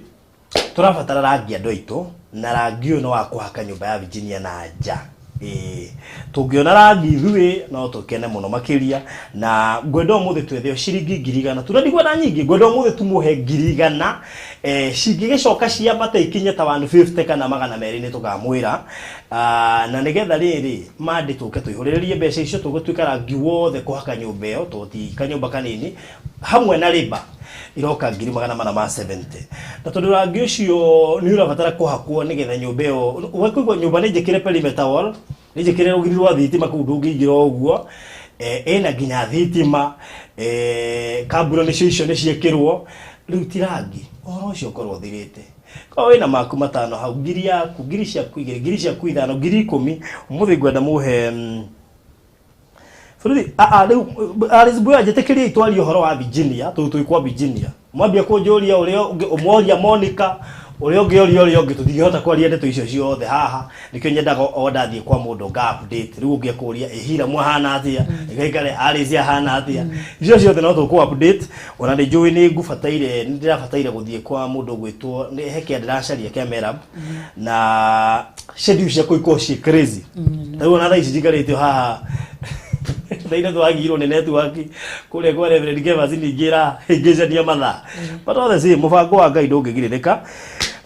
tũrabatara rangi andũ aitũ na rangi ũyũ nĩ wa kũhaka nyũmba ya Virginia na nja. Ĩĩ, tũngĩona rangi ithuĩ no tũkene mũno makĩria na ngwenda ũmũthĩ twethe ciringi 100,000 tu na ndikwenda nyingĩ, ngwenda ũmũthĩ tũmũhe 100,000 cingĩgĩcoka ciambate ikinye ta 150 kana 200 nĩ tũkamwĩra. Na nĩgetha rĩrĩ mandi tũke tũihũrĩrĩrie mbeca icio, tũgũtuĩka rangi wothe kũhaka nyũmba ĩyo tondũ ti kanyũmba kanini, hamwe na rĩba iroka 470,000, na tondũ rangi ũcio nĩ ũrabatara kũhakwo nĩgetha nyũmba ĩyo ũgakũigua nyũmba nĩ njĩkĩre perimeter wall, nĩ njĩkĩre rũgiri rwa thitima kũu ndũngĩingĩra o ũguo, ĩna nginya thitima, kambura nĩcio icio nĩ ciĩkĩrwo rĩu ti rangi, ũhoro ũcio ũkorwo ũthirĩte. Korwo wĩna maku 5 hau, 1,000 yaku, 2,000 ciaku, 1,000 ciaku 5, 10,000, ũmũthĩ ngwenda mũhe bũrũri rĩu Alice Mbuya njĩtĩkĩrie twarie ũhoro wa Virginia tondũ twĩ kwa Virginia mwambia kũnjũria ũrĩa ũngĩ ũmworia Monica ũrĩa ũngĩ ũria ũrĩa ũngĩ tũtingĩhota kwaria ndeto icio ciothe haha, nĩkĩo nyendaga o ndathiĩ kwa mũndũ nga update rĩu ũngĩ akũria ĩ Hiramu ahana atĩa, ĩgaikare Alice ahana atĩa, icio ciothe no tũkũ update. Ona nĩ njũĩ nĩ ngũbataire, nĩ ndĩrabataire gũthiĩ kwa mũndũ ũgwĩtwo nĩ he kĩa ndĩracaria kĩa Merab na schedule ciakwa ikoragwo ciĩ crazy. Ta rĩu ona thaa ici njikarĩte haha thaa iria twagirwo nĩ network kũrĩa kwa Reverend Kevas ningĩ ĩrahĩngĩcania mathaa, but all the same mũbango wa Ngai ndũngĩgirĩrĩka.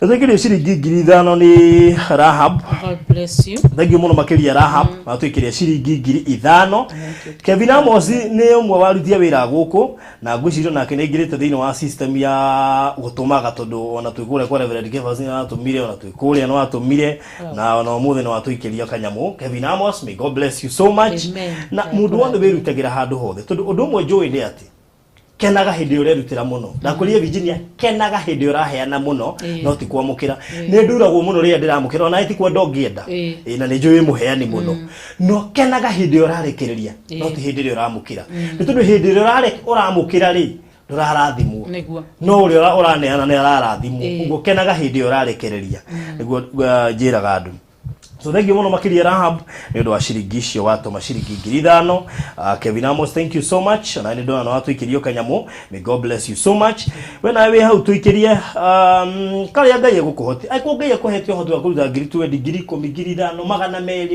Nĩtwĩkĩrio ciringi 5,000 nĩ Rahab. God bless you. Thank you mũno makĩria Rahab, watwĩkĩria ciringi 5,000. Kevin Amos nĩ ũmwe warutia wĩra gũkũ na ngwĩciria nake nĩ aingĩrĩte thĩinĩ wa system ya gũtũmaga tondũ ona twĩ kũrĩa kwa Reverend Kevas nĩ atũmire, ona twĩ kũrĩa no atũmire, na ona ũmũthĩ no atũikĩria kanyamũ. Kevin Amos, may God bless you so much. Amen. Na mũndũ wothe wĩrutagĩra handũ hothe, tondũ ũndũ ũmwe njũĩ nĩ atĩ kenaga hĩndĩ ĩrĩa ũrerutĩra mũno. Ndakũria Virginia, kenaga hĩndĩ ĩrĩa ũraheana mũno, no ti kwamũkĩra. Nĩ nduragwo mũno rĩrĩa ndĩramũkĩra, ona ti kwenda ũngĩenda. Ĩĩ, na nĩ njũĩ wĩ mũheani mũno, no kenaga hĩndĩ ĩrĩa ũrarekereria, no ti hĩndĩ ĩrĩa ũramũkĩra, nĩ tondũ hĩndĩ ĩrĩa ũramũkĩra rĩ, ndũrarathimwo. Nĩguo. No ũrĩa ũraneana nĩ ararathimwo. Ũguo kenaga hĩndĩ ĩrĩa ũrarekereria, nĩguo njĩraga andũ. So thank you mũno makĩria Rahab nĩ ũndũ wa ciringi icio watũma ciringi 5,000. Kevin Amos, thank you so much, ona nĩ ndona watũikĩrio kanyamũ. May God bless you so much. We nawe wĩ hau tũikĩrie karĩa Ngai egũkũhoti, angĩkorwo Ngai akũhete ũhoti wa kũruta 20,000, 10,000, 5,000,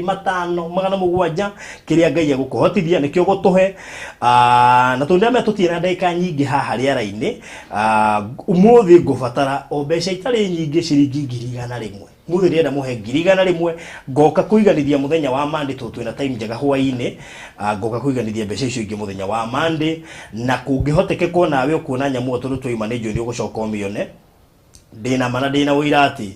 200, 500, 700, kĩrĩa Ngai egũkũhotithia nĩkĩo gũtũhe. Na tondũ ndĩramenya tũtirĩ na ndagĩka nyingĩ haha rĩera-inĩ, ũmũthĩ ngũbatara o mbeca itarĩ nyingĩ, ciringi 100,000. Mũthĩ ndĩrenda mũhe 100,000, ngoka kũiganithia mũthenya wa Monday tondũ twĩna time njega hwaĩ-inĩ. Ngoka kũiganithia mbeca icio ingĩ mũthenya wa Monday, na kũngĩhotekeka onawe ũkuona nyamũ ĩyo tondũ twaima nĩ njũĩ nĩ ũgũcoka ũmĩone. Ndĩna ma na ndĩna ũira atĩ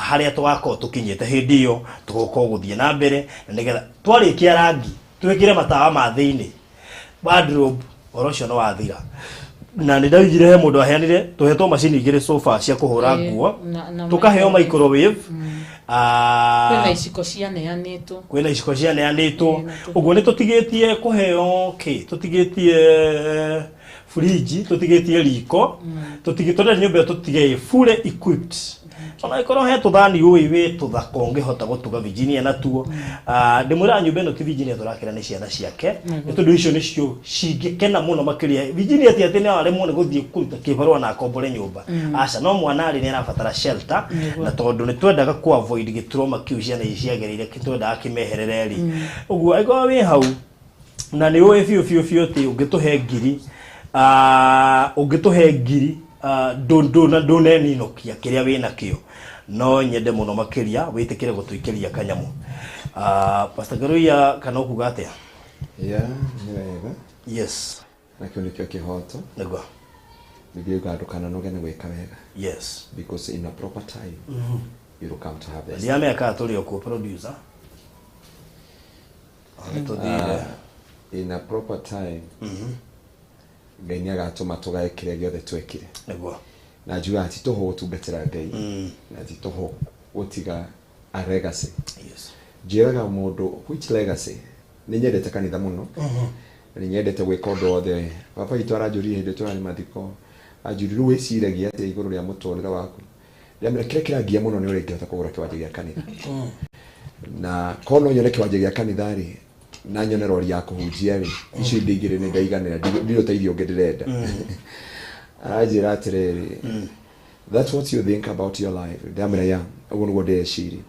harĩa tũgakorwo tũkinyĩte hĩndĩ ĩyo tũgoka gũthiĩ na mbere, na nĩgetha twarĩkia rangi twĩkĩre matawa ma thĩinĩ, wardrobe, ũhoro ũcio nĩ wathira. Na nĩ ndaigire he mũndũ aheanire, tũhetwo macini 2 sofa cia kũhũra nguo, na tũkaheo microwave, kwĩna iciko cianeanĩtwo. Kwĩna iciko cianeanĩtwo. Ũguo nĩ tũtigĩtie kũheo kĩ, tũtigĩtie fridge, tũtigĩtie riko, tũtigĩ tũrenda nyũmba ĩyo tũtige ĩ fully equipped. Ona ĩkorwo he tũthani ũĩ wĩ tũthaka ũngĩhota gũtuga Virginia natuo. Ndĩmwĩraga nyũmba ĩno ti Virginia tũrakĩra, nĩ ciana ciake, nĩ tondũ icio nĩcio cingĩkena mũno makĩria. Virginia ti atĩ no aremwo nĩ gũthiĩ kũruta kĩbarũa na akombore nyũmba, aca, no mwana rĩ nĩ arabatara shelter, na tondũ nĩ twendaga ku avoid gĩtrauma kĩu ciana ici ciagereire, twendaga kĩmeherere rĩ. Ũguo angĩkorwo wĩ hau na nĩ ũĩ biũ biũ biũ atĩ ũngĩtũhe 1,000, ũngĩtũhe 1,000 ndũneninũkia kĩrĩa wĩ nakĩo, no nyende mũno makĩria wĩtĩkĩre gũtũikĩria kanyamũ. Pastor Ngaruiya, kana ũkuga atĩa? Yeah, nĩ wega. Yes. Na kĩu nĩkĩo kĩhoto. Nĩguo. Biblia yugaga ndũkananoge nĩ gwĩka wega. Yes. Because in a proper time you will come to harvest. Ndiramenya kana tũrĩ o kuo, producer. Nĩ tũthire. In a proper time Ngai nĩ agatũma tũgae kĩrĩa gĩothe twekire. Nĩguo. Na njugaga ti tũhũ gũtungatĩra Ngai, na ti tũhũ gũtiga a legacy. Yes. Njĩraga mũndũ which legacy, nĩ nyendete kanitha mũno na nĩ nyendete gwĩka ũndũ wothe. Baba witũ aranjũririe hĩndĩ tũrarĩ mathiko, anjũririe, rĩu wĩciragia atĩa igũrũ rĩa mũtũrĩre waku? Ndĩramwĩra kĩrĩa kĩrangia mũno nĩ ũrĩa ingĩhota kũgũra kĩwanja gĩa kanitha, na korwo no nyone kĩwanja gĩa kanitha rĩ, na nyone rori ya kũhunjia rĩ, icio indo igĩrĩ nĩ ndaiganĩra, ndirĩ ũteithio ũngĩ ndĩrenda. Aranjĩra atĩrĩrĩ, "That's what you think about your life?" Ndĩramwĩra, "Yeah, ũguo nĩguo ndĩreciria."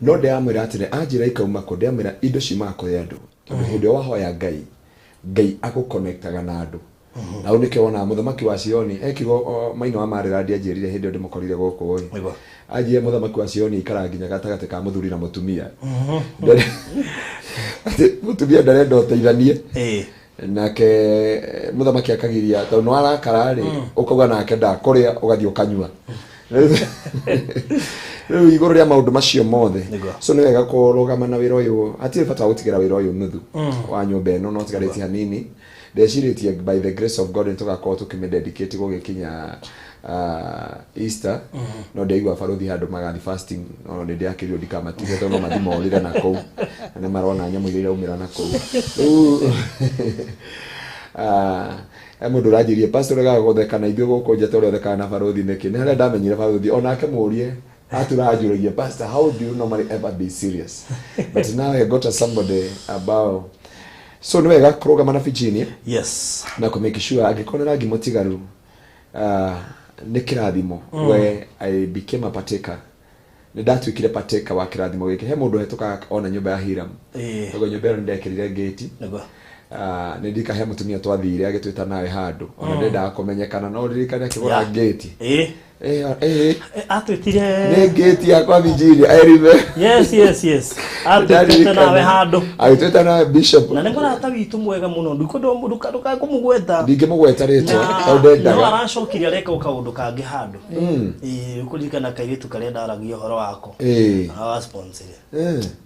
No ndĩramwĩra atĩrĩ, anjĩra ikauma kũ, ndĩramwĩra indo ciumaga kũrĩ andũ, tondũ hĩndĩ ĩrĩa wahoya Ngai, Ngai agũconnectaga na andũ. Na hau nĩkĩo wonaga mũthamaki wa Sioni ekiugo maina wa Maryland anjĩrire hĩndĩ ĩyo ndĩmũkorire gũkũ ĩ. Nĩguo. Anjĩrire mũthamaki wa Sioni aikaraga nginya gatagatĩ ka mũthuri na mũtumia. Atĩ mũtumia ndarenda ũteithanie. Ĩĩ. Nake mũthamaki akagiria tondũ nĩ warakara rĩ, ũkauga nake ndakũrĩa, ũgathiĩ ũkanyua. Rĩu igũrũ rĩa maũndũ macio mothe. Nĩguo. So nĩ wega kũrũgama na wĩra ũyũ, hatirĩ bata wa gũtigĩra wĩra ũyũ nuthu wa nyũmba ĩno, no tigarĩtie hanini. Ndecirĩtie by the grace of God nĩ tũgakorwo tũkĩmĩ dedicate gũgĩkinya Easter, no ndĩraigua barũthi handũ magathi fasting, no nĩ ndĩrakĩrirwo ndikamatige tondũ no mathi morĩre na kũu, na nĩ marona nyamũ iria iraumĩra na kũu. Rĩu he mũndũ ũranjĩrie, pastor, ũregaga gũtheka na ithuĩ gũkũ nja ta ũrĩa ũthekaga na barũthi nĩkĩ? Nĩ harĩa ndamenyire barũthi, onake mũrie atũra anjũragia, pastor, how do you normally ever be serious? But now I got a somebody about. So nĩ wega kũrũgama na Virginia na kũ make sure angĩkorwo nĩ rangi mũtigaru, nĩ kĩrathimo. We I became a partaker, nĩ ndatuĩkire partaker wa kĩrathimo gĩkĩ. He mũndũ hetũkaga ona nyũmba ya Hiram. Koguo nyũmba ĩyo nĩ ndekĩrire ngĩti. Nĩ ndirika he mũtumia twathire agĩtwĩta nawe handũ ona ndendaga kũmenyekana, no ririkane akĩgũra ngĩti. Atwĩtire. Nĩ ngĩti yakwa Virginia, I remember. Yes, atwĩtĩte nawe handũ. Agĩtwĩta nawe bishop. Na nĩ mũrata witũ mwega mũno, ndukae kũmũgweta. Ndingĩmũgweta rĩtwa tondũ no ndendaga. Aracokire areka o kaũndũ kangĩ handũ. Ĩĩ, ũkũririkana kairĩtu karĩa ndaragia ũhoro wako? Wa sponsor.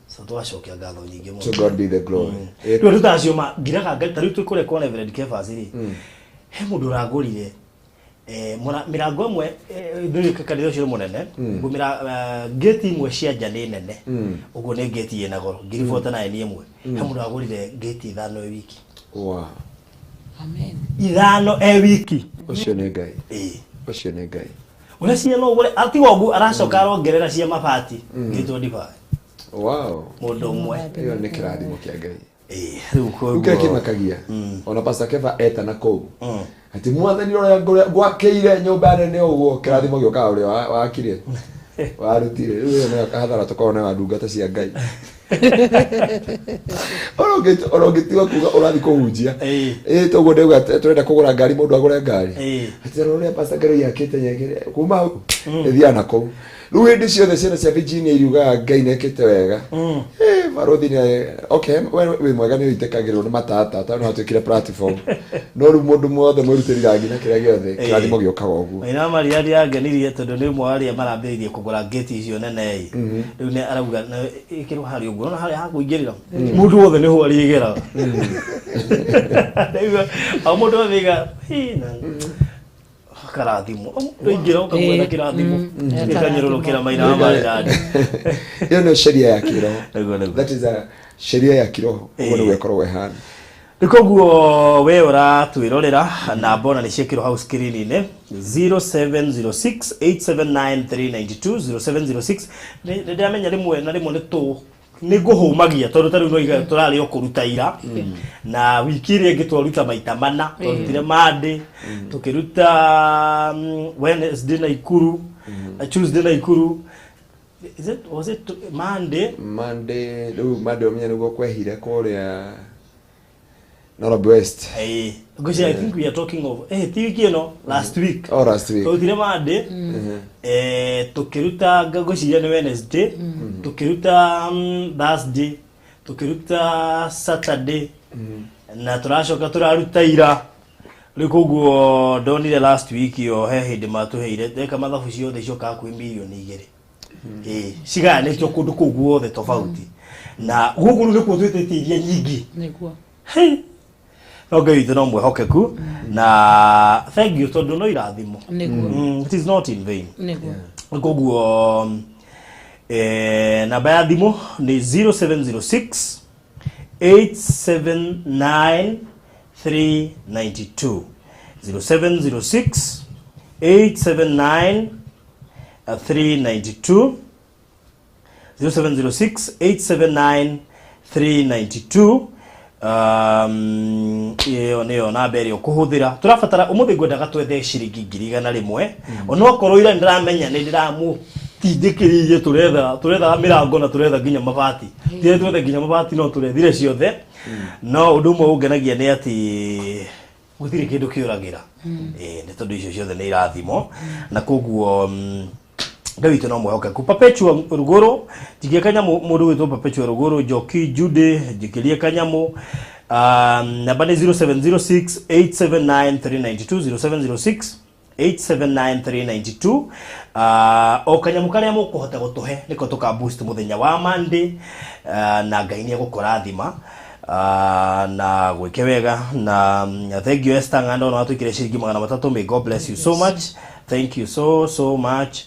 So twacokia ngatho nyingĩ To mũno. God be the glory. Rĩu andũ ta acio ngiraga Ngai, ta rĩu twĩ kũrĩa kwa Reverend Kefas rĩ, he mũndũ ũragũrire mĩrango ĩmwe, ndũrĩ kanitha ũcio nĩ mũnene ũguo, ngĩti imwe cia nja nĩ nene ũguo, nĩ ngĩti ĩna goro 49,000 ĩmwe. He mũndũ agũrire ngĩti ithano e wiki. Amen. Ithano e wiki. Ũcio nĩ Ngai. Ĩĩ. Ũcio nĩ Ngai. Ũrĩa cia no ũgũre atiga ũguo, aracoka arongerera cia mabati 25,000. Mũndũ ũmwe. Ĩyo nĩ kĩrathimo kĩa Ngai. Ĩĩ, rĩu Rĩu koguo kĩrĩa kĩmakagia, ona Pastor Keva etana kũu atĩ mwathani ũrĩa ngwakĩire nyũmba nene ũguo, kĩrathimo gĩũkaga ũrĩa wakire warutire. Rĩu ĩyo nĩyo hathara tũkoragwo nayo ndungata cia Ngai. Ona ũngĩtiga kuga ũrathiĩ kũhunjia, ĩĩ, toguo ndauga tũrenda kũgũra ngari, mũndũ agũre ngari. Atĩ rora ũrĩa Pastor Ngeroi akĩte nyegere kuma hau ĩthiaga na kũu. Rĩu hĩndĩ ciothe ciana cia Virginia iriugaga Ngai nĩekĩte wega. Barũthi nĩ okay, we wĩ mwega, nĩ ũitĩkagĩrwo nĩ matata tondũ nĩ watuĩkire platform, no rĩu mũndũ mwothe mwĩrutĩri rangi na kĩrĩa gĩothe, kĩrathimo gĩũkaga ũguo. Maina Maria nĩangenirie tondũ nĩ ũmwe wa arĩa marambĩrĩirie kũgũra ngĩti icio nene ĩ. Rĩu nĩ arauga ĩkĩrwo harĩa ũguo, ona harĩa hakũingĩrĩra mũndũ wothe nĩho arĩgeraga. Rĩu o mũndũ wothe aiga, "Hĩ, na karathimo." O mũndũ aingĩra ũkamuona kĩrathimo gĩkanyũrũrũkĩra Maina wa Maridadi. Ĩyo nĩyo sheria ya kĩroho. Nĩguo. That is a sheria ya kiroho, ũguo nĩguo ĩkoragwo ĩhana. Rĩu koguo we ũratwĩrorera, namba ona nĩ ciĩkĩrwo hau screen-inĩ, 0706 879 392, 0706. Nĩ ndĩramenya rĩmwe na rĩmwe nĩ tũ nĩ ngũhũmagia tondũ ta rĩu no iga tũrarĩ o kũruta ira na wiki ĩrĩa ĩngĩ twaruta maita mana. Twarutire Monday, tũkĩruta Wednesday Naikuru, Tuesday Naikuru. Is it, was it Monday? Monday, rĩu Monday ũmenye nĩguo kwehire kũrĩa Nairobi West. Ngwĩciria, I think we are talking of ti wiki ĩno, last week. Oh, last week. Twarutire Monday, tukĩruta, ngwĩciria nĩ Wednesday, tukĩruta Thursday, tukĩruta Saturday, na tũracoka tũraruta ira. Rĩu koguo ndonire last week ĩyo he hĩndĩ matũheire ndeka mathabu ciothe cioka hakuhĩ 2 mirioni. Ĩĩ, cigayanĩtio kũndũ kũu guothe tofauti, na gũkũ rĩu nĩkuo twĩtĩtie iria nyingĩ. Hey. No Ngai witũ no mwĩhokeku, na thank you tondũ no irathimo. It is not in vain. Koguo namba ya thimũ nĩ 0706 879 392, 0706 879 392, 0706 879 392. Ĩyo nĩyo namba ĩrĩa ũkũhũthĩra. Tũrabatara ũmũthĩ, ngwendaga twethe ciringi 100,000, onokorwo ira nĩndĩramenya nĩ ndĩramũtinia. Tũtindĩkĩrĩirie tũretha tũrethaga mĩrango na tũretha nginya mabati. Tire twethe nginya mabati no tũrethire ciothe. No ũndũ ũmwe ũngenagia nĩ atĩ gũtirĩ kĩndũ kĩũragĩra. Ĩĩ nĩ tondũ icio ciothe nĩ irathimo na koguo Ngai witũ no mwĩhokeku. Perpetua Rugũrũ, njikie kanyamũ mũndũ gwĩtwo Perpetua Rugũrũ, Njoki Jude, njikĩrie kanyamũ. Namba nĩ 0706 879 392 0706 879 392. O kanyamũ karĩa mũkũhota gũtũhe nĩko tũka boost mũthenya wa Monday, na Ngai nĩ egũkũrathima na gwĩke wega na thank you Esther Ng'ando na watwĩkĩre ciringi 300. May God bless you so much. Thank you so so much.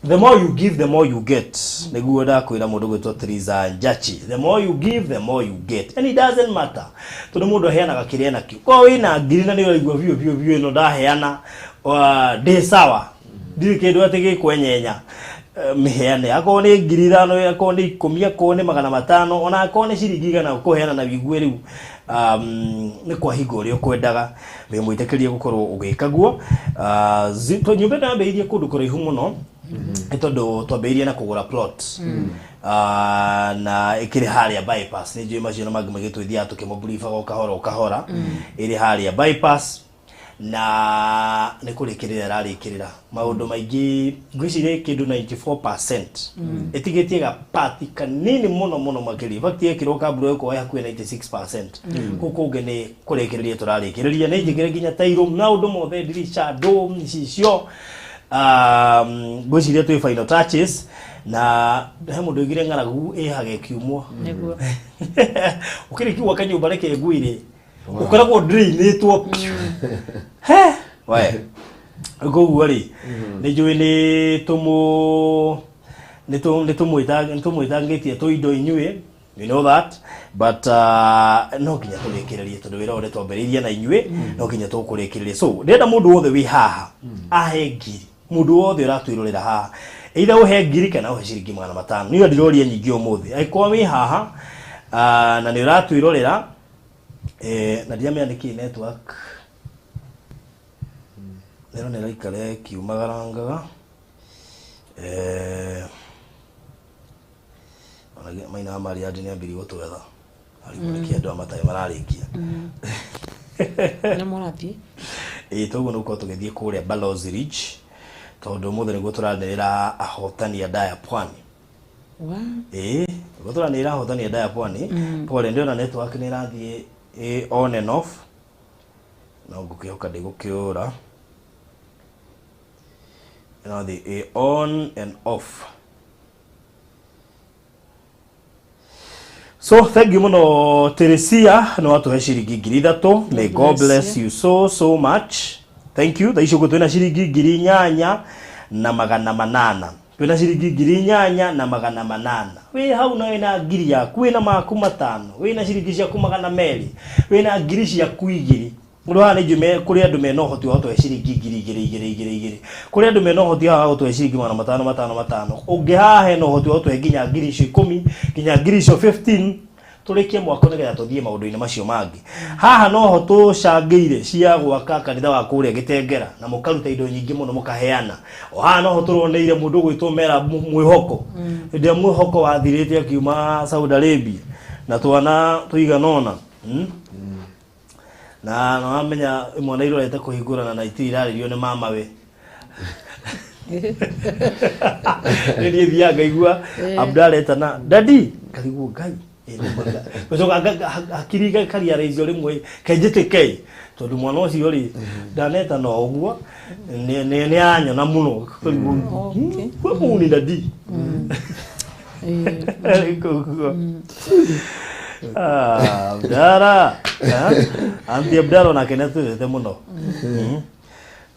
The more you give, the more you get. Nĩguo ndakwĩra mũndũ gwĩtwo Teresa Njachi, the more you give, the more you get, and it doesn't matter tondũ mũndũ aheanaga kĩrĩa enakĩo. Korwo wĩna ngiri na nĩ ũraigua biũ biũ biũ ĩno ndaheana, ndĩ sawa, ndirĩ kĩndũ atĩ gĩkwenyenya, mĩheane. Akorwo nĩ 5,000, akorwo nĩ 10, akorwo nĩ 500, ona akorwo nĩ ciringi 100 ũkũheana na wigue rĩu nĩ kwahinga ũrĩa ũkwendaga, wĩ mwĩtĩkĩrie gũkorwo ũgĩka guo. Nyũmba ĩno yambĩrĩirie kũndũ kũraihu mũno nĩ tondũ twambĩrĩirie na kũgũra plot na ĩkĩrĩ harĩa bypass. Nĩ njũĩ macio na mangĩ maingĩ twĩthiaga tũkĩmũbrifaga o kahora o kahora. Ĩrĩ harĩa bypass na nĩ kũrĩkĩrĩra ĩrarĩkĩrĩra maũndũ maingĩ, ngwĩciria kĩndũ 94%, ĩtigĩtie gapati kanini mũno mũno makĩria. In fact, yekĩrwo kambura ĩgũkorwo ĩ hakuhĩ 96%. Kũu kũngĩ nĩ kũrĩkĩrĩria tũrarĩkĩrĩria, nĩ njĩkĩre nginya tairo, maũndũ mothe, ndirica, ndũ icicio. Ngwĩciria twĩ final touches na he mũndũ oigire ng'aragu ĩhage kiumwo. Nĩguo. Ũkĩrĩkia gwaka nyũmba, reke ngwĩre ũkoragwo drainĩtwo piũ. He we koguo rĩ, nĩ njũĩ nĩ tũmũ nĩ tũ- nĩ tũmwĩta- nĩ tũmwĩtangĩtie tũindo inyuĩ, you know that, but no nginya tũrĩkĩrĩrie tondũ wĩra ũyũ nĩ twambĩrĩirie na inyuĩ, no nginya tũkũrĩkĩrĩria. So ndĩrenda mũndũ wothe wĩ haha ahe ngiri, mũndũ wothe ũratwĩrorera haha, either ũhe ngiri kana ũhe ciringi 500. Niĩ ndiroria nyingĩ ũmũthĩ. Angĩkorwo wĩ haha na nĩ ũratwĩrorera, na ndiramenya nĩkĩ network ĩno nĩ ĩraikara ĩkiumagarangaga. Ona maina wa Mariandi nĩ ambĩrĩria gũtwetha arigwo nĩkĩ andũ aya matarĩ mararĩkia. Nĩ mũrathiĩ? Ĩĩ, toguo nĩ gũkorwo tũgĩthiĩ kũrĩa Balozi Ridge tondũ ũmũthĩ nĩguo tũranĩrĩra ahotani a Ndaya Pwani. Wa Ĩĩ, nĩguo tũranĩrĩra ahotani a Ndaya Pwani. Pole, ndĩrona network nĩ ĩrathiĩ on and off, no ngũkĩhoka ndĩgũkĩũra. Ĩrathiĩ on and off. So thank you mũno Teresia, nĩ watũhe ciringi 3,000. May God bless you so so much. Thank you. Thaa ici ũguo twĩna ciringi 8,800, twĩna ciringi 8,800. Wĩ hau na wĩna ngiri yaku, wĩna maku 5, wĩna ciringi ciaku 200, wĩna ngiri ciaku 2. Ũndũ haha nĩ njũĩ kũrĩ andũ mena ũhoti wa gũtũhe ciringi ngiri igĩrĩ igĩrĩ igĩrĩ igĩrĩ, kũrĩ andũ mena ũhoti haha wa gũtũhe ciringi 500 5 5. Ũngĩ haha hena ũhoti wa gũtũhe nginya ngiri icio 10, nginya ngiri icio 15, tũrĩkie mwaka nĩgetha tũthiĩ maũndũ-inĩ macio mangĩ. Haha noho tũcangĩire cia gwaka kanitha wa kũrĩa Gĩtengera na mũkaruta indo nyingĩ mũno mũkaheana. O haha noho tũroneire mũndũ ũgwĩtwo Mera Mwĩhoko, hĩndĩ ĩrĩa mwĩhoko wathirĩte akiuma Saudi Arabia na twana tũigana ũna. Na nĩwamenya imwana irorete kũhingũrana na itirĩ irarĩrio nĩ mama we. Nĩ niĩ thiaga ngaigua Abdalla etana dadi, ngarigwo Ngai gacoka hakiri kariarĩicio rĩmwe kenjĩtĩke tondũ mwana ũcio rĩ ndanetana o ũguo nĩ aranyona mũno. Kwĩ ni dadi. Koguo. Ah, Abdalla. Auntie Abdalla onake nĩ atwendete mũno.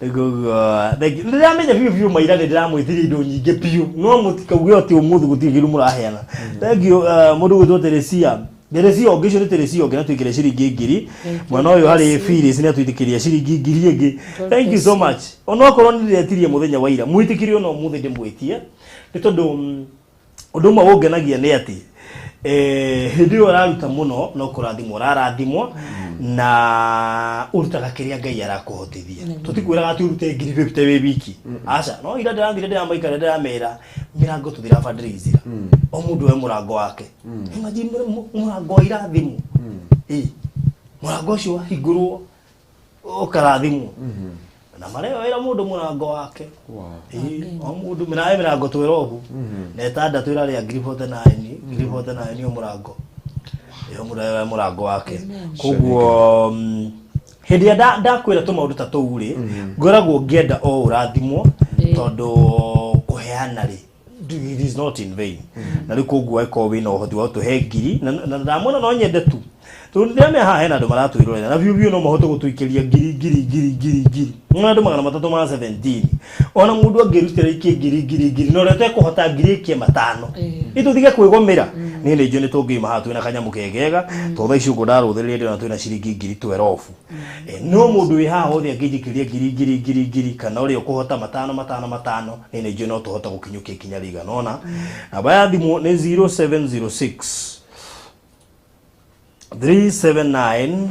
Koguo thank you. Ndĩramenya biũ biũ maira nĩ ndĩramwĩtirie indo nyingĩ biũ, no mũtikauge atĩ ũmũthĩ gũtirĩ kĩndũ mũraheana. Thank you, mũndũ gwĩtwo Teresia. Teresia ũngĩ, ũcio nĩ Teresia ũngĩ natwĩkĩre ciringi 1,000. Mwana ũyũ harĩ Phyllis nĩ atwĩtĩkĩria ciringi 1,000 ĩngĩ. Thank you so much. Onokorwo nĩ ndĩretirie mũthenya wa ira, mwĩtĩkĩrie ona ũmũthĩ ndĩmwĩtie nĩ tondũ ũndũ ũmwe ũngenagia nĩ atĩ Hĩndĩ ĩyo ũraruta mũno no kũrathimwo ũrarathimwo, na ũrutaga kĩrĩa Ngai arakũhotithia. Tũtikwĩraga atĩ ũrute 50,000 wĩ wiki, aca. No ira ndĩrathire ndĩramaikara ndĩramera mĩrango tũthira fundraiser, o mũndũ we mũrango wake. Imagine mũrango wa irathimo. Ĩ, mũrango ũcio wahingũrwo ũkarathimwo na mareoera mũndũ mũrango wake. Ĩĩ, o mũndũ mĩrae mĩrango 12 na ĩtandatũ ĩrarĩa 49,000, 49,000 o mũrango. Ĩĩ, o mũndũ areoera mũrango wake. Koguo hĩndĩ ĩrĩa ndakwĩra tũmaũndũ ta tũu rĩ, ngoragwo ngĩenda o ũrathimwo, tondũ kũheana rĩ, it is not in vain. Na rĩu koguo angĩkorwo wĩna ũhoti wa gũtũhe ngiri na ndamwona no nyende tu, tondũ ndĩramenya haha hena andũ maratwĩrorera na biũ biũ no mahote gũtũikĩria ngiri ngiri ngiri ngiri ngiri na andũ 317. Ona mũndũ angĩrutĩra ikie ngiri ngiri ngiri na ũrĩa ũtekũhota ngiri ikie matano, itũtige kwĩgomĩra. Niĩ nĩ njũĩ nĩ tũngiuma haha twĩna kanyamũ kegega, tondũ thaa ici ũguo ndarũthĩrĩria ndĩrona twĩna ciringi 12,000. No mũndũ wĩ haha hothe angĩnjikĩria ngiri ngiri ngiri ngiri kana ũrĩa ũkũhota matano matano matano, niĩ nĩ njũĩ no tũhote gũkinyũkia ikinya rĩigana ũna. Namba ya thimũ nĩ 0706 379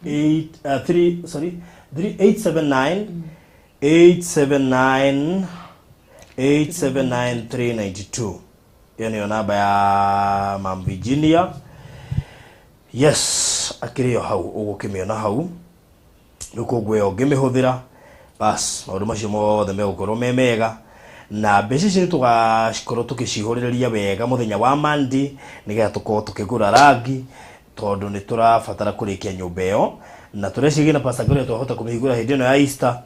8 3, sorry, 3 879 879 879 392. Ĩyo nĩyo namba ya Mam Virginia. Yes, akĩrĩ o hau ũgũkĩmĩona hau. Rĩu koguo ĩyo ũngĩmĩhũthĩra, bas, maũndũ macio mothe megũkorwo me mega. Na mbeca ici nĩ tũgakorwo tũkĩcihũrĩrĩria wega mũthenya wa Monday, nĩgetha tũkorwo tũkĩgũra rangi, tondũ nĩ tũrabatara kũrĩkia nyũmba ĩyo, na tũreciria na Pastor Gloria twahota kũmĩhingũra hĩndĩ ĩno ya Easter.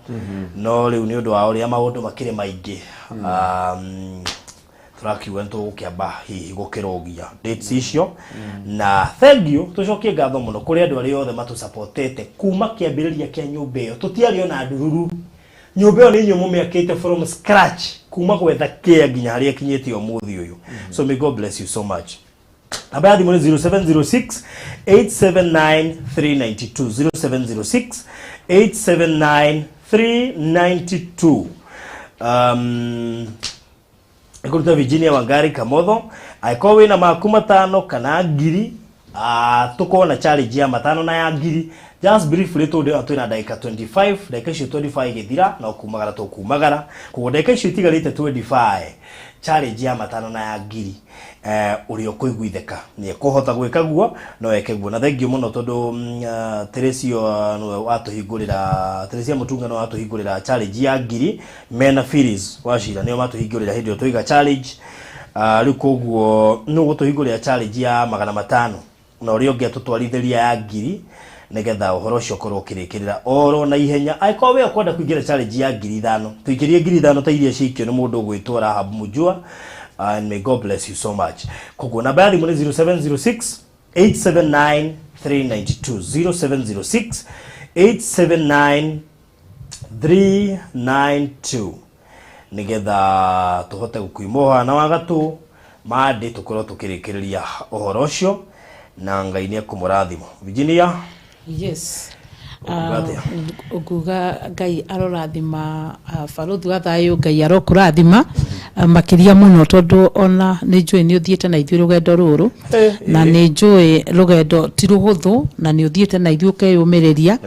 No rĩu nĩ ũndũ wa ũrĩa maũndũ makĩrĩ maingĩ, tũrakiuga nĩ tũgũkĩamba hihi gũkĩrũgia dates icio. Na thank you, tũcokie ngatho mũno kũrĩ andũ arĩa othe matũsupportete kuma kĩambĩrĩria kĩa nyũmba ĩyo. Tũtiarĩ ona ndururu, nyũmba ĩyo nĩ inyuĩ mũmĩakĩte from scratch, kuma gwetha kĩa nginya harĩa ĩkinyĩte ũmũthĩ ũyũ. So may God bless you so much. Namba ya thimũ nĩ 0706 879 392, 0706 879 392. Ĩkũruta Virginia Wangari Kamotho. Angĩkorwo wĩna maku matano kana ngiri, tũkorwo na challenge ya matano na ya ngiri. Just briefly, tondũ twĩna ndagĩka 25, ndagĩka icio 25 igĩthira no kumagara tũkumagara. Koguo ndagĩka icio itigarĩte 25, challenge ya matano na ya ngiri, ũrĩa ũkũiguithĩka nĩ ekũhota gwĩka guo no eke guo. Na thank you mũno, tondũ Teresia nĩwe watũhingũrĩra, Teresia Mũtunga nĩwe watũhingũrĩra challenge ya ngiri mena Phyllis Wachira, nĩo matũhingũrĩra hĩndĩ ĩyo twaiga challenge. Rĩu koguo nĩ ũgũtũhingũrĩra challenge ya 500 na ũrĩa ũngĩ atũtwarithĩria ya ngiri, nĩgetha ũhoro ũcio ũkorwo ũkĩrĩkĩrĩra oro na ihenya. Angĩkorwo we ũkwenda kũingĩra challenge ya 5,000, tũikĩrie 5,000 ta iria ciikio nĩ mũndũ ũgwĩtwo Rahab Mujua, and may God bless you so much. Koguo namba ya thimũ nĩ 0706 879 392, 0706 879 392, nigetha tũhote gũkuima ũhana wa gatũ mandĩ tũkorwo tũkĩrĩkĩrĩria ũhoro ũcio, na Ngai nĩ ekũmũrathima. Virginia. Yes. Ũkuga atĩa? Nguga Ngai arorathima, barũthi wa thayũ, Ngai arokũrathima makĩria mũno, tondũ ona nĩ njũĩ nĩ ũthiĩte na ithuĩ rũgendo rũrũ, na nĩ njũĩ rũgendo ti rũhũthũ, na nĩ ũthiĩte na ithuĩ ũkeyũmĩrĩria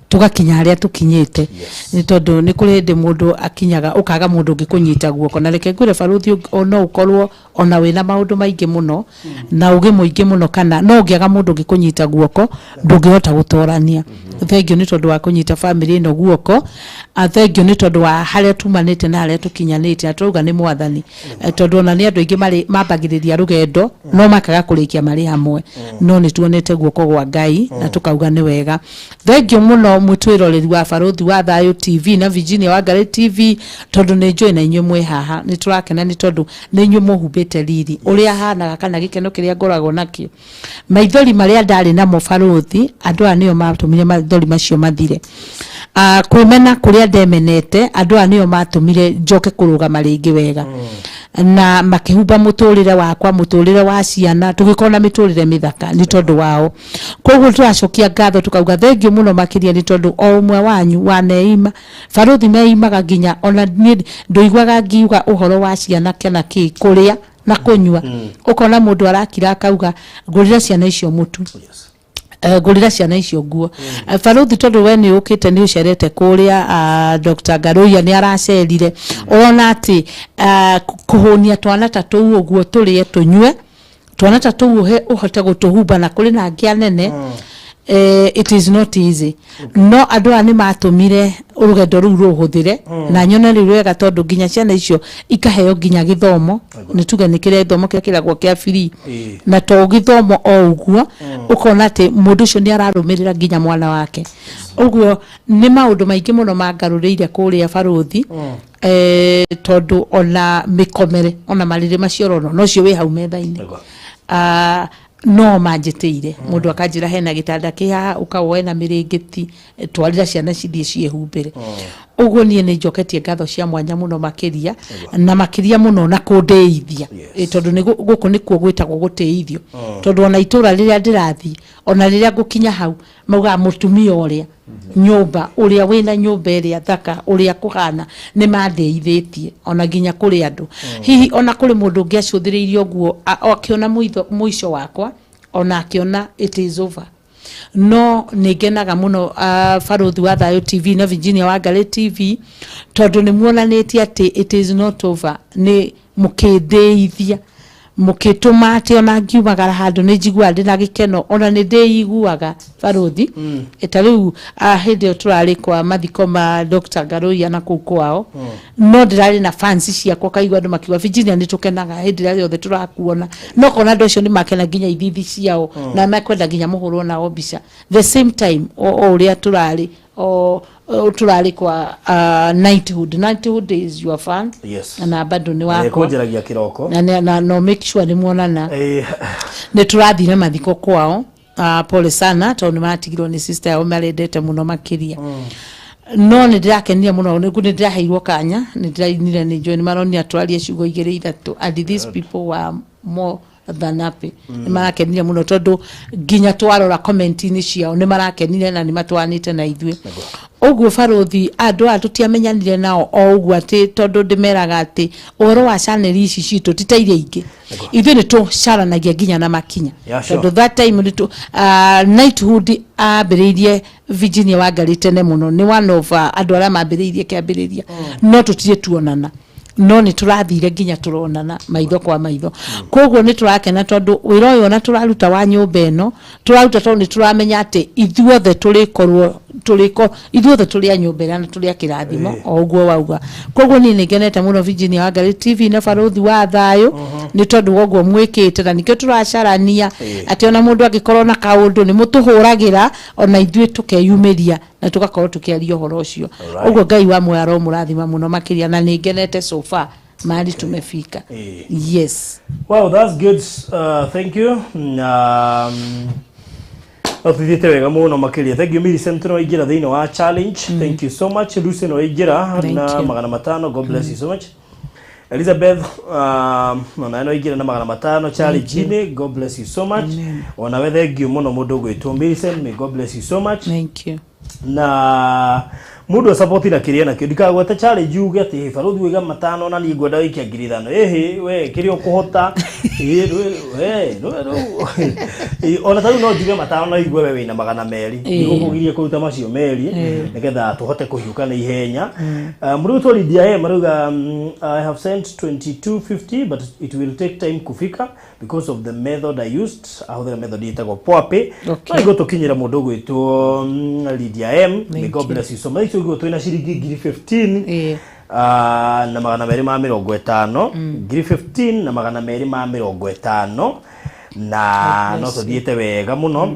tũgakinya harĩa tũkinyĩte. Nĩ tondũ nĩ kũrĩ hĩndĩ mũndũ akinyaga ũkaga mũndũ ũngĩ kũnyita guoko. Na reke ngwĩre barũthi, no ũkorwo ona wĩna maũndũ maingĩ mũno na ũgĩ mũingĩ mũno kana no ũngĩaga mũndũ ũngĩ kũnyita guoko, ndũngĩhota gũtorania. Thengiũ nĩ tondũ wa kũnyita bamĩrĩ ĩno guoko. Thengiũ nĩ tondũ wa harĩa tumanĩte na harĩa tũkinyanĩte, na tũrauga nĩ Mwathani. Tondũ ona nĩ andũ aingĩ marĩ mambagĩrĩria rũgendo no makaga kũrĩkia marĩ hamwe, no nĩ tuonete guoko gwa Ngai na tũkauga nĩ wega. Thengiũ mũno mũtwĩroreri wa Barũthi wa Thayũ TV na Virginia Wangari TV, tondũ nĩ njũĩ na inyuĩ mwĩ haha nĩ tũrakena, nĩ tondũ nĩ inyuĩ mũhumbĩte riri ũrĩa hanaga kana gĩkeno kĩrĩa ngoragwo nakĩo. Maithori marĩa ndarĩ namo barũthi, andũ aya nĩo matũmire maithori macio mathire. Kwĩmena kũrĩa ndemenete, andũ aya nĩo matũmire njoke kũrũgama rĩngĩ wega, na makĩhumba mũtũrĩre wakwa, mũtũrĩre wa ciana, tũgĩkorwo na mĩtũrĩre mĩthaka nĩ tondũ wao. Koguo tũracokia ngatho tũkauga thengiũ mũno makĩria, nĩ tondũ o ũmwe wanyu waneima barũthi meimaga nginya ona niĩ ndũiguaga ngiuga ũhoro wa ciana kana kĩ kũrĩa. na kũnyua. Ũkona mũndũ arakira akauga, "Ngũrĩra ciana icio mũtu." Ngũrĩra ciana icio nguo. Barũthi, tondũ we nĩ ũkĩte, nĩ ũcerete kũrĩa, Dr. Ngaruiya nĩ aracerire, ũrona atĩ kũhũnia twana ta tũu ũguo, tũrĩe tũnyue, twana ta tũu ũhote gũtũhumba, na kũrĩ na angĩ anene, it is not easy. No andũ aya nĩ matũmire rũgendo rũu rũhũthĩre na nyone rĩu wega, tondũ nginya ciana icio ikaheo nginya gĩthomo. Nĩ tuge nĩ kĩrĩa gĩthomo kĩrĩa kĩragwo kĩa free, na to gĩthomo o ũguo, ũkona atĩ mũndũ ũcio nĩ ararũmĩrĩra nginya mwana wake. Ũguo nĩ maũndũ maingĩ mũno mangarũrĩire kũrĩa, barũthi, tondũ ona mĩkomere, ona marĩrĩ macio ũrona nocio wĩ hau metha-inĩ. No manjĩtĩire mũndũ akanjĩra hena gĩtanda kĩ haha, ũkawoe na mĩrĩngĩti, twarĩra ciana cithiĩ ciĩhumbĩre. Ũguo niĩ nĩ njoketie ngatho cia mwanya mũno makĩria na makĩria mũno na kũndĩithia. Tondũ nĩ gũkũ nĩkuo gwĩtagwo gũtĩithio, tondũ ona itũra rĩrĩa ndĩrathiĩ, ona rĩrĩa ngũkinya hau, maugaga mũtumia ũrĩa nyũmba, ũrĩa wĩna nyũmba ĩrĩa thaka, ũrĩa kũhana. Nĩ mandĩithĩtie ona nginya kũrĩ andũ, hihi ona kũrĩ mũndũ ũngĩ acũthĩrĩirie ũguo akĩona mũico wakwa, ona akĩona it is over. No nĩ ngenaga mũno, Barũthi wa Thayũ TV na Virginia Wangari TV, tondũ nĩ muonanĩtie atĩ it is not over. Nĩ mũkĩndĩithia, mũkĩtũma atĩ ona ngiumagara handũ nĩ njiguaga ndĩna gĩkeno, ona nĩ ndĩiguaga, barũthi. Ta rĩu hĩndĩ ĩyo tũrarĩ kwa mathiko ma Dr. Ngaruiya na kũu kwao, no ndĩrarĩ na fans ciakwa, kaigua andũ makiuga, "Virginia, nĩ tũkenaga hĩndĩ ĩrĩa yothe tũrakuona." No kona andũ acio nĩ makena nginya ithithi ciao na mekwenda nginya mũhũrwo nao mbica the same time o ũrĩa tũrarĩ o tũrarĩ kwa Knighthood. Knighthood is your fan. Na bado nĩ wakwa. Kũnjaragia kĩroko. Na no make sure nĩ muonana. Nĩ tũrathire mathiko kwao. Pole sana, tondũ nĩ matigirwo nĩ sister yao marendete mũno makĩria. No nĩ ndĩrakenire mũno, nĩ ndĩraheirwo kanya, nĩ ndĩrainire, nĩ njũĩ nĩ maronire twarie ciugo igĩrĩ ithatũ, and these people were more than happy. Nĩ marakenire mũno, tondũ nginya twarora comment-inĩ ciao nĩ marakenire na nĩ matwanĩte na ithuĩ. Ũguo barũthi, andũ aya tũtiamenyanire nao o ũguo, atĩ tondũ ndĩmeraga atĩ ũhoro wa channel ici citũ ti ta iria ingĩ, ithuĩ nĩ tũcaranagia nginya na makinya. Tondũ that time nĩ Knighthood ambĩrĩirie Virginia Wangari tene mũno, nĩ one of andũ arĩa mambĩrĩirie kĩambĩrĩria, no tũtirĩ tuonana, no nĩ tũrathire nginya tũronana maitho kwa maitho. Koguo nĩ tũrakena, tondũ wĩra ũyũ ona tũraruta wa nyũmba ĩno, tũraruta tondũ nĩ tũramenya atĩ ithuothe tũrĩkorwo tũrĩko ithuothe tũrĩ a nyũmba ĩrĩa na tũrĩ a kĩrathimo, o ũguo wauga. Koguo niĩ nĩ ngenete mũno, Virginia Wangari TV na Barũthi wa Thayũ, nĩ tondũ wa ũguo mwĩkĩte, na nĩkĩo tũracarania atĩ ona mũndũ angĩkorwo na kaũndũ, nĩ mũtũhũragĩra, ona ithuĩ tũkeyumĩria na tũgakorwo tũkĩaria ũhoro ũcio. Ũguo Ngai wa muoyo aromũrathima mũno makĩria, na nĩ ngenete so far mahali tumefika. Yes. Wow, that's good. Thank you. No tuthiĩte wega mũno makĩria. Thank you, Millicent, no waingĩra thĩinĩ wa challenge. Thank you so much. Lucy no waingĩra Thank na you. 500. God bless you so much. Elizabeth ona no ingĩra na 500 challenge-inĩ. God bless you so much. Ona we thank you mũno, mũndũ ũgwĩtwo Millicent. May God bless you so much. Thank you. Na mundu acapoti na kiria nakio, ndikagwete challenge uge ati, "Hey, barũthi wiga 500 na niĩ ngwenda wĩikia 5,000." Ĩhĩ, we kĩrĩa ũkũhota. Ĩ, we rĩu, ona ta rĩu no njuge 500 na igue we wĩna 200, ndigũkũgiria kũruta macio merĩ nĩgetha tũhote kũhiũka na ihenya. Mũrutwo Lydia M arauga, "I have sent 2250, but it will take time kufika because of the method I used." Ahũthĩra method ĩtagwo Poapay. No igũtũkinyĩra, mũndũ ũgwĩtwo Lydia M. May Thank God you. bless you so much. Icio igũ twĩna ciringi 15,000 na 250, 15,250, na no bless you. tũthiĩte wega mũno.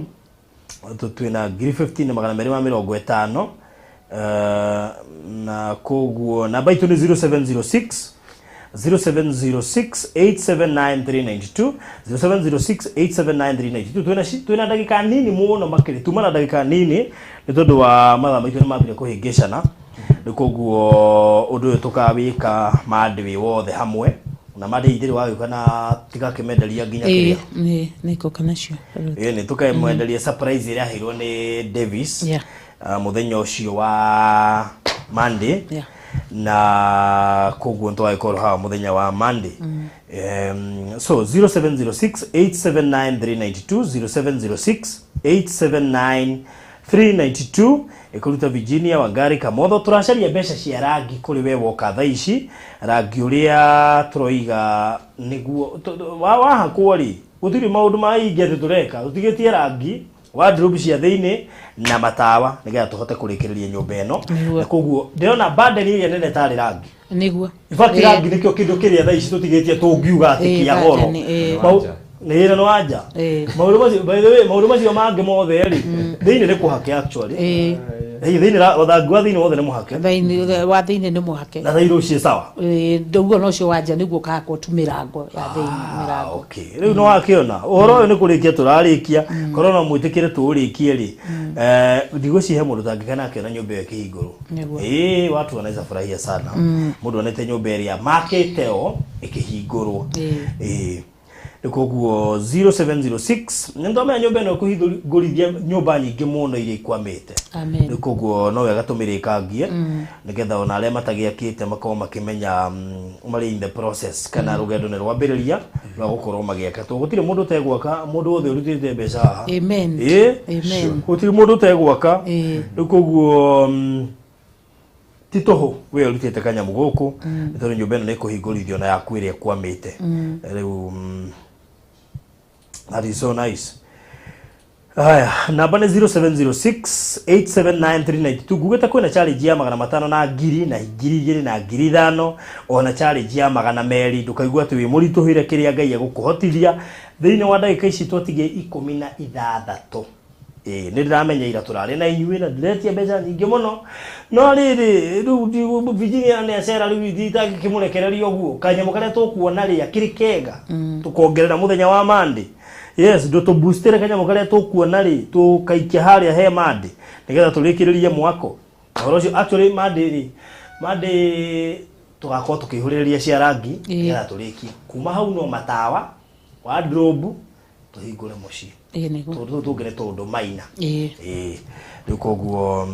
Twĩna 15,250, na koguo namba itũ nĩ 0706 0706 879392, 0706 879392. Twĩna ndagĩka nini mũno makĩria, tuma na ndagĩka nini nĩ tondũ wa mathaa maitũ nĩ mambire kũhĩngĩcana. Rĩu koguo ũndũ ũyũ tũkawĩka Monday wĩ wothe hamwe, na Monday ithĩrĩ wagĩũka na tigakĩmenderia nginya kĩrĩa. Ĩĩ, nĩ ngũka nacio. Ĩĩ, nĩ tũkamwenderia surprise ĩrĩa aheirwo nĩ Davis mũthenya ũcio wa Monday. Na koguo nitwagĩkorwo haha mũthenya wa Monday. So 0706 879 392, 0706 879 392 ĩkũruta Virginia Wangari Kamotho. Tũracaria mbeca cia rangi kũrĩ we woka thaa ici, rangi ũrĩa tũroiga nĩguo wahakwo rĩ, gũtirĩ maũndũ maingĩ atĩ tũreka, tũtigĩtie rangi wardrobe cia thĩinĩ na matawa nĩgetha tũhote kũrĩkĩrĩria nyũmba ĩno. Nĩguo. Na koguo ndĩrona burden ĩrĩa nene tarĩ rangi. Nĩguo. In fact, rangi nĩkĩo kĩndũ kĩrĩa thaa ici tũtigĩtie tũngiuga atĩ kĩa goro. Burden, ĩĩ. Nĩ ĩra nĩ wanja. Maũndũ macio, by the way, maũndũ macio mangĩ mothe rĩ, thĩinĩ nĩ kũhake actually. Ĩĩ, thĩinĩ rangi wa thĩinĩ wothe nĩ mũhake. Thĩinĩ wa thĩinĩ nĩ mũhake. Na thairũ ciĩ sawa. Ĩĩ, ũguo no ũcio wanja nĩguo ũkahakwo tu mĩrango ya thĩinĩ, mĩrango. Okay, rĩu nĩ wakĩona ũhoro ũyũ nĩ kũrĩkia tũrarĩkia, korwo no mwĩtĩkĩre tũũrĩkie rĩ, ndigũcihe mũndũ tangĩkena akĩona nyũmba ĩyo ĩkĩhingũrwo. Nĩguo. Ĩĩ, watu wanaweza furahia sana mũndũ onete nyũmba ĩrĩa makĩte o ĩkĩhingũrwo. Ĩĩ, rĩu koguo 0706 nĩ ndamenya nyũmba ĩno ĩkũhingũrithia nyũmba nyingĩ mũno iria ikwamĩte. Amen. Rĩu koguo no wega tũmĩrĩkangie nĩgetha ona arĩa matagĩakĩte makorwo makĩmenya marĩ in the process kana rũgendo nĩ rwambĩrĩria rwa gũkorwo magĩaka, tondũ gũtirĩ mũndũ ũtegwaka, mũndũ wothe ũrutĩte mbeca haha. Amen. Ĩĩ. Amen. Gũtirĩ mũndũ ũtegwaka. Rĩu koguo ti tũhũ we ũrutĩte kanyamũ gũkũ, nĩ tondũ nyũmba ĩno nĩ ĩkũhingũrithio na yaku ĩrĩa ĩkwamĩte rĩu. That is so nice. Haya, namba nĩ 0706 879 392. Ngugĩte kwĩna challenge ya 500 na 1000 na 2000 na 5000, ona challenge ya 200. Ndũkaigua atĩ wĩ mũritũhĩre kĩrĩa Ngai egũkũhotithia thĩinĩ wa ndagĩka ici twatigie 16. Ĩĩ, nĩ ndĩramenya ira tũrarĩ na inyuĩ na ndĩretia mbeca nyingĩ mũno, no rĩrĩ rĩu Virginia nĩ acera, rĩu itangĩkĩmũrekereria ũguo kanyamũ karĩa tũkuona rĩ akĩrĩ kega tũkongerera mũthenya wa Monday. Yes, ndũtũboostere kanyamũ karĩa tũkuona rĩ, tũkaikia harĩa he Monday nĩgetha tũrĩkĩrĩrie mwako ũhoro ũcio. Actually, Monday rĩ, Monday tũgakorwo tũkĩihũrĩrĩria cia rangi nĩgetha tũrĩkie kuma hau, no matawa, wardrobe, tũhingũre mũciĩ. Ĩĩ, nĩguo. Tũndũ tũtũ tũngĩ nĩ tũndũ maina. Ĩĩ, rĩu koguo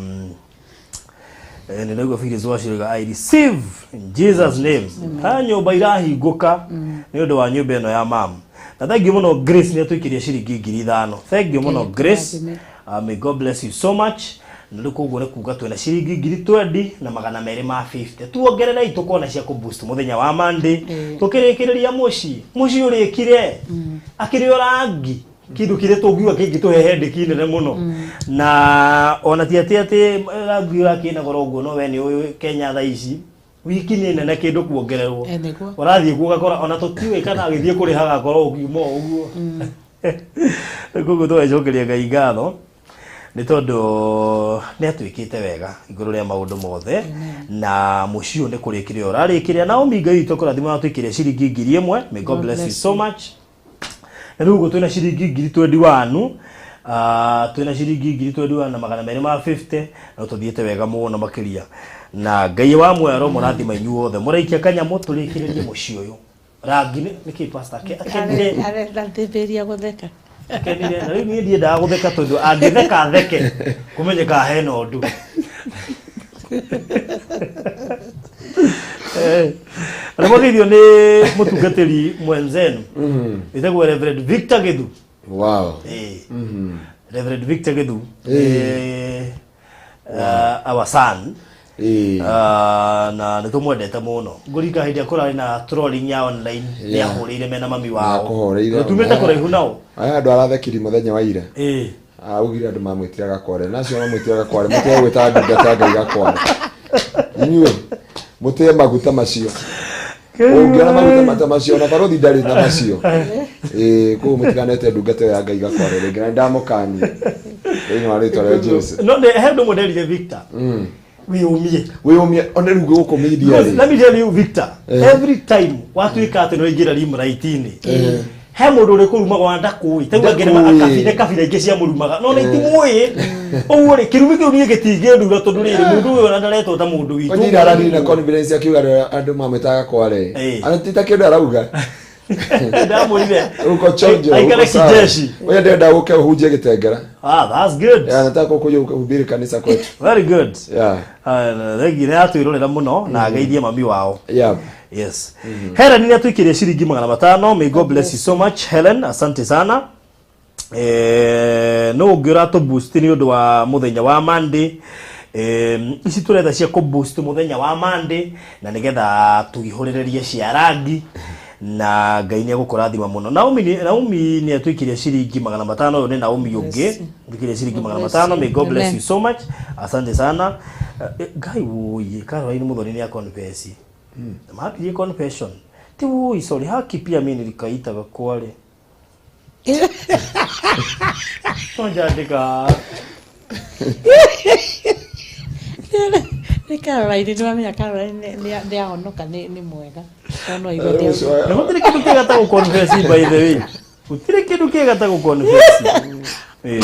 nĩ ndaigua Phyllis Waciũriga, "I receive in Jesus name." Ha nyũmba irahingũka nĩ ũndũ wa nyũmba ĩno ya mam. Na thank you mũno Grace, nĩ atũikĩria ciringi 5000. Thank you mũno Ngai Grace. akũrathime. May God bless you so much. Na rĩu koguo nĩ kuga twĩna ciringi 20,250 na 50, tuongererei tũkona cia kũ boost mũthenya wa Monday. Tũkĩrĩkĩrĩria mũciĩ, mũciĩ ũrĩkire akĩrĩ o rangi, kĩndũ kĩrĩa tũngiuga kĩngĩtũhe headache nene mũno, na ona ti atĩ rangi ũrakĩna goro ũguo, no we nĩ ũĩ Kenya thaa ici wiki nĩ nene kĩndũ kuongererwo. Nĩguo. Ũrathiĩ kuo ũgakora ona tũtiũĩ kana agĩthiĩ kũrĩha agakorwo ũkiuma o ũguo. Rĩu koguo tũgacokeria Ngai ngatho nĩ tondũ nĩ atwĩkĩte wega igũrũ rĩa maũndũ mothe, na mũciĩ ũyũ nĩ kũrĩkĩrĩra ũrarĩkĩrĩra. Naomi, Ngai witũ kũrathima, watũikĩria ciringi 1000. May God bless you so much. Na rĩu ũguo twĩna ciringi 21,000, twĩna ciringi 21 na 250, no tũthiĩte wega mũno makĩria, na Ngai wa muoyo mũrathima inyuothe mũraikia kanyamũ tũrĩkĩrĩrie mũciĩ ũyũ rangi. Nĩkĩ pastor akenire? Arethathĩrĩria gũtheka. Akenire, na rĩu niĩ ndiendaga gũtheka tondũ angĩtheka theke kũmenyekaga hena ũndũ. Na nĩmwageithio nĩ mũtungatĩri mwenzenu wĩtagwo Reverend Victor Githu. Reverend Victor Githu, our son. Na nĩ tũmwendete mũno. Ngũrika hĩndĩ ĩrĩa kũrarĩ na trolling ya online, nĩ ahũrĩire mena mami wao. Nĩakũhũrĩire. Tumĩte kũraihu nao. Aya andũ arathekiri mũthenya wa ira. Augire andũ mamwĩtire gakware, na acio mamwĩtire gakware, mũtige gwĩta ndungata ya Ngai gakware. Inyuĩ mũtĩe maguta macio, ũngĩona maguta mata macio ona barothi ndarĩ na macio. Ĩĩ, koguo mũtikanete ndungata ĩyo ya Ngai gakware rĩngĩ, na ndamũkania thĩinĩ wa rĩtwa rĩa Jesu. No nĩ he ũndũ ũmwe nderire Victor, wĩyũmie. Wĩyũmie ona rĩu gũkũ media Because rĩ. let me tell you, Victor, every time watuĩka atĩ nĩwaingĩra limelight-inĩ, he mũndũ ũrĩ kũrumaga ona ndakũĩ. Ta rĩu angĩ nĩ Ndakũĩ. akabira kabira ingĩ cia mũrumaga no na itimũĩ ũguo rĩ, kĩrumi kĩu niĩ gĩtingĩndura tondũ rĩrĩ mũndũ ũyũ ona ndaretwo ta mũndũ witũ. Onye ararire na confidence akiuga andũ mamwĩtaga gakware. Ana ti ta kĩndũ arauga. Ndamwĩrire. Uko chonjo. Aikare uko sawa. kijeshi. Wewe ndio uke uhunjie Gitengera. Ah, that's good. Yeah, nataka ukuje uhubiri kanisa kwetu. Very good. Yeah. Thengi nĩ atwĩrorera mũno na ageithie mami wao. Yeah. Yes. Helen nĩ atwĩkĩire ciringi 500. May God bless you so much Helen, asante sana. No ũngĩ ũratũ boost nĩ ũndũ wa mũthenya wa Monday. Ici tũretha cia kũ boost mũthenya wa Monday na nĩgetha tũihũrĩrĩrie cia rangi na Ngai nĩ egũkũrathima mũno. Naomi nĩ atwĩkĩire ciringi 500. Ũyũ nĩ Naomi ũngĩ atwĩkĩire ciringi 500. May God bless you so much, asante sana. Ngai wũi, Caroline Muthoni nĩ aconfess makirie confession ti wũi, sorry, haki pia mimi nilikaitaga kwale Tonjandĩka. Nĩ Caroline, nĩ wamenya Caroline nĩ ahonoka, nĩ mwega. Tondũ no aigue Na gũtirĩ kĩndũ kĩega ta gũconfess, by the way. Gũtirĩ kĩndũ kĩega ta gũconfess. Eh.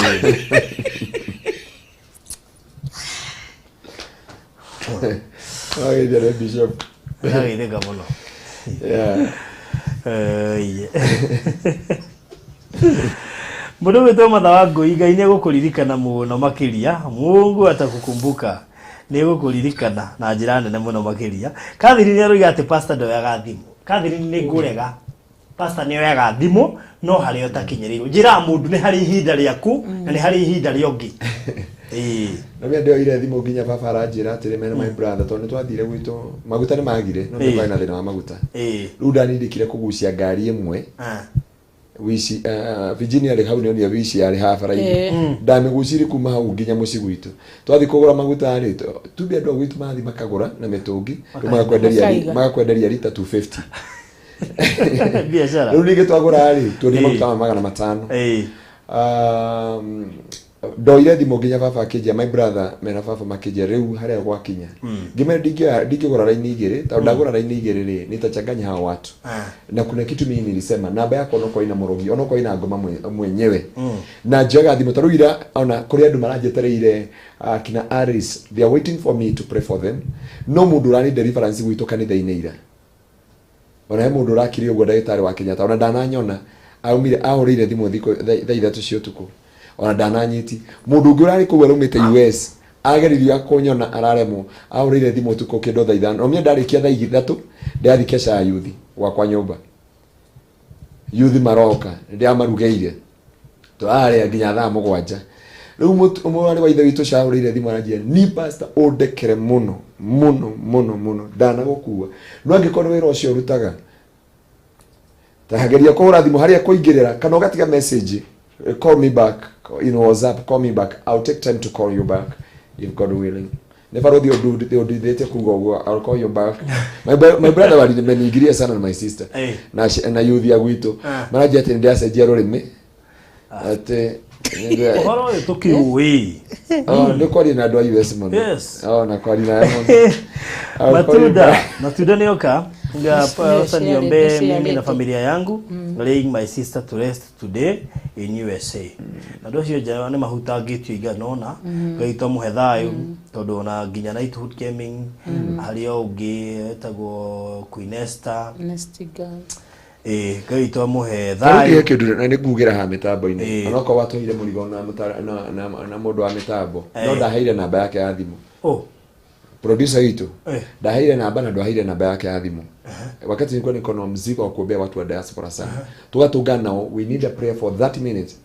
Wageithia nĩ bishop. Ndĩrageithĩka mũno. Yeah. Ĩĩ. Mũndũ wĩtwo Matha wa Ngũi, Ngai nĩ egũkũririkana mũno makĩria. Mungu atakukumbuka, nĩ egũkũririkana na njĩra nene mũno makĩria. Catherine nĩ aroiga atĩ pastor ndoyaga thimũ. Catherine, nĩ ngũrega, pastor nĩ oyaga thimũ no harĩa ũtakinyĩrĩirwo. Njĩraga mũndũ nĩ harĩ ihinda rĩaku na nĩ harĩ ihinda rĩa ũngĩ. Ĩĩ. Na mimi ndioire thimũ nginya baba aranjĩra atĩrĩ, mena my brother, tondũ nĩ twathire gwitũ maguta nĩ magire, no nĩ kwarĩ na thĩna wa maguta. Rĩu ndanindĩkire kũgucia ngari ĩmwe. Wici Virginia rĩ hau nĩonire wici yarĩ haha bara-inĩ, ndamĩgucirie kuma hau nginya mũciĩ gwitũ. Twathiĩ kũgũra maguta rĩ, tumbe andũ a gwitũ mathiĩ makagũra na mĩtũngi, rĩu Makaiga. magakwenderia rita 250. Biacara. Rĩu ningĩ twagũra rĩ, tuonire maguta ma 500. Ndoire thimũ nginya baba akĩnjia, my brother mena baba makĩnjia rĩu harĩa gwakinya, ngĩmera ndingĩgũra raini igĩrĩ, tondũ ndagũra raini igĩrĩ rĩ, nitachanganya hao watu. Na kuna kitu mimi nilisema, namba yakwa onokorwo ina mũrogi, onokorwo ina ngoma mwenyewe na njoyaga thimũ. Tarĩu ira ona kũrĩ andũ maranjetereire, kina Aris, they are waiting for me to pray for them. No mũndũ ũrani deliverance gwitũ kanitha-inĩ ira, ona he mũndũ ũrakire ũguo, ndagĩtarĩ wa Kenyatta, ona ndananyona, aumire ahũrĩire thimũ thikũ thaa 3 cia ũtukũ, ona ndananyiti. Mũndũ ũngĩ ũrarĩ kũu araumĩte US, ageririo kũnyona araremwo, ahũrĩire thimũ ũtukũ kĩndũ thaa 5. No mie ndarĩkia thaa 3 ndĩrathiĩ keca ya yuthi gwakwa nyũmba, yuthi maroka, ndĩramarugĩire, tũrarĩa nginya thaa 7. Rĩu mwarĩ wa ithe witũ ũcio ahũrĩire thimũ aranjĩra, ni pastor, ũndekere mũno mũno mũno mũno, ndanagũkua, no angĩkorwo nĩ wĩra ũcio ũrutaga, tageria kũhũra thimũ harĩa kũingĩrĩra kana ũgatiga message, call me back in WhatsApp, call me back, I'll take time to call you back if God willing. Nĩ barothi ũndithĩtie kuga ũguo, I'll call you back. My brother walimeniingiria sana na my sister na yuthi ya gwitũ maranjia atĩ nĩndĩracenjia rũrĩmĩ atĩ Ũhoro ũyũ tũkĩũĩ. Oh, nĩ kwaria na andũ a US mũno. Oh, na kwaria nawe mũno. I'll call you Matunda back. matunda nĩoka. Sasa niombee mimi na familia yangu, laying my sister to rest today in USA. Na andũ acio nja nĩ mahutangĩtio igana ũna. Ngai twamũhe thayũ, tondũ ona nginya Knighthood Gaming harĩ o ũngĩ etagwo Queen Esther. Nasty girl. Ĩĩ, Ngai twamũhe Tarĩu kĩhe thayũ. kĩndũ na nĩ ngugĩra haha mĩtambo-inĩ. Onokorwo watũheire mũrigo na mũndũ wa mĩtambo, no ndaheire namba yake ya thimũ. Oh. Producer witũ ndaheire namba na ndwaheire namba yake ya thimũ wakati nilikuwa niko na mzigo wa kuombea watu wa diaspora sana, tugatũngana nao, we need a prayer for 30 minutes,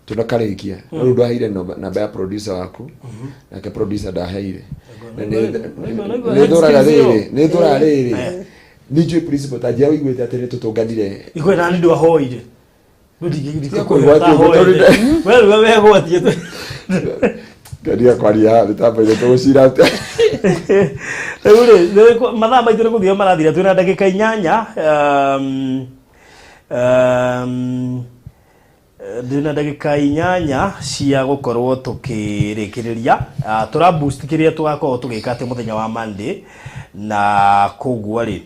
tunakarĩkia. No rĩu ndwaheire namba ya producer waku, nake producer ndaheire. Na nĩ thũraga rĩrĩ, nĩ thũraga rĩrĩ, nĩ njũĩ principle ta njĩra ũiguĩte atĩ nĩ tũtũnganire. Ikwe nani ndwahoire. Kwĩgwatia ũguo tondũ We rĩu wegwatie. Ngeria kwaria haha mĩtambo-inĩ, tũgũcira atĩa? Rĩu rĩ, mathaa maitũ nĩ gũthira marathira, twĩna ndagĩka 8. Ndĩna ndagĩka 8 cia gũkorwo tũkĩrĩkĩrĩria. Tũra boost kĩrĩa tũgakorwo tũgĩka atĩ mũthenya wa Monday, na koguo rĩ,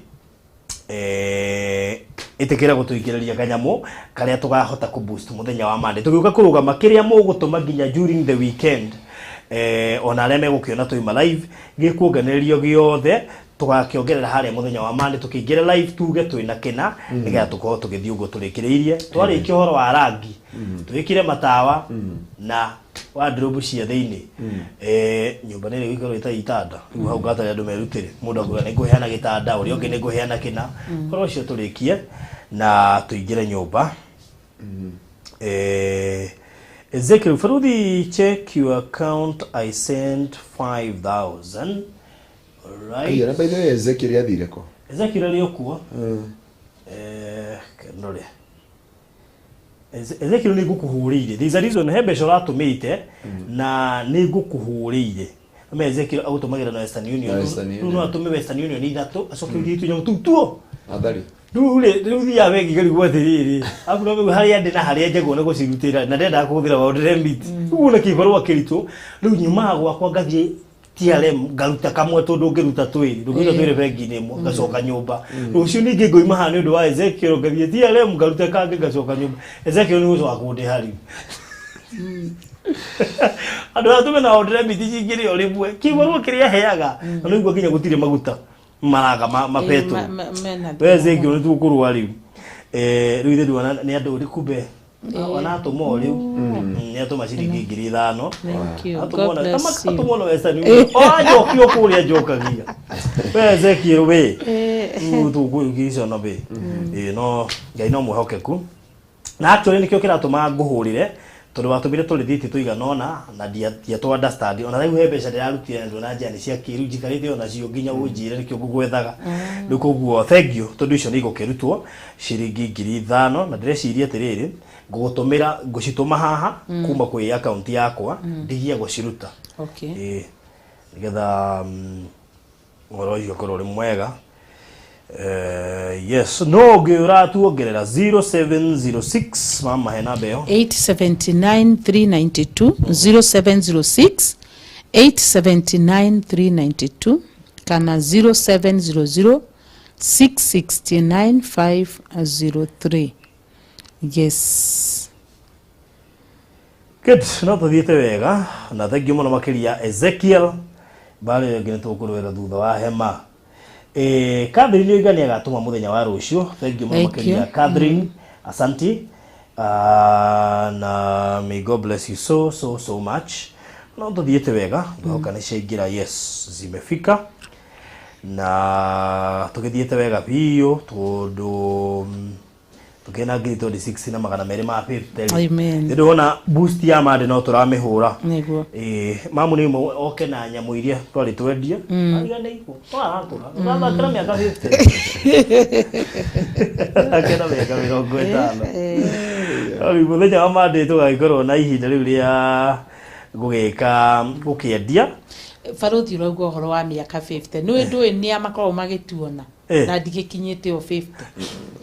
ĩtĩkĩra gũtũingĩrĩria kanyamũ karĩa tũgahota kũ boost mũthenya wa Monday tũgĩũka kũrũgama kĩrĩa mũgũtũma nginya during the weekend, ona arĩa megũkĩona twaima live gĩkuonganĩrĩrio gĩothe. Tũgakĩongerera harĩa mũthenya wa Monday tũkĩingĩra live tuge twĩna kĩna nĩgetha tũkorwo tũgĩthiĩ ũguo tũrĩkĩrĩirie. Twarĩkia ũhoro wa rangi, twĩkĩre matawa na wardrobe cia thĩinĩ. Nyũmba nĩ ĩrĩgũikarwo ĩtarĩ itanda. Rĩu hau ngatarĩ andũ merutĩre. Mũndũ akuga nĩ ngũheana gĩtanda, ũrĩa ũngĩ nĩ ngũheana kĩna. Ũhoro ũcio tũrĩkie na tũingĩre nyũmba. Ezekiel Faruthi, check your account. I sent 5,000. All right. Aya, na by the way, Ezekiel athire kũ? Ezekiel arĩ o kuo. Ndore. Ezekiel nĩ ngũkũhũrĩire. There is a reason he mbeca ũratũmĩte na nĩ ngũkũhũrĩire. Ame Ezekiel agũtũmagĩra na Western Union. Na Western Rĩu Union. no atũme Western Union ithatũ acoke ũthiĩ tũnyamũ tũu tuo. Athari. Rĩu rĩ, rĩu thiaga bengi ngarigwo atĩrĩrĩ, arabu no rĩu harĩa ndĩ na harĩa njagwo nĩ gũcirutĩra na ndendaga kũhũthĩra maũndũ remit. Rĩu na kĩbarũa kĩritũ, rĩu nyumaga gwakwa ngathiĩ TRM ngaruta kamwe tondũ ngĩruta twĩrĩ, ndũngĩruta twĩrĩ bengi-inĩ ĩmwe, ngacoka nyũmba. Rũciũ ningĩ ngoima haha nĩ ũndũ wa Ezekiel ngathiĩ TRM ngaruta kangĩ ngacoka nyũmba. Ezekiel nĩ gũcoka kũndĩha rĩu. Andũ aya tũme na order remit cingĩrĩ o rĩmwe, kĩbarũa kĩrĩa aheaga, na nĩguo nginya gũtirĩ maguta maraga ma petrol. Mena We Ezekiel nĩ tũkũrũa rĩu. Rĩu ithe nduona nĩ andũ rĩ kumbe ona atũma o rĩu nĩ atũma ciringi 5,000. Thank you. Atũma God ona- bless you. atũma ona Western Union. O anjokio kũrĩa njokagia. We Ezekiel we. Rĩu tũgũgĩcona we. No Ngai no mwĩhokeku. Na actually nĩkĩo kĩratũma ngũhũrĩre tondũ watũmire tũrĩthiti tũigana ũna na ndiatũ understand ona rĩu he mbeca ndĩrarutire na ndona njĩra nĩ cia kĩrĩu njikarĩte onacio nginya ũnjĩre nĩkĩo ngũgwethaga. Rĩu koguo thank you tondũ icio nĩ igũkĩrutwo ciringi 5,000 na ndĩreciria atĩrĩrĩ ngũgũtũmĩra ngũcitũma haha kuma kwĩ akaunti yakwa ndigie gũciruta. Okay. Ĩĩ, nĩgetha ũhoro ũcio ũkorwo ũrĩ mwega. Yes, no ũngĩ ũratuongerera 0706 mama he namba ĩyo. 879 392 0706 879 392 kana 0700 669 503. Yes. Good, no tũthiĩte wega na thank you mũno makĩria Ezekiel. Mbarĩ ĩyo ĩngĩ nĩ tũkũrũĩra thutha wa hema. Catherine oiga nĩ agatũma mũthenya wa rũciũ. Thank you mũno Thank makĩria you. Catherine. Asante. Na may God bless you so so so much. No tũthiĩte wega, ngĩhoka nĩ ciaingĩra, yes, zimefika. Na tũgĩthiĩte wega biũ tondũ tũkĩrĩ na 26,250 na 50. Amen. Nĩ ndĩrona boost ya mande no tũramĩhũra. Nĩguo. Mamu nĩ ũmwe oke na nyamũ iria twarĩ twendie. Ariganĩirwo. Twarakũra. Tũrathakĩra mĩaka 50. Athakĩra mĩaka 50. Rĩu mũthenya wa Monday tũgagĩkorwo na ihinda rĩu rĩa gũgĩka gũkĩendia. Baruthi ũrauga ũhoro wa mĩaka 50 nĩ ndũĩ nĩa makoragwo magĩtuona na ndigĩkinyĩte o 50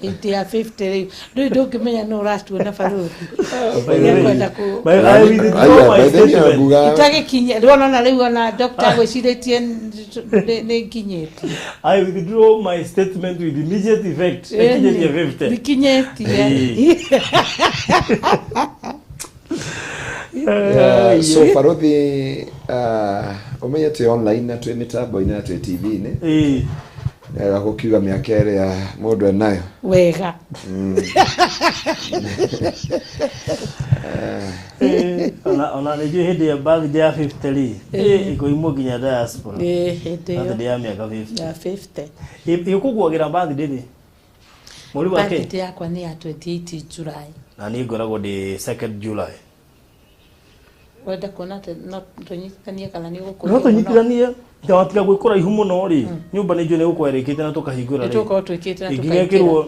hĩndĩ ya 50 rĩu ndũĩ ndũngĩmenya nũ ũratuona baruthi. Nĩekwenda kũ I withdraw my Aya, by the way, statement. nguga itagĩkinyia rĩu ona rĩu ona doctor agwĩcirĩtie nĩ nginyĩtie. I withdraw my statement with immediate effect. Nĩkinyĩtie 50. Ndikinyĩtie. Yeah, so Faruthi, ũmenye twĩ online na twĩ mĩtambo-inĩ na twĩ TV-inĩ. Nĩwega gũkiuga mĩaka ĩrĩa mũndũ enayo. Wega. Ona nĩ njũĩ hĩndĩ ya birthday ya 50 rĩ, ĩkũimwo nginya diaspora. Hĩndĩ ĩyo Birthday ya mĩaka 50. ya 50. Ĩkũgwagĩra birthday rĩ? Mweri wa kĩ? Birthday yakwa nĩ ya 28 July. Na niĩ ngoragwo ndĩ 2nd July. Wenda kuona atĩ no tũnyitithanie kana nĩ ũgũkũria No mũno? tũnyitithanie watiga gwĩ kũraihu mũno rĩ, nyũmba nĩ njũĩ nĩ gũkorwo ĩrĩkĩte na tũkahingũra Nĩ rĩ. tũgũkorwo twĩkĩte na tũkaingĩra. Ingĩgekĩrwo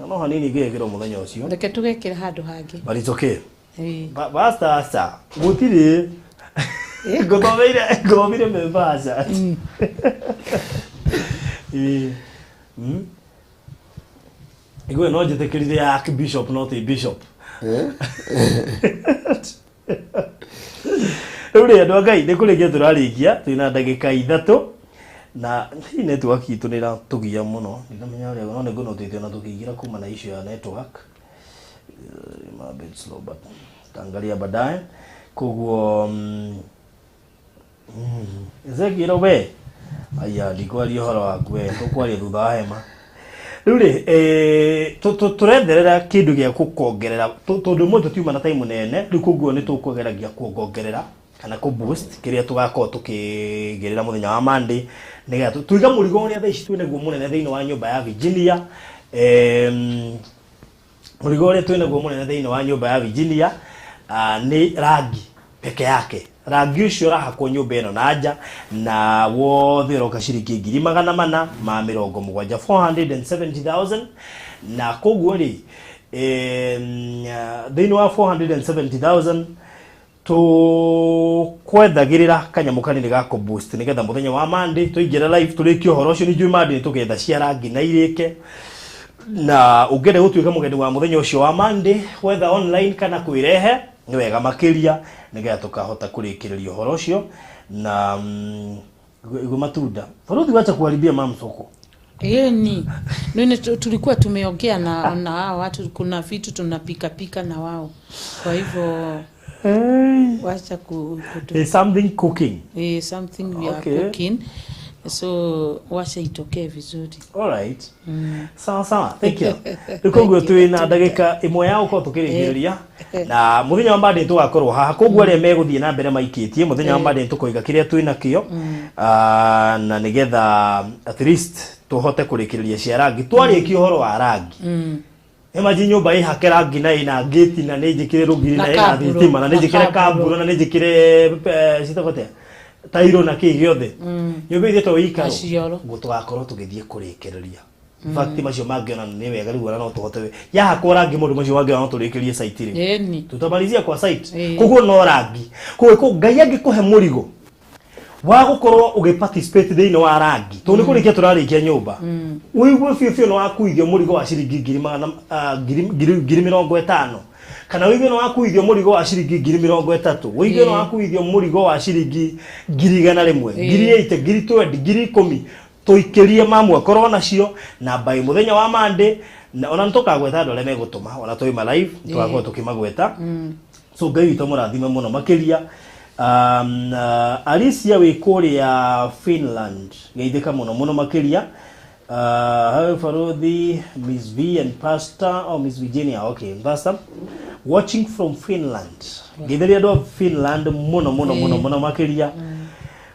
no hanini ingĩgekĩrwo mũthenya ũcio. Reke tũgekĩra handũ hangĩ. But it's okay. Ĩĩ. Basta aca gũtirĩ ngũthomeire membaca. Ĩĩ. Igwe no njĩtĩkĩrire ya Archbishop no ti bishop. Rĩu rĩ andũ a Ngai nĩ kũrĩkia tũrarĩkia twĩna ndagĩka 3 na hihi network itũ nĩ ĩratũgia mũno ndinamenya ũrĩa no nĩ ngũnotĩte ona tũkĩingĩra kuma na issue ya network. A bit slow but tutaangalia baadaye. Koguo Ezekiel we Aya, ndikwaria ũhoro waku we, tũkwaria thutha wa hema. Rĩu rĩ, eh, tũretherera kĩndũ gĩa gũkongerera tondũ ũmũthĩ tũtiuma na time nene, rĩu koguo nĩ tũkũgeragia kuongongerera kana kũ boost kĩrĩa tũgakorwo tũkĩgĩrĩra mũthenya wa Monday nĩgetha tũiga mũrigo ũrĩa thaa ici twĩnaguo mũnene thĩinĩ wa nyũmba ya Virginia. Mũrigo ũrĩa twĩnaguo mũnene thĩinĩ wa nyũmba ya Virginia nĩ rangi peke yake. Rangi ũcio ũrahakwo nyũmba ĩno na nja na wothe ũroka ciringi 470,000, 470,000. Na koguo rĩ, thĩinĩ wa 470,000 tũkwethagĩrĩra kanyamũ kanini ga kũ boost nĩgetha mũthenya wa Monday tũingĩre live tũrĩkie ũhoro ũcio. Nĩ njũĩ Monday nĩtũgetha cia rangi na irĩke, na ũngĩenda gũtuĩka mũgeni wa mũthenya ũcio wa Monday, whether online kana kwĩrehe, nĩ wega makĩria nĩgetha tũkahota kũrĩkĩrĩria ũhoro ũcio. Na igwe matunda Faruthi, wacha kuharibia mam soko. Yeni nini tulikuwa tumeongea na hao watu, kuna vitu tunapika pika na wao, kwa hivyo wacha kutu, There's something cooking. Eh, something we are cooking, so wacha itokee vizuri. Alright. Sawa sawa, thank you. Rĩu koguo twĩ na ndagĩka ĩmwe ya gũkorwo tũkĩrĩkĩrĩria na mũthenya wa Monday tũgakorwo haha, koguo arĩa megũthiĩ na mbere maikĩtie, mũthenya wa Monday tũkoiga kĩrĩa twĩ nakĩo. Ah, na nĩgetha at least tũhote kũrĩkĩrĩria cia rangi, twarĩkia ũhoro wa rangi. Imagine nyũmba ĩhake rangi na ĩna ngĩti na nĩ njĩkĩre rũgiri na na ĩna kamburo, thitima na nĩ na njĩkĩre kamburo. Kamburo na nĩ njĩkĩre citagwo atĩa, tairo na kĩ gĩothe, nyũmba ithĩtwo wĩikaro Na cioro. Guo tũgakorwo tũgĩthiĩ kũrĩkĩrĩria. In fact, macio mangĩ ona nĩ wega rĩu ona no tũhote yahakwo rangi maũndũ macio mangĩ ona no tũrĩkĩrie site rĩ, tutamalizia kwa site. Koguo no rangi. Koguo ko Ngai angĩkũhe mũrigo wa gũkorwo ũgĩ participate thĩinĩ wa rangi, tondũ nĩ kũrĩkia tũrarĩkia nyũmba, ũigue biũ biũ nĩ wakuithio mũrigo wa ciringi ngiri magana ngiri 50,000, kana ũigue nĩ wakuithio mũrigo wa ciringi 30,000, ũigue nĩ wakuithio mũrigo wa ciringi 100,000, 80,000, 20,000, 10,000, tũikĩrie mamu akorwo nacio na by mũthenya wa Monday, na ona nĩtũkagweta andũ arĩa megũtũma, ona twauma live tũgakorwo tũkĩmagweta. So Ngai witũ mũrathime mũno makĩria. Alicia wĩ kũrĩa Finland, geithĩka mũno mũno makĩria. Hi Farodhi, Miss V and Pastor, oh, Miss Virginia, okay, Pastor watching from Finland. Geithĩria andũ a Finland mũno mũno mũno mũno makĩria.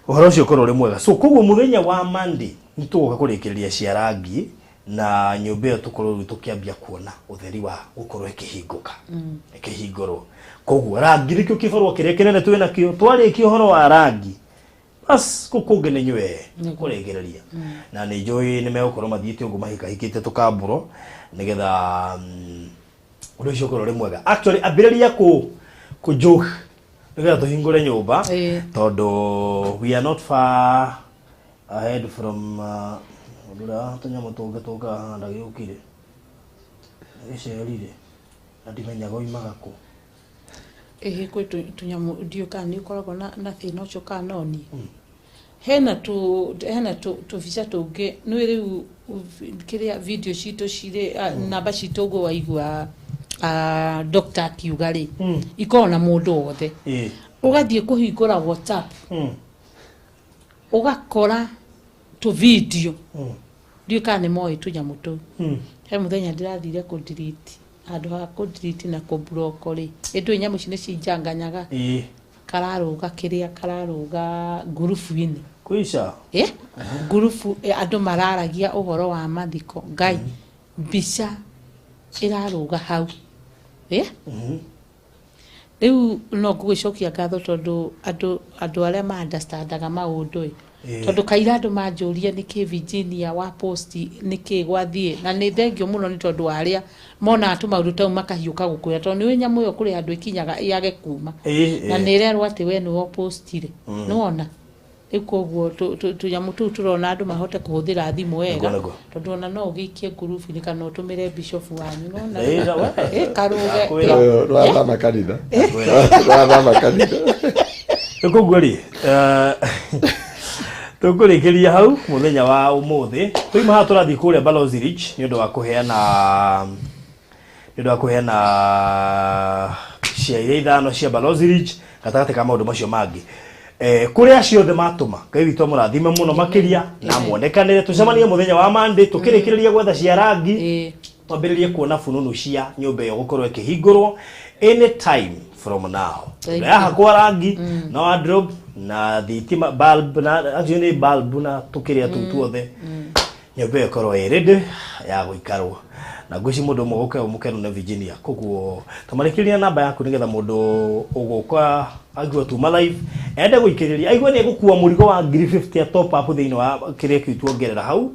Ũhoro ũcio ũkorwo ũrĩ mwega. So koguo mũthenya wa Monday nĩ tũgoka kũrĩkĩrĩria cia rangi na nyũmba ĩyo tũkorwo rĩu tũkĩambia kuona ũtheri wa gũkorwo ĩkĩhingũka, ĩkĩhingũrwo. Koguo rangi nĩkĩo kĩbarũa kĩrĩa kĩnene twĩ nakĩo. Twarĩkia ũhoro wa rangi, bas kũu kũngĩ nĩ nywe kũrĩkĩrĩria, na nĩ njũĩ nĩ megũkorwo mathiĩte ũguo mahikahikĩte tũkambũro nĩgetha ũndũ ũcio ũkorwo ũrĩ mwega. Actually, ambĩrĩria kũ joke nĩgetha tũhingũre nyũmba, tondũ we are not far ahead from ũndũ ũrĩa tũnyamũ tũngĩ tũngahanda gĩũkire gĩcerire na ndimenyaga oimaga kũ. Ĩhĩ, kwĩ tũnyamũ, ndiũĩ kana nĩ ũkoragwo na thĩna ũcio kana no niĩ. Hena tũ hena tũ tũbica tũngĩ nĩ rĩu kĩrĩa video citũ cirĩ namba citũ ũguo waigua doctor akiuga rĩ, ikoragwo na mũndũ wothe. Ũgathiĩ kũhingũra WhatsApp, ũgakora tũ video. Ndiũĩ kana nĩ moĩ tũnyamũ tũu. He mũthenya ndĩrathire kũ delete, handũ ha kũ delete na kũ block rĩ, ĩndũ nyamũ ici nĩ cinjanganyaga. Kararũga kĩrĩa kararũga ngurubu-inĩ. Kwisha. Ngurubu andũ mararagia ũhoro wa mathiko, Ngai, mbica ĩrarũga hau. Rĩu no ngũgĩcokia ngatho tondũ andũ arĩa ma understandaga maũndũ ĩ, tondũ kaira andũ manjũria nĩkĩ Virginia wa post nĩkĩ gwathiĩ, na nĩ thengio mũno nĩ tondũ wa arĩa monaga tũmaũndũ tau makahiũka gũkwĩra, tondũ nĩũĩ nyamũ ĩyo kũrĩ handũ ĩkinyaga yage kuma na nĩ ĩrerwo atĩ we nĩwe ũpostire, nĩwona? Rĩu koguo tũnyamũ tũu tũrona andũ mahote kũhũthĩra thimũ wega, tondũ ona no ũgĩikie ngurubu-inĩ kana ũtũmĩre bishop wanyu, nĩwona? We. Karuge. Ndakwĩra. Rwathama kanitha, rwathama kanitha. Rĩu koguo rĩ, tũkũrĩkĩria hau mũthenya wa ũmũthĩ. Tũima haha tũrathiĩ kũrĩa Balozi Ridge nĩ ũndũ wa kũheana cia iria ithano cia Balozi Ridge gatagatĩ ka maũndũ macio mangĩ. Eh, kũrĩ acio othe matũma Ngai witũ amũrathime mũno makĩria na muonekanĩre tũcemanie mũthenya wa Monday tũkĩrĩkĩrĩria gwetha cia rangi twambĩrĩrie kuona fununu cia nyũmba ĩyo gũkorwo ĩkĩhingũrwo anytime from now. Thank Tondũ yahakwo rangi na wardrobe na thitima, bulb na actually nĩ bulb na tũkĩrĩa tũu tuothe, nyũmba ĩyo ĩkorwo ĩ ready ya gũikarwo. Na ngwĩci mũndũ ũmwe gũka mũkenu na Virginia. Koguo tamarĩkĩria namba yaku nĩgetha mũndũ ũgũka aigua tuma live ende gũikĩrĩria, aigue nĩ egũkua mũrigo wa ngiri 50 ya top up thĩinĩ wa kĩrĩa kĩu tuongerera hau,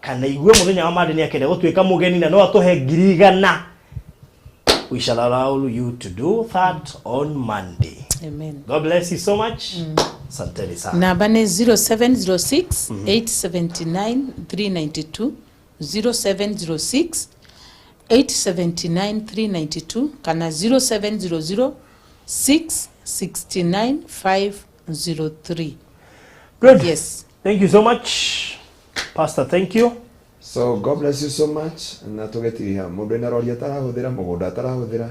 kana igue mũthenya wa Monday nĩ akenda gũtuĩka mũgeni na no atũhe 100,000. We shall allow you to do that on Monday. Amen. God bless you so much. Asanteni sana. Namba nĩ 0706 879 392, 0706 879 392 kana 0700 669 503. Good. Yes. Thank you so much, Pastor. Thank you. So God bless you so much. Na tũgĩtiriha mũndũ ena rori atarahũthĩra, mũgũnda atarahũthĩra,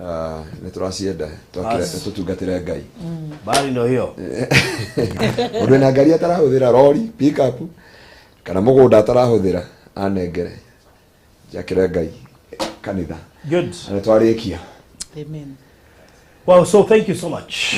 ah, nĩ tũracienda twakĩre As- tũtungatĩre Ngai. Bari ndo hiyo. Mũndũ ena ngari atarahũthĩra, rori, pickup kana mũgũnda atarahũthĩra, anengere njakĩre Ngai kanitha. Good. Na nĩ twarĩkia. Amen. Well, so thank you so much.